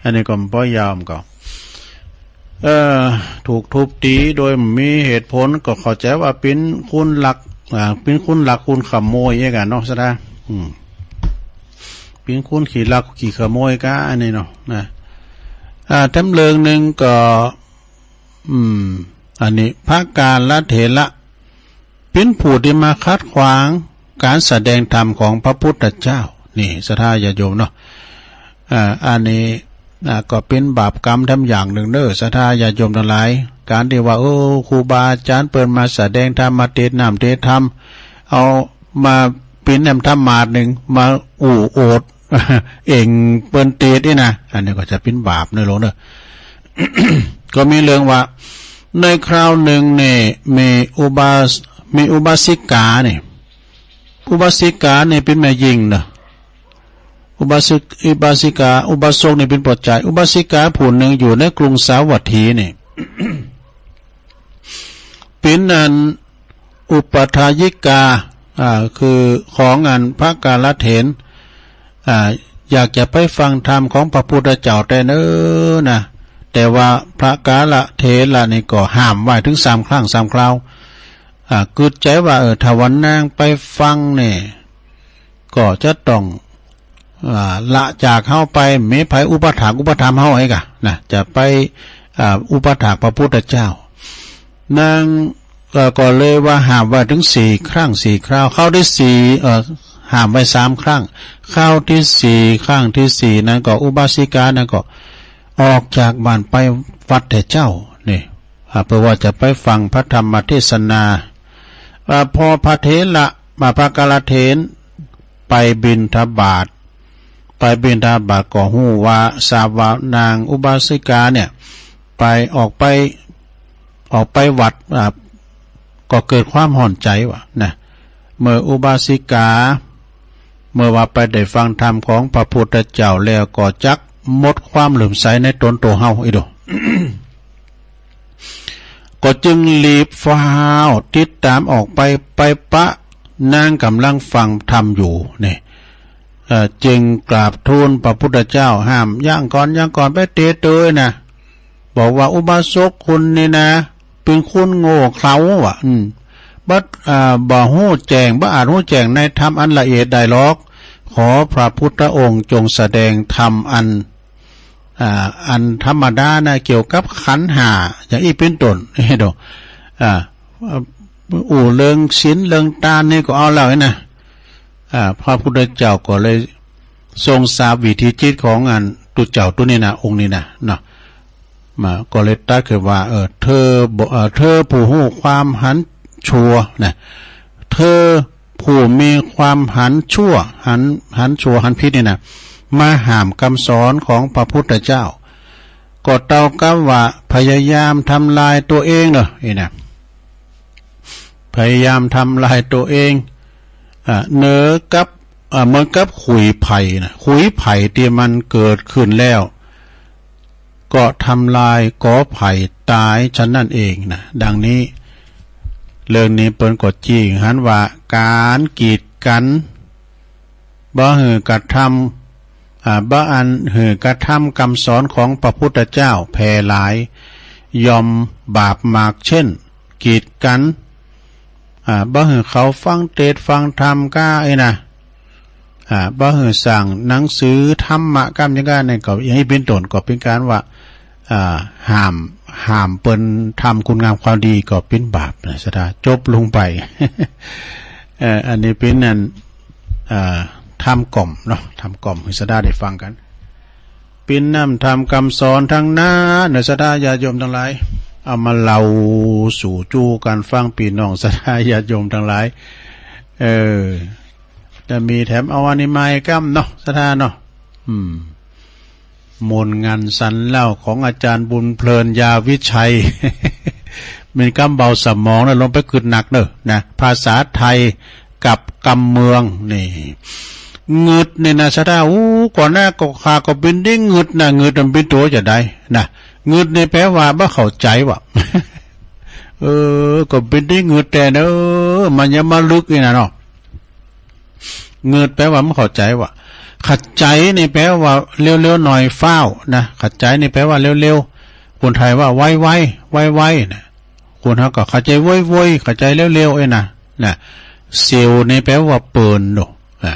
อันนี้ก็บ่ยาวก็ เอ่อ ถูกทุบตี๋โดยบ่มีเหตุผล ก็เข้าใจ๋ว่าเป๋นคนลัก อ่า เป๋นคนลักคนขโมยอย่างกั๋นเนาะ ซะนะ อืม เป๋นคนขี้ลักขี้ขโมยก้า อันนี้เนาะ นะ อ่า แถมเรื่องนึ่งก็ อืม อันนี้พระกาลเถระ เป๋นผู้ตี้มาขัดขวางก๋านแสดงธรรมของพระพุทธเจ้า นี่ ศรัทธาญาติโยมเนาะ อ่า อันนี้ อ่า ก็เป๋นบาปกรรมแถมอย่างนึ่งเน่อ ศรัทธาญาติโยมตังหลาย ก๋านตี้ว่า โอ้ ครูบาอาจ๋ารย์เปิ้นมาแสดงธรรม มาเตสน์น้ำเตสน์ธรรม เอามาปิ้นแหมธรรมาสน์นึ่ง มาอู้โอด เอ็งเปิ้นเตสน์นี่นะ อันนี้ก็จะเป๋นบาปเน่อโยมเน่อ ก็มีเรื่องว่า ในคราวนึ่งนี่ มีอุบาส- มีอุบาสิกานี่ อุบาสิกานี่เป๋นแม่ญิงเน่อ อุบาสิก- อุบาสิกา อุบาสกนี่เป๋นป้อจาย อุบาสิกาผู้นึ่งอยู่ในกรุงสาวัตถีนี่ เป๋นอันอุปัฏฐายิกา อ่า คือของอันพระกาลเถระ อ่า อยากจะไปฟังธรรมของพระพุทธเจ้าแต๊เน่อนะ แต่ว่าพระกาลเถระนี่ก็ห้ามไว้เถิงสามครั้งสามคราว อ่า กึ๊ดใจ๋ว่า เออ ถ้าว่านางไปฟังนี่ ก็จะต้อง อ่า ละจากเฮาไป บ่มีใผอุปัฏฐากอุปถัมภ์เฮาไอ้ก่ะนะ จะไป อ่า อุปัฏฐากพระพุทธเจ้า นาง เอ่อ ก็เลยว่าห้ามไว้เถิงสี่ครั้งสี่คราว คราวตี้สี่ เอ่อ ห้ามไว้สามครั้ง คราวตี้สี่ ครั้งตี้สี่นั้นก็อุบาสิกานั้นก็ออกจากบ้านไปวัดแต๊เจ้า นี่ อ่า เปื้อว่าจะไปฟังพระธรรมเทศนา อ่า พอพระเถระ มาพระกาลเถระไปบิณฑบาต ไปบิณฑบาตก็ฮู้ว่า ทราบว่านางอุบาสิกาเนี่ย ไป ออกไป ออกไปวัด อ่า ก็เกิดความฮ้อนใจ๋ว่านะ เมื่ออุบาสิกา เมื่อว่าไปได้ฟังธรรมของพระพุทธเจ้าแล้วก็จักหมดความเลื่อมใสในต๋นตั๋วเฮาอี้โด ก็จึงรีบฟ้าวติดต๋ามออกไป ไปปะนางก่ำลังฟังธรรมอยู่นี่ เอ่อ จึงกราบทูลพระพุทธเจ้าห้าม ยังก่อน ยังก่อน ไปเตสน์เตยนะ บอกว่าอุบาสกคนนี้นะ เป๋นคนโง่เขลาว่ะ อืม บ่ อ่า บ่ฮู้แจ้ง บ่อาจฮู้แจ้งในธรรมอันละเอียดได้หรอก ขอพระพุทธองค์จงแสดงธรรมอัน อ่า อันธรรมดานะ เกี่ยวกับขันธ์ห้า อย่างอี้เป๋นต้น เห็นบ่ อ่า อู้เรื่องศีลเรื่องตานนี่ก็เอาแล้วนะ อ่า พระพุทธเจ้าก็เลยทรงสาบวิถีจิตของอันตุ๊เจ้าตุ๊นี้นะ องค์นี้นะ เนาะ มา ก็เลยตรัสขึ้นว่า เออ เธอบ่ เออ เธอผู้ฮู้ความหันชั่วนะ เธอผู้มีความหันชั่ว หัน หันชั่ว หันผิดนี่นะ มาห้ามกำสอนของพระพุทธเจ้า ก็เต้ากับว่าพยายามทำลายตั๋วเองเนาะ นี่นะ พยายามทำลายตั๋วเอง อ่า เหมือนกับ อ่า เหมือนกับขุยไผ่นะ ขุยไผ่ตี้มันเกิดขึ้นแล้ว ก็ทำลายกอไผ่ต๋ายฉันนั้นเองนะ ดังนี้ เรื่องนี้เปิ้นก็จี้หันว่าก๋านกีดกั๋น บ่หื้อกระทำ อ่า บ่อันหื้อกระทำกำสอนของพระพุทธเจ้าแผ่หลาย ย่อมบาปหมากเช่น กีดกั๋น อ่า บ่หื้อเขาฟังเตสน์ฟังธรรมก้าอี้นะ อ่า บ่หื้อสร้างหนังสือธรรมะก้ามยังก้า นี่ก็อย่างอี้เป๋นต้น ก็เป๋นก๋านว่า อ่า ห้าม ห้ามเปิ้นทำคุณงามความดีก็เป๋นบาปนะ ศรัทธา จบลงไป เอ่อ อันนี้เป๋นอัน อ่า ธรรมกล่อมเนาะ ธรรมกล่อมหื้อศรัทธาได้ฟังกั๋น เป๋นน้ำธรรมกำสอนตังนั้นเนาะ ศรัทธาญาติโยมตังหลาย เอามาเล่าสู่จู้กั๋นฟัง ปี้น้องศรัทธาญาติโยมตังหลาย เออ จะมีแถมเอาอันนี้มาใหม่ก้ำเนาะ ศรัทธาเนาะ อืม มนต์งานสรรเล่าของอาจารย์บุญเพลิน ยาวิชัย เป๋นก้ำเบาสมองนะ ลงไปกึ๊ดหนักเน่อนะ ภาษาไทยกับกำเมือง นี่ งึดนี่นะ ศรัทธา อู้ ก่อนหน้าก็ข้าก็เป๋นได้งึดนะ งึดมันเป๋นตั๋วจาใดนะ งึดนี่แปลว่าบ่เข้าใจ๋ว่ะ เออ ก็เป๋นได้งึดแต๊เน่อ มันยังบ่ลึกนี่นะเนาะ งึดแปลว่าบ่เข้าใจ๋ว่ะ ขัดใจ๋นี่แปลว่าเร็วๆ หน่อย ฟ้าวนะ ขัดใจ๋นี่แปลว่าเร็วๆ คนไทยว่าไวๆ ไวๆ นะ คนเฮาก็เข้าใจ๋โว้ยๆ เข้าใจ๋เร็วๆ เอ้ยนะ นะ เสียวนี่แปลว่าเปิ่นเนาะ นะ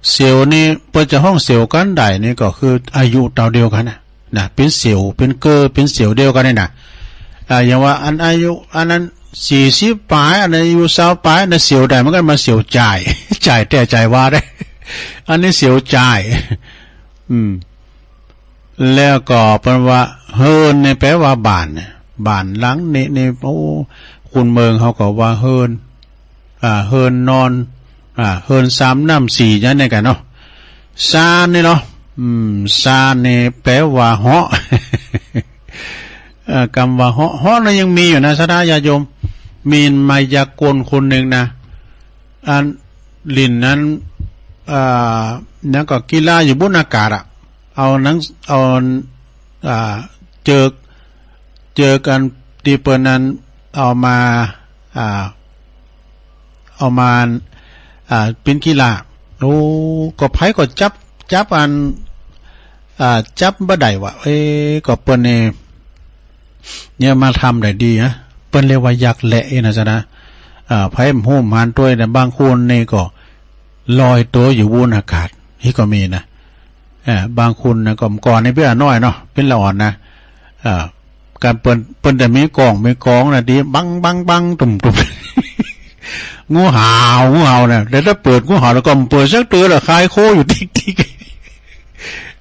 เสียวนี่เปิ้นจะฮ้องเสียวกั๋นได้นี่ก็คืออายุเต้าเดียวกั๋นนะ นะ เป๋นเสียว เป๋นเก้อ เป๋นเสียวเดียวกั๋นนี่นะ อ่า อย่างว่าอันอายุ อันนั้นสี่สิบป๋าย อันนั้นอายุซาวป๋าย อันนั้นเสียวได้เหมือนกั๋น มันเสียวจ่าย จ่ายแต๊จ่ายวาได้ อันนี้เสียวจ่าย อืม แล้วก็เปิ้นว่าเฮือนนี่แปลว่าบ้านเนี่ย บ้านหลังนี้นี่ โอ้ คนเมืองเขาก็ว่าเฮือน อ่า เฮือนนอน อ่า เฮือนสามน้ำสี่อย่างนี้กั๋นเนาะ ซานนี่เนาะ อืม ซานนี่แปลว่าเหาะ เอ่อ กำว่าเหาะ เหาะนี่ยังมีอยู่นะ ศรัทธาญาติโยม มีมายากลคนนึ่งนะ อัน หลิ้นอัน อ่า หยังก็กีฬาอยู่บนอากาศอะ เอาหนัง เอา อ่า เจิก เจิกอันตี้เปิ้นนั้นเอามา อ่า เอามา อ่า เป๋นกีฬา โอ้ ก็ใผก็จับ จับอัน อ่า จับบ่ได้ว่ะ เอ๊ะ ก็เปิ้นนี่ เนี่ยมาทำได้ดีนะ เปิ้นเรียกว่ายักแหละอี้นะ ศรัทธา อ่า ใผบ่ฮู้หมานตวยนะ บางคนนี่ก็ลอยตั๋วอยู่บนอากาศ นี่ก็มีนะ อ่า บางคนนะ ก็ก่อนนี่เป๋นน้อยเนาะ เป๋นละอ่อนนะ อ่า ก๋านเปิ้น เปิ้นจะมีก้อง มีกองนะ ตี้บัง บัง บัง ตุ้ม ตุ้ม งูเห่า งูเห่านะ แต่ถ้าเปิดงูเห่าแล้วก็บ่เปิดสักเตื้อละ คายโค้อยู่ติ๊กติ๊ก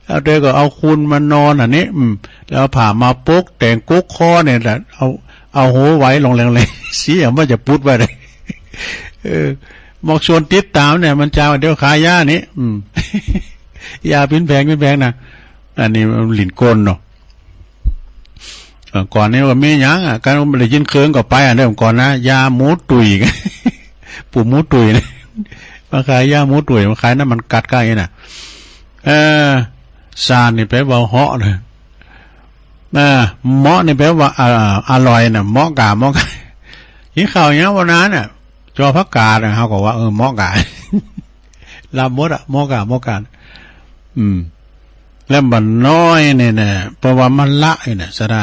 เอาเตื้อก็เอาคนมานอนอันนี้ อืม แล้วเอาผ้ามาปก แต่งกกคอเนี่ยแหละ เอา เอาหัวไหวลงแรงๆ สิ ว่าจะปุ๊ดไว้เลย เออ บอกชวนติดต๋ามเนี่ย มันจะเดี๋ยวขายยานี่ อืม ยาปิ้นแพง ปิ้นแพงนะ อันนี้มันหลิ้นกลเนาะ เอ่อ ก่อนนี้ว่ามีหยังอะ ก๋านบ่ได้ยินเคิงก็ไปอะ เริ่มก่อนนะ ยาหมูตุ๋ย ปู่หมูตุ๋ยนะ มาขายยาหมูตุ๋ย มาขายน้ำมันกัดก้าอี้นะ เออ ซานนี่แปลว่าเหาะนะ เออ เหมาะนี่แปลว่า อ่า อร่อยนะ เหมาะก๋า เหมาะก๋า กิ๋นข้าวยังบ่นานน่ะ จอผักกาดน่ะ เฮาก็ว่า เออ เหมาะก๋า ลาบมดอะ เหมาะก๋า เหมาะก๋า อืม แล้วบ่าน้อยนี่นะ เพราะว่ามันละนี่นะ ศรัทธา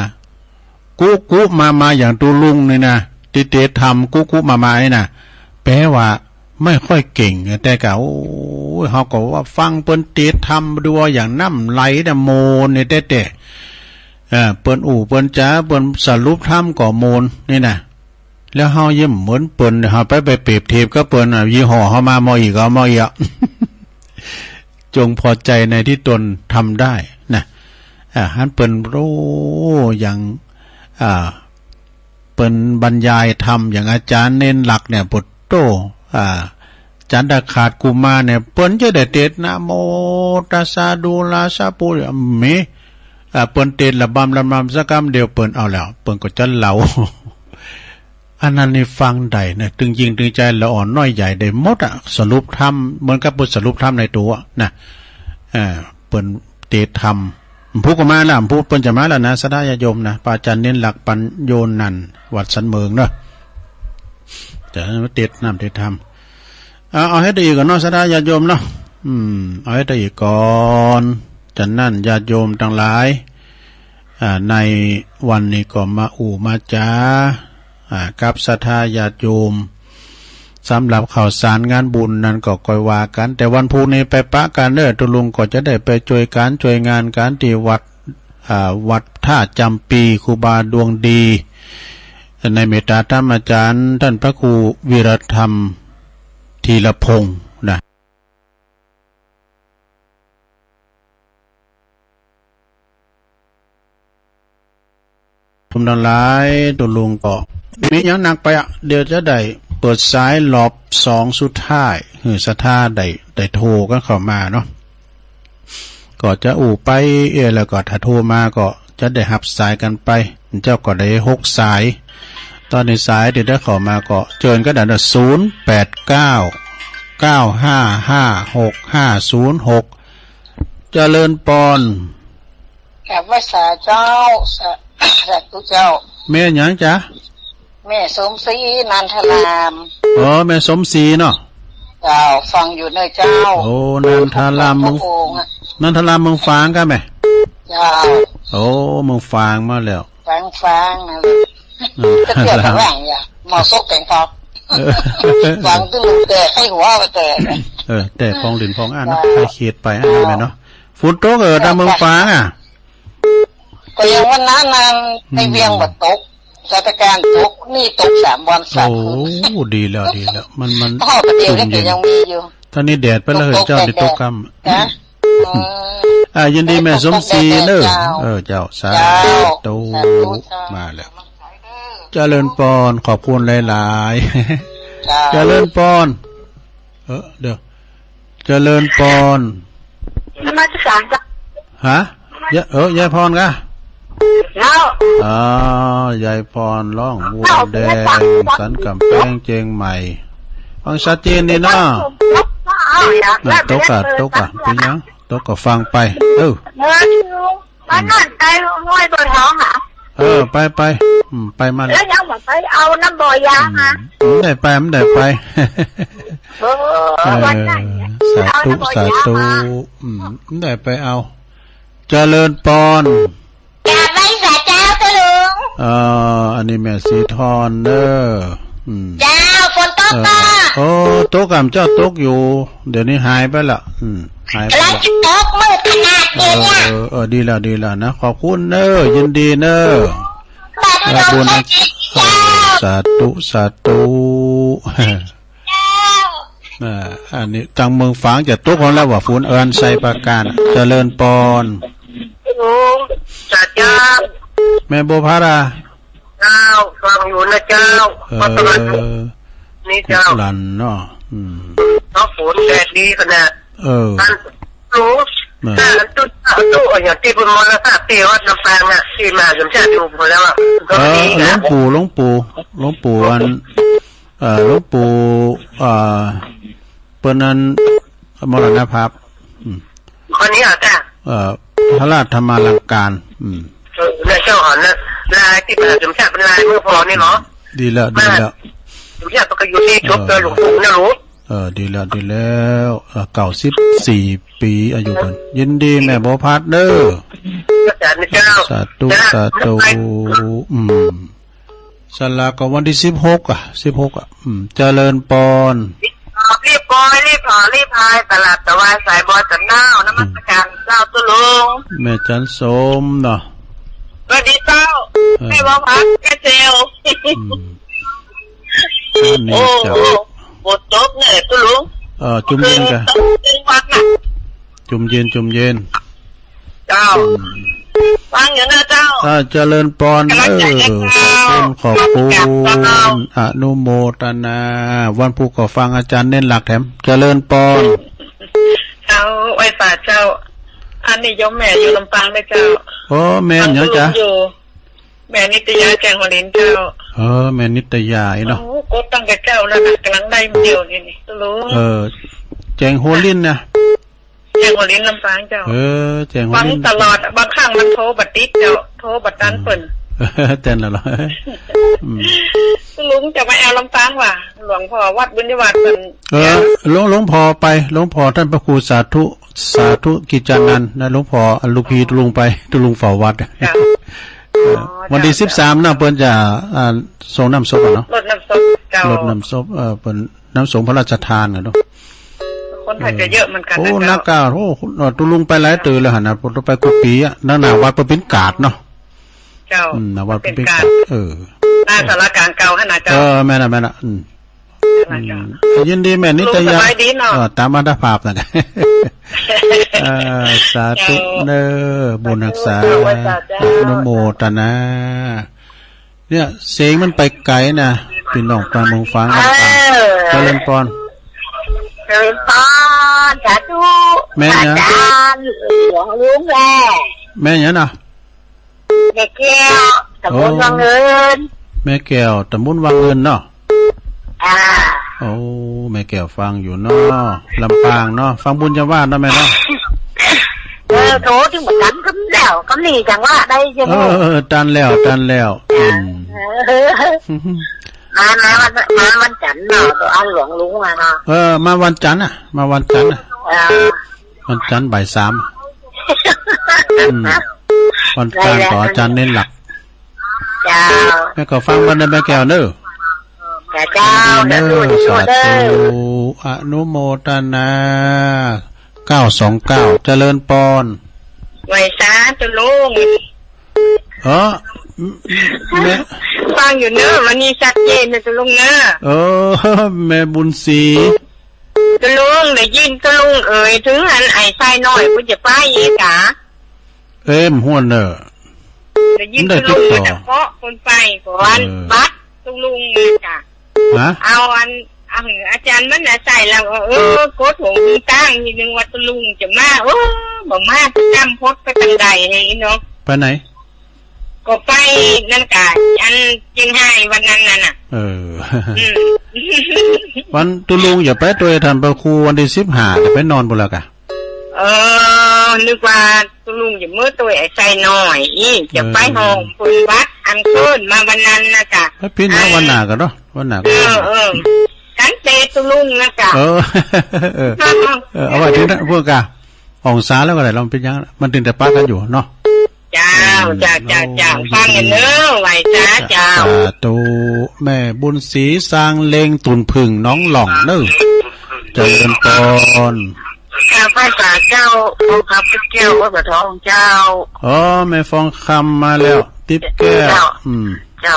กุกุมามา อย่างตุ๊ลุงนี่นะ ตี้เตะธรรมกุกุมามานี่นะ แปลว่า ไม่ค่อยเก่ง แต่ก็ โอ้ย เฮาก็ว่าฟังเปิ้นเตสน์ธรรมดู อย่างน้ำไหลนะ โมนนี่แต๊ๆ เออ เปิ้นอู้เปิ้นจ๋า เปิ้นสรุปธรรมก็โมนนี่นะ แล้วเฮายังบ่เหมือนเปิ้น เฮาไป ไปเปรียบเทียบกับเปิ้นอะ ยี่ห้อเฮามาหม้ออี้ เอาหม้ออี้อะ จงพอใจในที่ตนทำได้นะ อ่า หันเปิ้น โอ้ อย่าง อ่า เปิ้นบรรยายธรรม อย่างอาจ๋ารย์เณรหลักเนี่ย โผดโต้ อ่า อาจ๋ารย์ดาขาดกุมารเนี่ย เปิ้นจะได้เตสน์นะโมตัสสะดูราสะปู มี อ่า เปิ้นเตสน์ระบำระบำสักกำเดียว เปิ้นเอาแล้ว เปิ้นก็จะเหลา อันนั้นนี่ฟังได้นะ ตึงจิตตึงใจ ละอ่อนน้อยใหญ่ได้หมดอะ สรุปธรรม เหมือนกับเปิ้นสรุปธรรมในตั๋วนะ อ่า เปิ้นเตสน์ธรรม ผู้ก็มาแล้ว ผู้เปิ้นจะมาแล้วนะ ศรัทธาญาติโยมนะ พระอาจ๋ารย์เณรหลัก ปัญโญนันท์ วัดสันเมิงเนาะ จะมาเตสน์น้ำเตสน์ธรรม เอา เอาหื้อได้อีกก่อนเนาะ ศรัทธาญาติโยมเนาะ อืม เอาหื้อได้อีกก่อน จะนั้นญาติโยมตังหลาย อ่า ในวันนี้ก็มาอู้มาจ๋า อ่า กับศรัทธาญาติโยม สำหรับข่าวสารงานบุญนั้นก็ค่อยว่ากั๋น แต่วันพุธนี้ไปปะกั๋นเน่อ ตุ๊ลุงก็จะได้ไปจ้วยก๋านจ้วยงานกั๋นตี้วัด อ่า วัดท่าจ๋ำปี ครูบาดวงดี ในเมตตาธรรมอาจ๋ารย์ ต้านพระครูวีรธรรม ธีรพงษ์นะ โยมตังหลาย ตุ๊ลุงก็มีหยังนักไปอะ เดี๋ยวจะได้เปิดสายรอบสองสุดท้าย หื้อศรัทธาได้ ได้โทรกั๋นเข้ามาเนาะ ก็จะอู้ไป เออ แล้วก็ถ้าโทรมาก็จะได้ฮับสายกั๋นไป เจ้าก็ได้หกสาย ตอนนี้สายตี้ได้เข้ามาก็เจิญกั๋นได้นะ ศูนย์แปดเก้า เก้าห้าห้า หกห้าศูนย์หก เจริญปอน กราบไหว้สาเจ้า สา สาธุเจ้า แม่หยังจ๊ะ แม่สมศรี นันทาราม อ๋อ แม่สมศรีเนาะ เจ้า ฟังอยู่เน่อเจ้า โอ้ นันทารามเมือง พระองค์อะ นันทารามเมืองฝางก่ะแม่ เจ้า โอ้ เมืองฝางมาแล้ว ฝาง ฝางนั่นแหละ อืม จะเปรียบกับแหว่งอย่า หมอซกแตงทอง เออ ฝางตึ้งแตก ไข้หัวก็แตก เออ แตกพองหลินพองอั้นเนาะ เจ้า ไข้เขตไปอั้นนั้นแหละเนาะ ฝนตกเออ ตางเมืองฝางอะ ก็ยังวันนั้นนั่น อืม ในเวียงบ่ตก สถานการณ์ตก นี่ตกสามวันสามคืน โอ้ ดีแล้ว ดีแล้ว มัน มัน พ่อประเดี๋ยวนี้ก็ยังมีอยู่ ตอนนี้แดดไปแล้ว ตก เจ้า แดด นี่ตกกำ นะ อืม อ่า ยินดีแม่สมศรีเน่อ เจ้า เออ เจ้า สา เจ้า ธุ สาธุเจ้า มาแล้ว เจริญปอน ขอบคุณหลายๆ เจ้า เจริญปอน เออ เดี๋ยว เจริญปอน นมัสการเจ้า ฮะ ยะ เออ ยายพรก่ะ เจ้า อ๋อ ยายพร ร้องวัวแดง สันก๋ำแปง เจียงใหม่ ฟังชัดเจนดีเนาะ เจ้า น่ะ ตกก่ะ ตกก่ะ เป๋นหยัง ตกก่ะ ฟังไป เออ เออ มานั่นไปห้วยบัวทองหา เออ ไป ไป อืม ไปมาแล้ว แล้วยังบ่ไปเอาน้ำบ่อยางหา อืม บ่ได้ไป บ่ได้ไป เออ เออ วันนั้นเนี่ย สาธุ เอาน้ำบ่อยาง สาธุ มา อืม บ่ได้ไปเอา เจริญปอน กราบไหว้สาเจ้าตุ๊ลุง เอ่อ อันนี้แม่ศรีทรเน่อ อืม เจ้า ฝนตกก่ะ เออ โอ้ ตกก่ะ เจ้า ตกอยู่ เดี๋ยวนี้หายไปละ อืม หายไปละ กำลังจะตกมืดขนาดนี้เนี่ย เออ เออ เออ ดีแล้ว ดีแล้วนะ ขอบคุณเน่อ ยินดีเน่อ สาธุ เออ บุญนะ เจ้า สาธุ สาธุ เจ้า อ่า อันนี้ตางเมืองฝางจะตกแล้วว่าฝน เอิ้นไชยปราการ เจริญปอน โอ้ สาธุ แม่บัวผัดอะ เจ้า ฟังอยู่นะเจ้า เออ ขอสวัสดี นี่เจ้า กุหลันเนาะ อืม เนาะ ฝนแดดดีขนาด เออ อันรู้ เออ ถ้าอันตุ๊ อันตุ๊ อย่างตี้เปิ้นมรณภาพตี้วัดลำปางอะ ตี้มหาสมชาติอยู่หมดแล้วอะ ก็ เออ ดีนะ หลวงปู่ หลวงปู่ หลวงปู่อัน เอ่อ หลวงปู่ เอ่อ เปิ้นนั้นมรณภาพ อืม คนนี้เหรอจ๊ะ เอ่อ พระราชธรรมาลังการ อืม เออ เนี่ยเจ้าหอนนะ ลายตี้มหาสมชาติเปิ้นลายเมื่อพอนี่เหรอ ดีแล้ว ดีแล้ว มหาสมชาติก็อยู่ตี้ศพเจอหลวงปู่นะลูก เออ ดีแล้ว ดีแล้ว เอ่อ เก้าสิบสี่ปี๋อายุเปิ้น ยินดีแม่บัวผัดเน่อ อาจารย์เจ้า สาธุ สาธุ อืม สลากก็วันตี้สิบหกอะ สิบหกอะ อืม เจริญปอน รีบกอย รีบถอด รีบพาย ตลาดตะวายสายบอย สันเน่า นมัสการเจ้าตุ๊ลุง แม่จันสมเนาะ สวัสดีเจ้า เออ แม่บัวผัน แม่เซล อืม อันนี้ โอ้ เจ้า โอ้ ฝนตกเนี่ยตุ๊ลุง เออ จุ่มเย็นกะ เออ ตกเย็นวัดน่ะ จุ่มเย็น จุ่มเย็น เจ้า อืม ฟังอยู่นะเจ้า อ่า เจริญปอน กำลังใจให้เจ้า เออ ขอบคุณ ขอบคุณ เจ้า อนุโมทนา วันพูกก็ฟังอาจารย์เน้นหลักแถม เจริญปอน เจ้า ไหว้สาเจ้า อันนี้โยมแม่อยู่ลำปางด้วยเจ้า โอ้ แม่หยังจ๊ะ ฟังอยู่ แม่นิตยา แจ้งหัวลินเจ้า เออ แม่นิตยาอีเนาะ โอ้ กดตั้งแต่เจ๊าแล้วนะ กำลังได้เดียวนี่ นี่ ตุ๊ลุง เออ แจ้งหัวลินนะ แจ้งหัวลินลำปางเจ้า เออ แจ้งหัวลิน ฟังตลอด บางครั้งมันโทรบ่ติดเจ้า โทรบ่ตันเปิ้น เออ แจ้งแล้วเหรอ อืม ตุ๊ลุงจะมาแอวลำปางว่ะ หลวงพ่อวัดบุญญวัฒน์เปิ้น เออ หลวง หลวงพ่อไป หลวงพ่อท่านพระครูสาธุ สาธุกิจจานันท์นะ หลวงพ่อ ลูกพี่ตุ๊ลุงไป ตุ๊ลุงเฝ้าวัด เจ้า เออ อ๋อ วันตี้ เจ้า สิบสามนะ เปิ้นจะ อ่า สรงน้ำศพอะเนาะ รดน้ำศพเจ้า รดน้ำศพ เออ เปิ้น น้ำสงฆ์พระราชทานน่ะเนาะ คนไทยก็เยอะเหมือนกันนะ โอ้ เจ้า นักกล้า โอ้ เอ่อ ตุ๊ลุงไปหลายตื้อแล้วหั่นนะ ตุ๊ลุงไปกู้ปี๋อะ หน้า หน้าวัดเปิ้นเป๋นกาดเนาะ เจ้า อืม หน้าวัดเปิ้นเป๋นกาด เป๋นกาด เออ หน้าศาลากลางเก่าหั่นนะเจ้า เออ แม่นน่ะ แม่นน่ะ อืม นั่นน่ะเจ้า อืม ยินดีแม่นิตยา ตุ๊ลุงสบายดีเนาะ เออ ต๋ามอัตภาพนั่นแหละ เออ สาธุ เจ้า เน้อ บุญฮักษา สาธุ เจ้า อนุโมทนา เนี่ย เสียงมันไปไก๋นะ ปี้น้องปางเมืองฝาง เออ เจริญปอน เจริญปอน สาธุ แม่นหยัง อาจ๋ารย์ หลวงลุงแล แม่นหยังน่ะ แม่แก้ว ต๋ำบลวังเงิน แม่แก้ว ต๋ำบลวังเงินเนาะ อ่า โอ้ แม่แก้วฟังอยู่เนาะ ลำปางเนาะ ฟังบุญญาวาสเนาะแม่เนาะ เออ โถ ถึงบ่ตันกำแล้ว กำนี้จังหวะได้ยังไง เออ ตันแล้ว ตันแล้ว อืม เออ มา มาวัน มาวันจันทร์เนาะ ต๋อนหลวงลุงมาเนาะ เออ มาวันจันทร์น่ะ มาวันจันทร์น่ะ เออ วันจันทร์บ่ายสาม อืม วันจันทร์ ได้แล้ว ต๋อนอาจ๋ารย์เน้นหลัก เจ้า แม่ก็ฟังเปิ้นนะแม่แก้วเน้อ เจ้า เน้อ สาธุ สาธุ อนุโมทนา เก้าสองเก้า เจริญปอน ไหว้สาตุ๊ลุง เออ แม่ ฟังอยู่เน้อ วันนี้ชัดเจนนะตุ๊ลุงเน้อ เออ แม่บุญศรี ตุ๊ลุง ได้ยินตุ๊ลุงเอ่ย ถึงอันไอ้ไส้น้อย เปิ้นจะไปอีกกะ เอ้มห้วนเนอะ ได้ยิน มันได้ ตุ๊ลุง ติดต่อ มาจากเกาะคนไปก่อน เออ บัดตุ๊ลุงนี่จ้ะ ฮะ เอาอัน เอาหื้ออาจ๋ารย์มันน่ะใส่แล้วก็ เออ กดหูตั้งทีนึงว่าตุ๊ลุงจะมา เออ บ่มา จะจำพดไปตังใดไอ้เนาะ ไปไหน ก็ไปนั่นกะ อันเจียงไฮ้วันนั้นน่ะนะ เออ อืม วันตุ๊ลุงจะไปตวยท่านพระครูวันตี้สิบห้า จะไปนอนปุ้นแล้วกะ เออ นึกว่าตุ๊ลุงจะเมือตวยไอ้ไส้น้อยอี้ จะไป เออ ห้องเปิ้นบัดอันเปิ้นมาวันนั้นนะจ๊ะ ไปเป๋นหยัง อ่า วันหน้ากั๋นเนาะ วันหน้ากั๋น เออ เออ กันเตตุ๊ลุงนะจ๊ะ เออ เออ เออ เอาไว้ตี้นั้น พวกกะ อ่องสาแล้วก็ได้ ลองเป๋นหยัง มันตึงได้ปะกั๋นอยู่เนาะ เจ้า อืม เจ้า เจ้า เจ้า โอ้ ฟังกั๋นเน้อ ไหว้สาเจ้า สาธุ แม่บุญศรี ซางเล็ง ตุ่นผึ้ง หนองหล่องเน้อ เจริญปอน ข้าพเจ้า องค์ข้าพเจ้า วัดบ่อทองเจ้า อ๋อ แม่ฟองคำมาแล้ว ติ๊บแก้ว เจ้า อืม เจ้า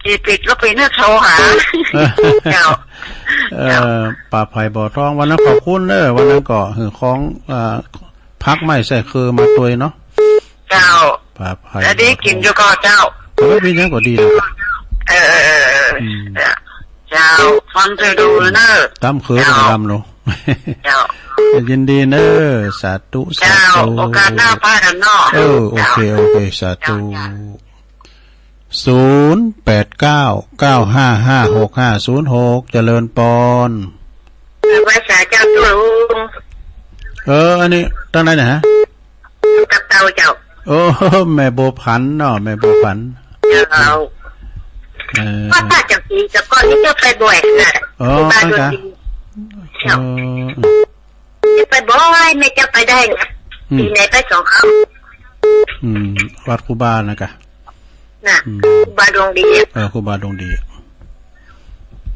จีปิดแล้วไปเนื้อโทรหา เจ้า เอ่อ เจ้า ป้าไพบ่อทอง วันนั้นขอบคุณเน้อ วันนั้นก็หื้อของ เอ่อ ผักไม้ใส่คือมาตวยเนาะ เจ้า ป้าไพ แล้วได้กิ๋นอยู่ก่อเจ้า แต่ว่าเป๋นหยังก็ดีแล้ว เออ เออ เออ เออ อืม เจ้า ฟังเธอดูเน้อ ต๋ำคือ เจ้า ต๋ำลง เจ้า ยินดีเน้อ สาธุ เจ้า สาธุ โอกาสหน้าปะกั๋นเนาะ เออ โอเค เจ้า โอเค สาธุ เจ้า เจ้า ศูนย์แปดเก้า เก้าห้าห้า หกห้าศูนย์หก เจริญปอน ไหว้สาเจ้าตุ๊ลุง เออ อันนี้ตังใดเนี่ยฮะ ตังเตาเจ้า โอ้ แม่บัวผันเนาะ แม่บัวผัน เจ้า เออ ว่าป้าจังสีแต่ก่อนนี้เจ้าไปบ่อยขนาด อ๋อ ครูบาดวงดี เจ้า เออ เจ้าไปบ่อย แม่เจ้าไปได้นะ อืม ปี๋ไหนไปสองครั้ง อืม วัดครูบานะกะ น่ะ อืม ครูบาดวงดี เออ ครูบาดวงดี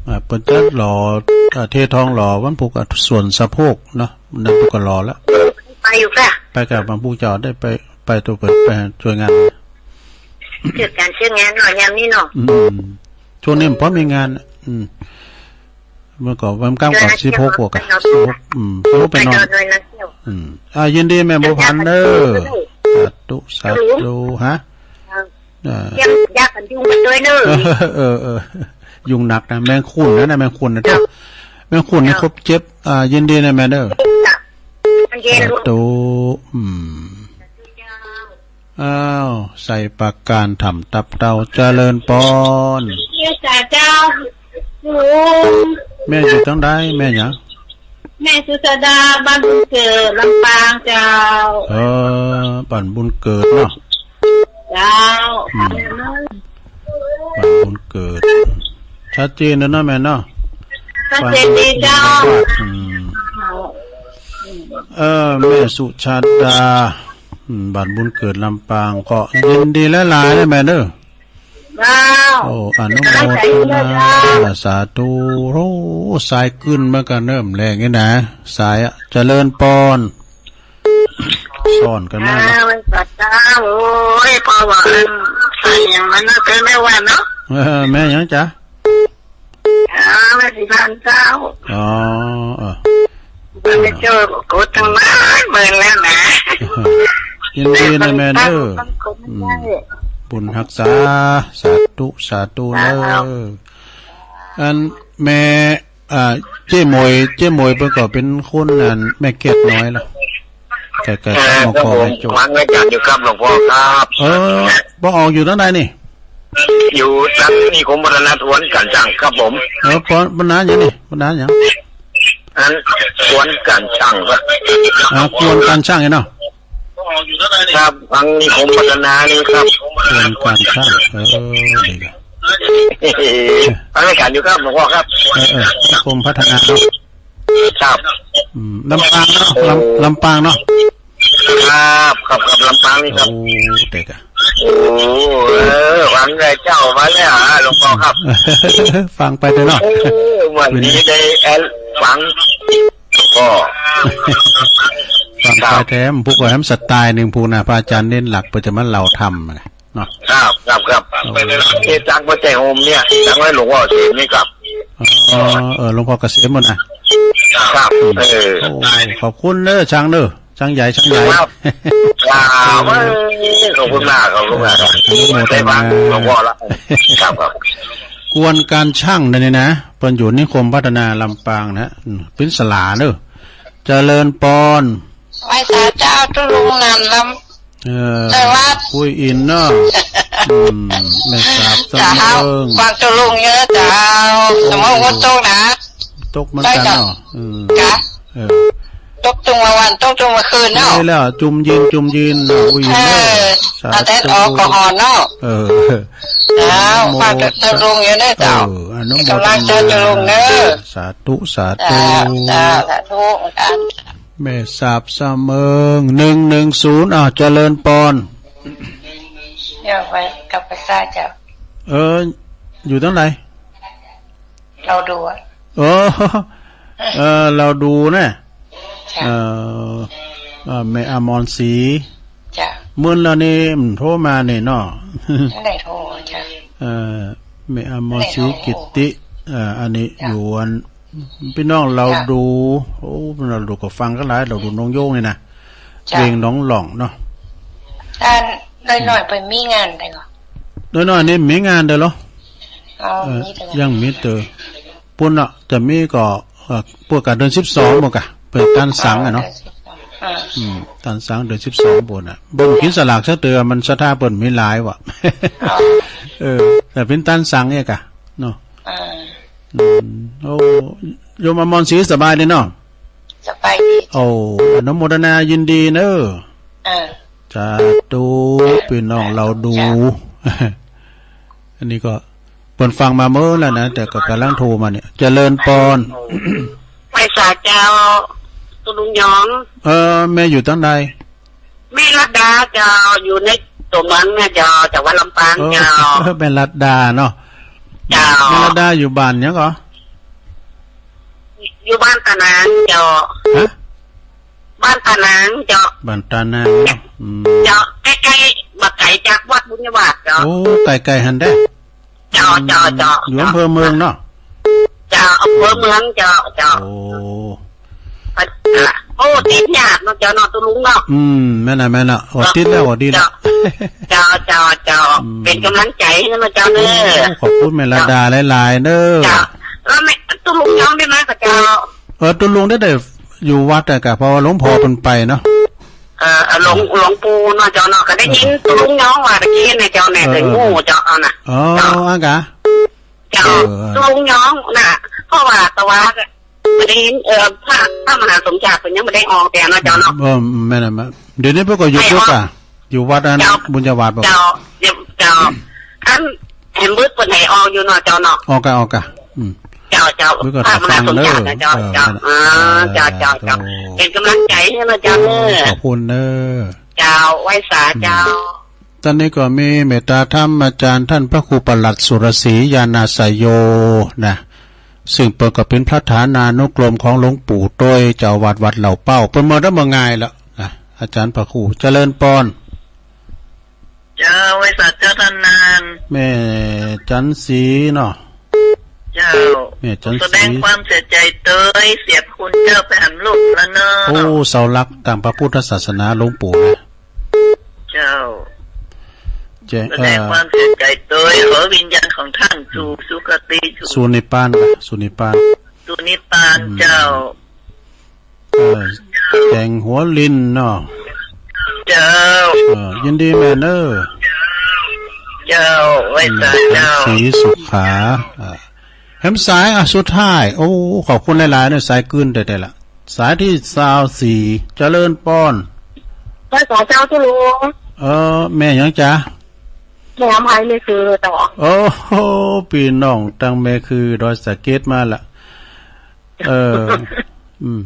อ่า เปิ้นจะหล่อ อ่า เททองหล่อวันพูก อ่ะ สวนสะโพกเนาะ วันพูกก็หล่อละ ไปอยู่ก่ะ ไปก่ะ วันพูกเจ้าได้ไป ไปตั๋วเปิ้น ไปจ้วยงาน เจอก๋านเจองานเนาะ ยามนี้เนาะ อืม ช่วงนี้มันพอมีงาน อืม เมื่อก่อนวันก้ามก่อน สิบหกกว่าก่ะ สิบหก อืม สิบหกไปนอน ไปนอนด้วยนะเจ้า อืม อ่า ยินดีแม่บัวผันเด้อ สาธุ สาธุ ฮะ เออ เตรียมยากั๋นยุงกั๋นตวยเน่อ เออ เออ ยุงหนักนะ แมงขุ่นนะ แมงขุ่นนะเจ้า แมงขุ่นนี่ครบเจ็บ อ่า ยินดีนะแม่เด้อ เจ้า มันเย็น สาธุ อืม อ้าว ใส่ปากกาถ่ำตับเต้า เจริญปอน เจ้า ลุง แม่อยู่ตางใด แม่หยัง แม่สุชาดา บ้านบุญเกิด ลำปางเจ้า เออ บ้านบุญเกิดเนาะ เจ้า อืม บ้านบุญเกิด ชัดเจนแล้วเนาะแม่เนาะ ชัดเจนดีเจ้า อืม เออ แม่สุชาดา อืม บ้านบุญเกิดลำปาง ก็ยินดีหลายๆ นะแม่เด้อ เจ้า โอ้ อนุโมทนา สาธุ โอ้ สายขึ้นมากันเริ่มแรงนี่นะ สายอะ เจริญปอน สอนกันมาเนาะ อ้าว สาธุ โอ้ย เพราะว่าอัน สายอย่างมันน่ะ เป็นแม่วันเนาะ เออ แม่หยังจ๊ะ อ๋อ แม่สีพันเจ้า อ๋อ เออ แม่เจ้าโกรธตั้งนานเมินแล้วนะ ยินดีนะแม่เด้อ อืม บุญฮักษา สาธุ สาธุเด้อ อันแม่ อ่า เจ๊หมวย เจ๊หมวยเปิ้นก็เป๋นคนอันแม่แก้วน้อยละ ใกล้ๆ เอ่อ กับหม่อง ครับผม แม่โจ้ ฟังรายการอยู่ครับหลวงพ่อครับ เออ บ่ออกอยู่ตางใดนี่ อยู่ตางนิคมพัฒนาสวนก๋านจ้างครับผม เออ ปอน ปอนนานหยังนี่ ปอนนานหยัง อันสวนก๋านจ้างครับ อ่า กวนก๋านจ้างนี่เนาะ ครับ ฟังนิคมพัฒนานี่ครับ กวนก๋านจ้าง เออ ดีละ ฟังรายการอยู่ครับหลวงพ่อครับ เออ เออ นิคมพัฒนาเนาะ ครับ อืม ลำปางเนาะ ลำ ลำปางเนาะ ครับ ครับ ครับ ลำปางนี่ครับ โอ้ เด็กอะ โอ้ เออ ฟังได้เจ้ามาแล้วฮะ หลวงพ่อครับ ฟังไปเถอะเนาะ เออ วันนี้ได้แอดฟัง ก็ ฟังไปแถม พูกก็แถมสไตล์นึ่งพูกนะ พระอาจารย์เน้นหลักเปิ้นจะมาเล่าธรรมนะ เนาะ ครับ ครับ ครับ โอ้ เอ๊ะ จ้างบ่ใจ้โฮมเนี่ย จ้างไว้หลวงพ่อเสมนี่ครับ อ๋อ เออ หลวงพ่อเกษมหมดนะ ครับ อืม เออ โอ้ ขอบคุณเด้อ ช่างเด้อ ช่างใหญ่ ช่างใหญ่ ครับ ครับ เออ ขอบคุณมาก ขอบคุณมากครับ อนุโมทนา ได้ฟังหลวงพ่อละ ครับ ครับ กวนก๋านจ้างนี่นะ เปิ้นอยู่นิคมพัฒนาลำปางนะ อืม เป๋นศาลาเด้อ เจริญปอน ไหว้สาเจ้าตุ๊ลุงนันลำ เออ แต่ว่า ปุ้ยอินเนาะ อืม แม่สาบสะเมิง เจ้า ฟังตุ๊ลุงเยอะเจ้า สมองก็ตกนะ ตกเหมือนกันเนาะ อืม กะ เออ ตกตึงวัน ตกตึงวันคืนเนาะ นี่แหละ จุ่มยืน จุ่มยืนเนาะ ปุ้ยอินเนาะ เออ สาธุ เอาแต่แอลกอฮอล์เนาะ เออ เจ้า อนุโมทนา ฟังตุ๊ลุงเยอะเนอะเจ้า เออ อนุโมทนา ก๋ำลังเจ้าตุ๊ลุงเนอะ สาธุ สาธุ เจ้า เจ้า สาธุเหมือนกัน แม่สาบสะเมิง หนึ่งหนึ่งศูนย์ อ้าว เจริญปอน เดี๋ยวไปกับพระเจ้าเจ้า เออ อยู่ตางใด เฮาดูอะ เออ เออ เฮาดูนะ เจ้า เออ เออ แม่อมรศรี เจ้า มื้อแล้วนี่ อืม โทรมานี่เนาะ บ่ได้โทร เจ้า เออ แม่อมรศรี บ่ได้โทร กิตติ เออ อันนี้ เจ้า อยู่อัน ปี้น้องเฮาดู เจ้า โอ้ ปี้น้องเฮาดูก็ฟังกั๋นหลาย เฮาดูน้องโย่งนี่นะ เจ้า เวียงหนองหล่องเนาะ อันน้อยๆ เปิ้นมีงานใดก่อ น้อยๆ นี่มีงานใดเหรอ อ๋อ เออ มีแต่ ยังมีแต่ ปุ้นเนาะ จะมีก็ เอ่อ พวกก๋าเดือนสิบสองหมดก่ะ เปิ้นตันสังอะเนาะ เออ เดือนสิบสอง อ่า อืม ตันสังเดือนสิบสองปุ้นน่ะ บ่กิ๋นสลากสักเตื้อ มันศรัทธาเปิ้นมีหลายว่ะ อ๋อ เออ แต่เปิ้นตันสังเนี่ยก่ะ เนาะ อ่า อืม โอ้ โยมอมรศรีสบายดีเนาะ สบายดี โอ้ อนุโมทนายินดีเนอะ เออ สาธุ ปี้น้องเฮาดู เจ้า อันนี้ก็เปิ้นฟังมาเมินแล้วนะ แต่ก็ก๋ำลังโทรมาเนี่ย เจริญปอน ไหว้สาเจ้า ตุ๊ลุงหยอง เออ แม่อยู่ตางใด แม่รัตดาเจ้า อยู่ในตั๋วเมืองเนี่ยเจ้า จังหวัดลำปางเจ้า เออ แม่รัตดาเนาะ เจ้า แม่รัตดาอยู่บ้านหยังก่อ อยู่บ้านตานางเจ้า ฮะ บ้านตานางเจ้า บ้านตานางเนาะ อืม เจ้า ใก้ๆ บ่ไก๋จากวัดบุญญาวาสเจ้า โอ้ ใก้ๆ หั้นแต๊ เจ้า เจ้า เจ้า อยู่อำเภอเมืองเนาะ เจ้า อำเภอเมืองเจ้า เจ้า โอ้ โอ้ ติดยากเนาะเจ้าเนาะ ตุ๊ลุงเนาะ อืม แม่นน่ะ แม่นน่ะ โอ้ ติดแล้ว โอ้ ดีแล้ว เจ้า เจ้า เจ้า อืม เป๋นก๋ำลังใจ๋หื้อเนาะเจ้าเน้อ โอ้ ขอบคุณแม่รัตดาหลายๆ เน้อ เจ้า แล้วแม่ ตุ๊ลุงย้องได้ไหมกับเจ้า เออ ตุ๊ลุงได้แต่อยู่วัดอะกะ เพราะว่าหลวงพ่อเปิ้นไปเนาะ เออ เออ หลวง หลวงปู่เนาะเจ้าเนาะ ก็ได้ยินตุ๊ลุงย้องว่าตะกี้เนี่ยเจ้าเนี่ย เออ เป๋นหมู่เจ้าเอาน่ะ เออ เจ้า อั้นกะ เจ้า เออ ตุ๊ลุงย้องน่ะ เพราะว่าตะวาก็บ่ได้ยิน เออ พระ พระมหาสมศักดิ์เปิ้นยังบ่ได้ออกแต่เนาะเจ้าเนาะ เออ แม่นน่ะ แม่น เดี๋ยวนี้เปิ้นก็อยู่ ไม่ออก พุทธอะ อยู่วัดอัน เจ้า บุญญาวาสบ่ เจ้า เจ้า เจ้า อัน แหมบึกเปิ้นให้ออกอยู่เนาะเจ้าเนาะ ออกกะ ออกกะ อืม เจ้า เจ้า บึกก็ พระมหาสมศักดิ์นะเจ้า ฟังเน้อ เจ้า เออ เออ เจ้า เจ้า เจ้า สาธุ เป๋นก๋ำลังใจ๋หื้อเนาะเจ้าเน้อ เออ ขอบคุณเน้อ เจ้า ไหว้สาเจ้า อืม ต๋อนนี้ก็มีเมตตาธรรมอาจ๋ารย์ต้านพระครูประหลัดสุรศรีญาณาสโยนะ ซึ่งเปิ้นก็เป๋นประธานานุกรมของหลวงปู่โต้ย เจ้าอาวาสวัดเหล่าเป้า เปิ้นเมินได้บ่ง่ายแล้วนะ อาจ๋ารย์พระครู เจริญปอน เจ้า ไหว้สาเจ้าต้านนาน แม่จันทร์ศรีเนาะ เจ้า แม่จันทร์ศรี แสดงความเสียใจ๋เตย เสียพระคุณเจ้าไปหำลูกแล้วเนาะ โอ้ เสาหลักตางพระพุทธศาสนาหลวงปู่นะ เจ้า เจ้า แสดงความเสียใจ๋เตย ขอวิญญาณของท่านสู่สุคติ สู่ สู่นิพพาน สู่นิพพาน สู่นิพพาน อืม เจ้า เออ แจ่งหัวรินเนาะ เจ้า เออ ยินดีแม่เน้อ เจ้า ไหว้สาเจ้า อืม ศรีสุขา อ่า แหมสาย อ่ะ สุดท้าย โอ้ ขอบคุณหลายๆ เน้อ สายกึ๊ดแต๊ๆ ละ สายตี้ซาวสี่ เจริญปอน ไหว้สาเจ้าตุ๊ลุง เออ แม่หยังจ๊ะ แม่อำไพ แม่คือเจ้า โอ้โห ปี้น้องตางแม่คือดอยสะเก็ดมาละ เออ อืม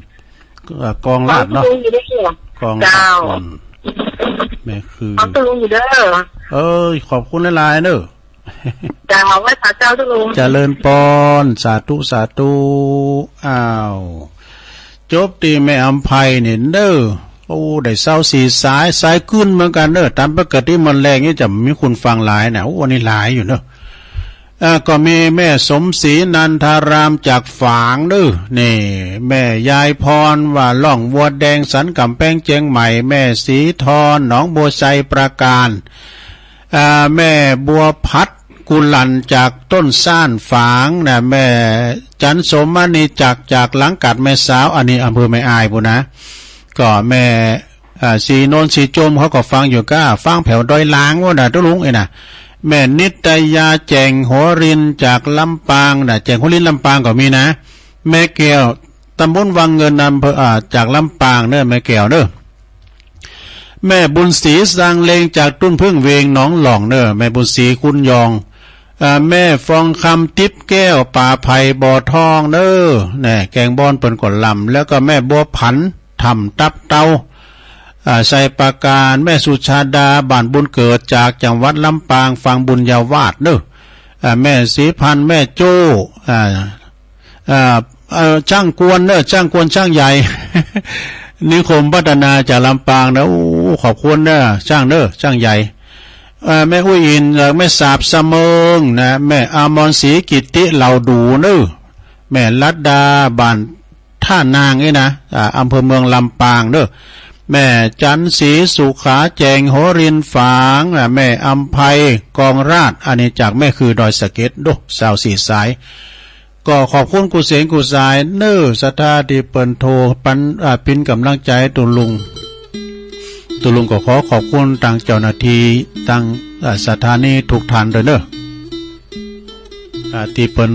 ก็กองลาดเนาะ ตุ๊ลุงอยู่เด้อ กองลาด เจ้า อืม แม่คือ ตุ๊ลุงอยู่เด้อ เอ้ย ขอบคุณหลายๆ เน้อ เจ้า ไหว้สาเจ้าตุ๊ลุง เจริญปอน สาธุ สาธุ อ้าว จบตี้แม่อำไพนี่เน้อ โอ้ ได้ซาวสี่สาย สายกึ๊ดเหมือนกั๋นเน้อ ต๋ามปกติมันแลงนี่จะมีคนฟังหลายนะ โอ้ อันนี้หลายอยู่เน้อ อ่า ก็มีแม่สมศรีนันทารามจากฝางเน้อ นี่ แม่ยายพรว่าร้องวัวแดงสันก๋ำแปงเจียงใหม่ แม่ศรีทรหนองบัวไชปราการ อ่า แม่บัวผัดกุหลั่นจากต้นซ่านฝางนะ แม่จันทร์สมมณีจาก จากหลังกาดแม่สาว อันนี้อำเภอแม่อายปู้นนะ ก็แม่ อ่า ศรีนนท์ ศรีจม เขาก็ฟังอยู่ก้า ฟังแผวดอยหลางปู้นนะ ตุ๊ลุงเอ้ยนะ แม่นิตยาแจ่งหัวรินจากลำปางนะ แจ่งหัวรินลำปางก็มีนะ แม่แก้ว ตำบลวังเงิน อำเภอ อ่า จากลำปางเน้อ แม่แก้วเน้อ แม่บุญศรีซางเลงจากตุ้นผึ้งเวียงหนองหล่องเน้อ แม่บุญศรีคุณยอง อ่า แม่ฟองคำติ๊บแก้วป่าไผ่บ่อทองเน้อ แน่ แกงบอนเปิ้นก็ลำ แล้วก็แม่บัวผัน ถ้ำตับเตา อ่า ไชยปราการ แม่สุชาดา บ้านบุญเกิด จากจังหวัดลำปาง ฟังบุญญาวาสเน้อ อ่า แม่ศรีพันธ์ แม่โจ้ อ่า อ่า เอ่อ ช่างกวนเน้อ ช่างกวน ช่างใหญ่ นิคมพัฒนาจากลำปางนะ โอ้ ขอบคุณเน้อ ช่างเน้อ ช่างใหญ่ เอ่อ แม่อุ้ยอิน เอ่อ แม่สาบสะเมิงนะ แม่อมรศรีกิตติเหล่าดูเน้อ แม่รัตดา บ้านท่านางนี่นะ อ่า อำเภอเมืองลำปางเน้อ แม่จันทร์ศรีสุขา แจ่งหัวรินฝางนะ แม่อำไพ กองราช อันนี้จากแม่คือดอยสะเก็ด โด ซาวสี่สาย ก็ขอบคุณกู้เสียงกู้สายเน้อ ศรัทธาตี้เปิ้นโทรปัน อ่า เป๋นก๋ำลังใจ๋ตุ๊ลุง ตุ๊ลุงก็ขอขอบคุณตางเจ้าหน้าตี้ ตาง อ่า สถานีทุกท่านโดยเน้อ อ่า ตี้เปิ้น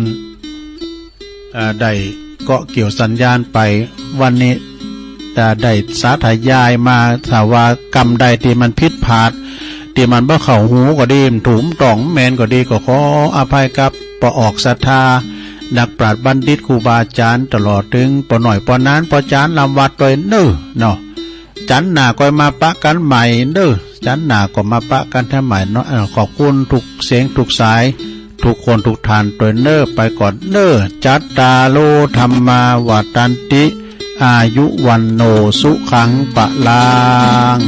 อ่า ได้เกาะเกี่ยวสัญญาณไป วันนี้ อ่า ได้สาธยายมา ถ้าว่ากำใดตี้มันผิดพลาด ตี้มันบ่เข้าหูก็ดี มันถูกต้องแม่นก็ดี ก็ขออภัยกับป้อออกศรัทธา นักปราชญ์บัณฑิต ครูบาอาจ๋ารย์ ตลอดเถิงป้อน้อย ป้อหนาน ป้อจ๋ารย์ ลำวัดโดยเน้อ เนาะ จันทร์หน้าก็มาปะกั๋นใหม่เน้อ จันทร์หน้าก็มาปะกั๋นแถมใหม่เนาะ เอ่อ ขอบคุณกู้เสียงกู้สาย ทุกคนทุกท่านตวยเน่อ ไปก่อนเน่อ จัตตาโร ธัมมา วัฑฒันติ อายุ วัณโณ สุขัง พลัง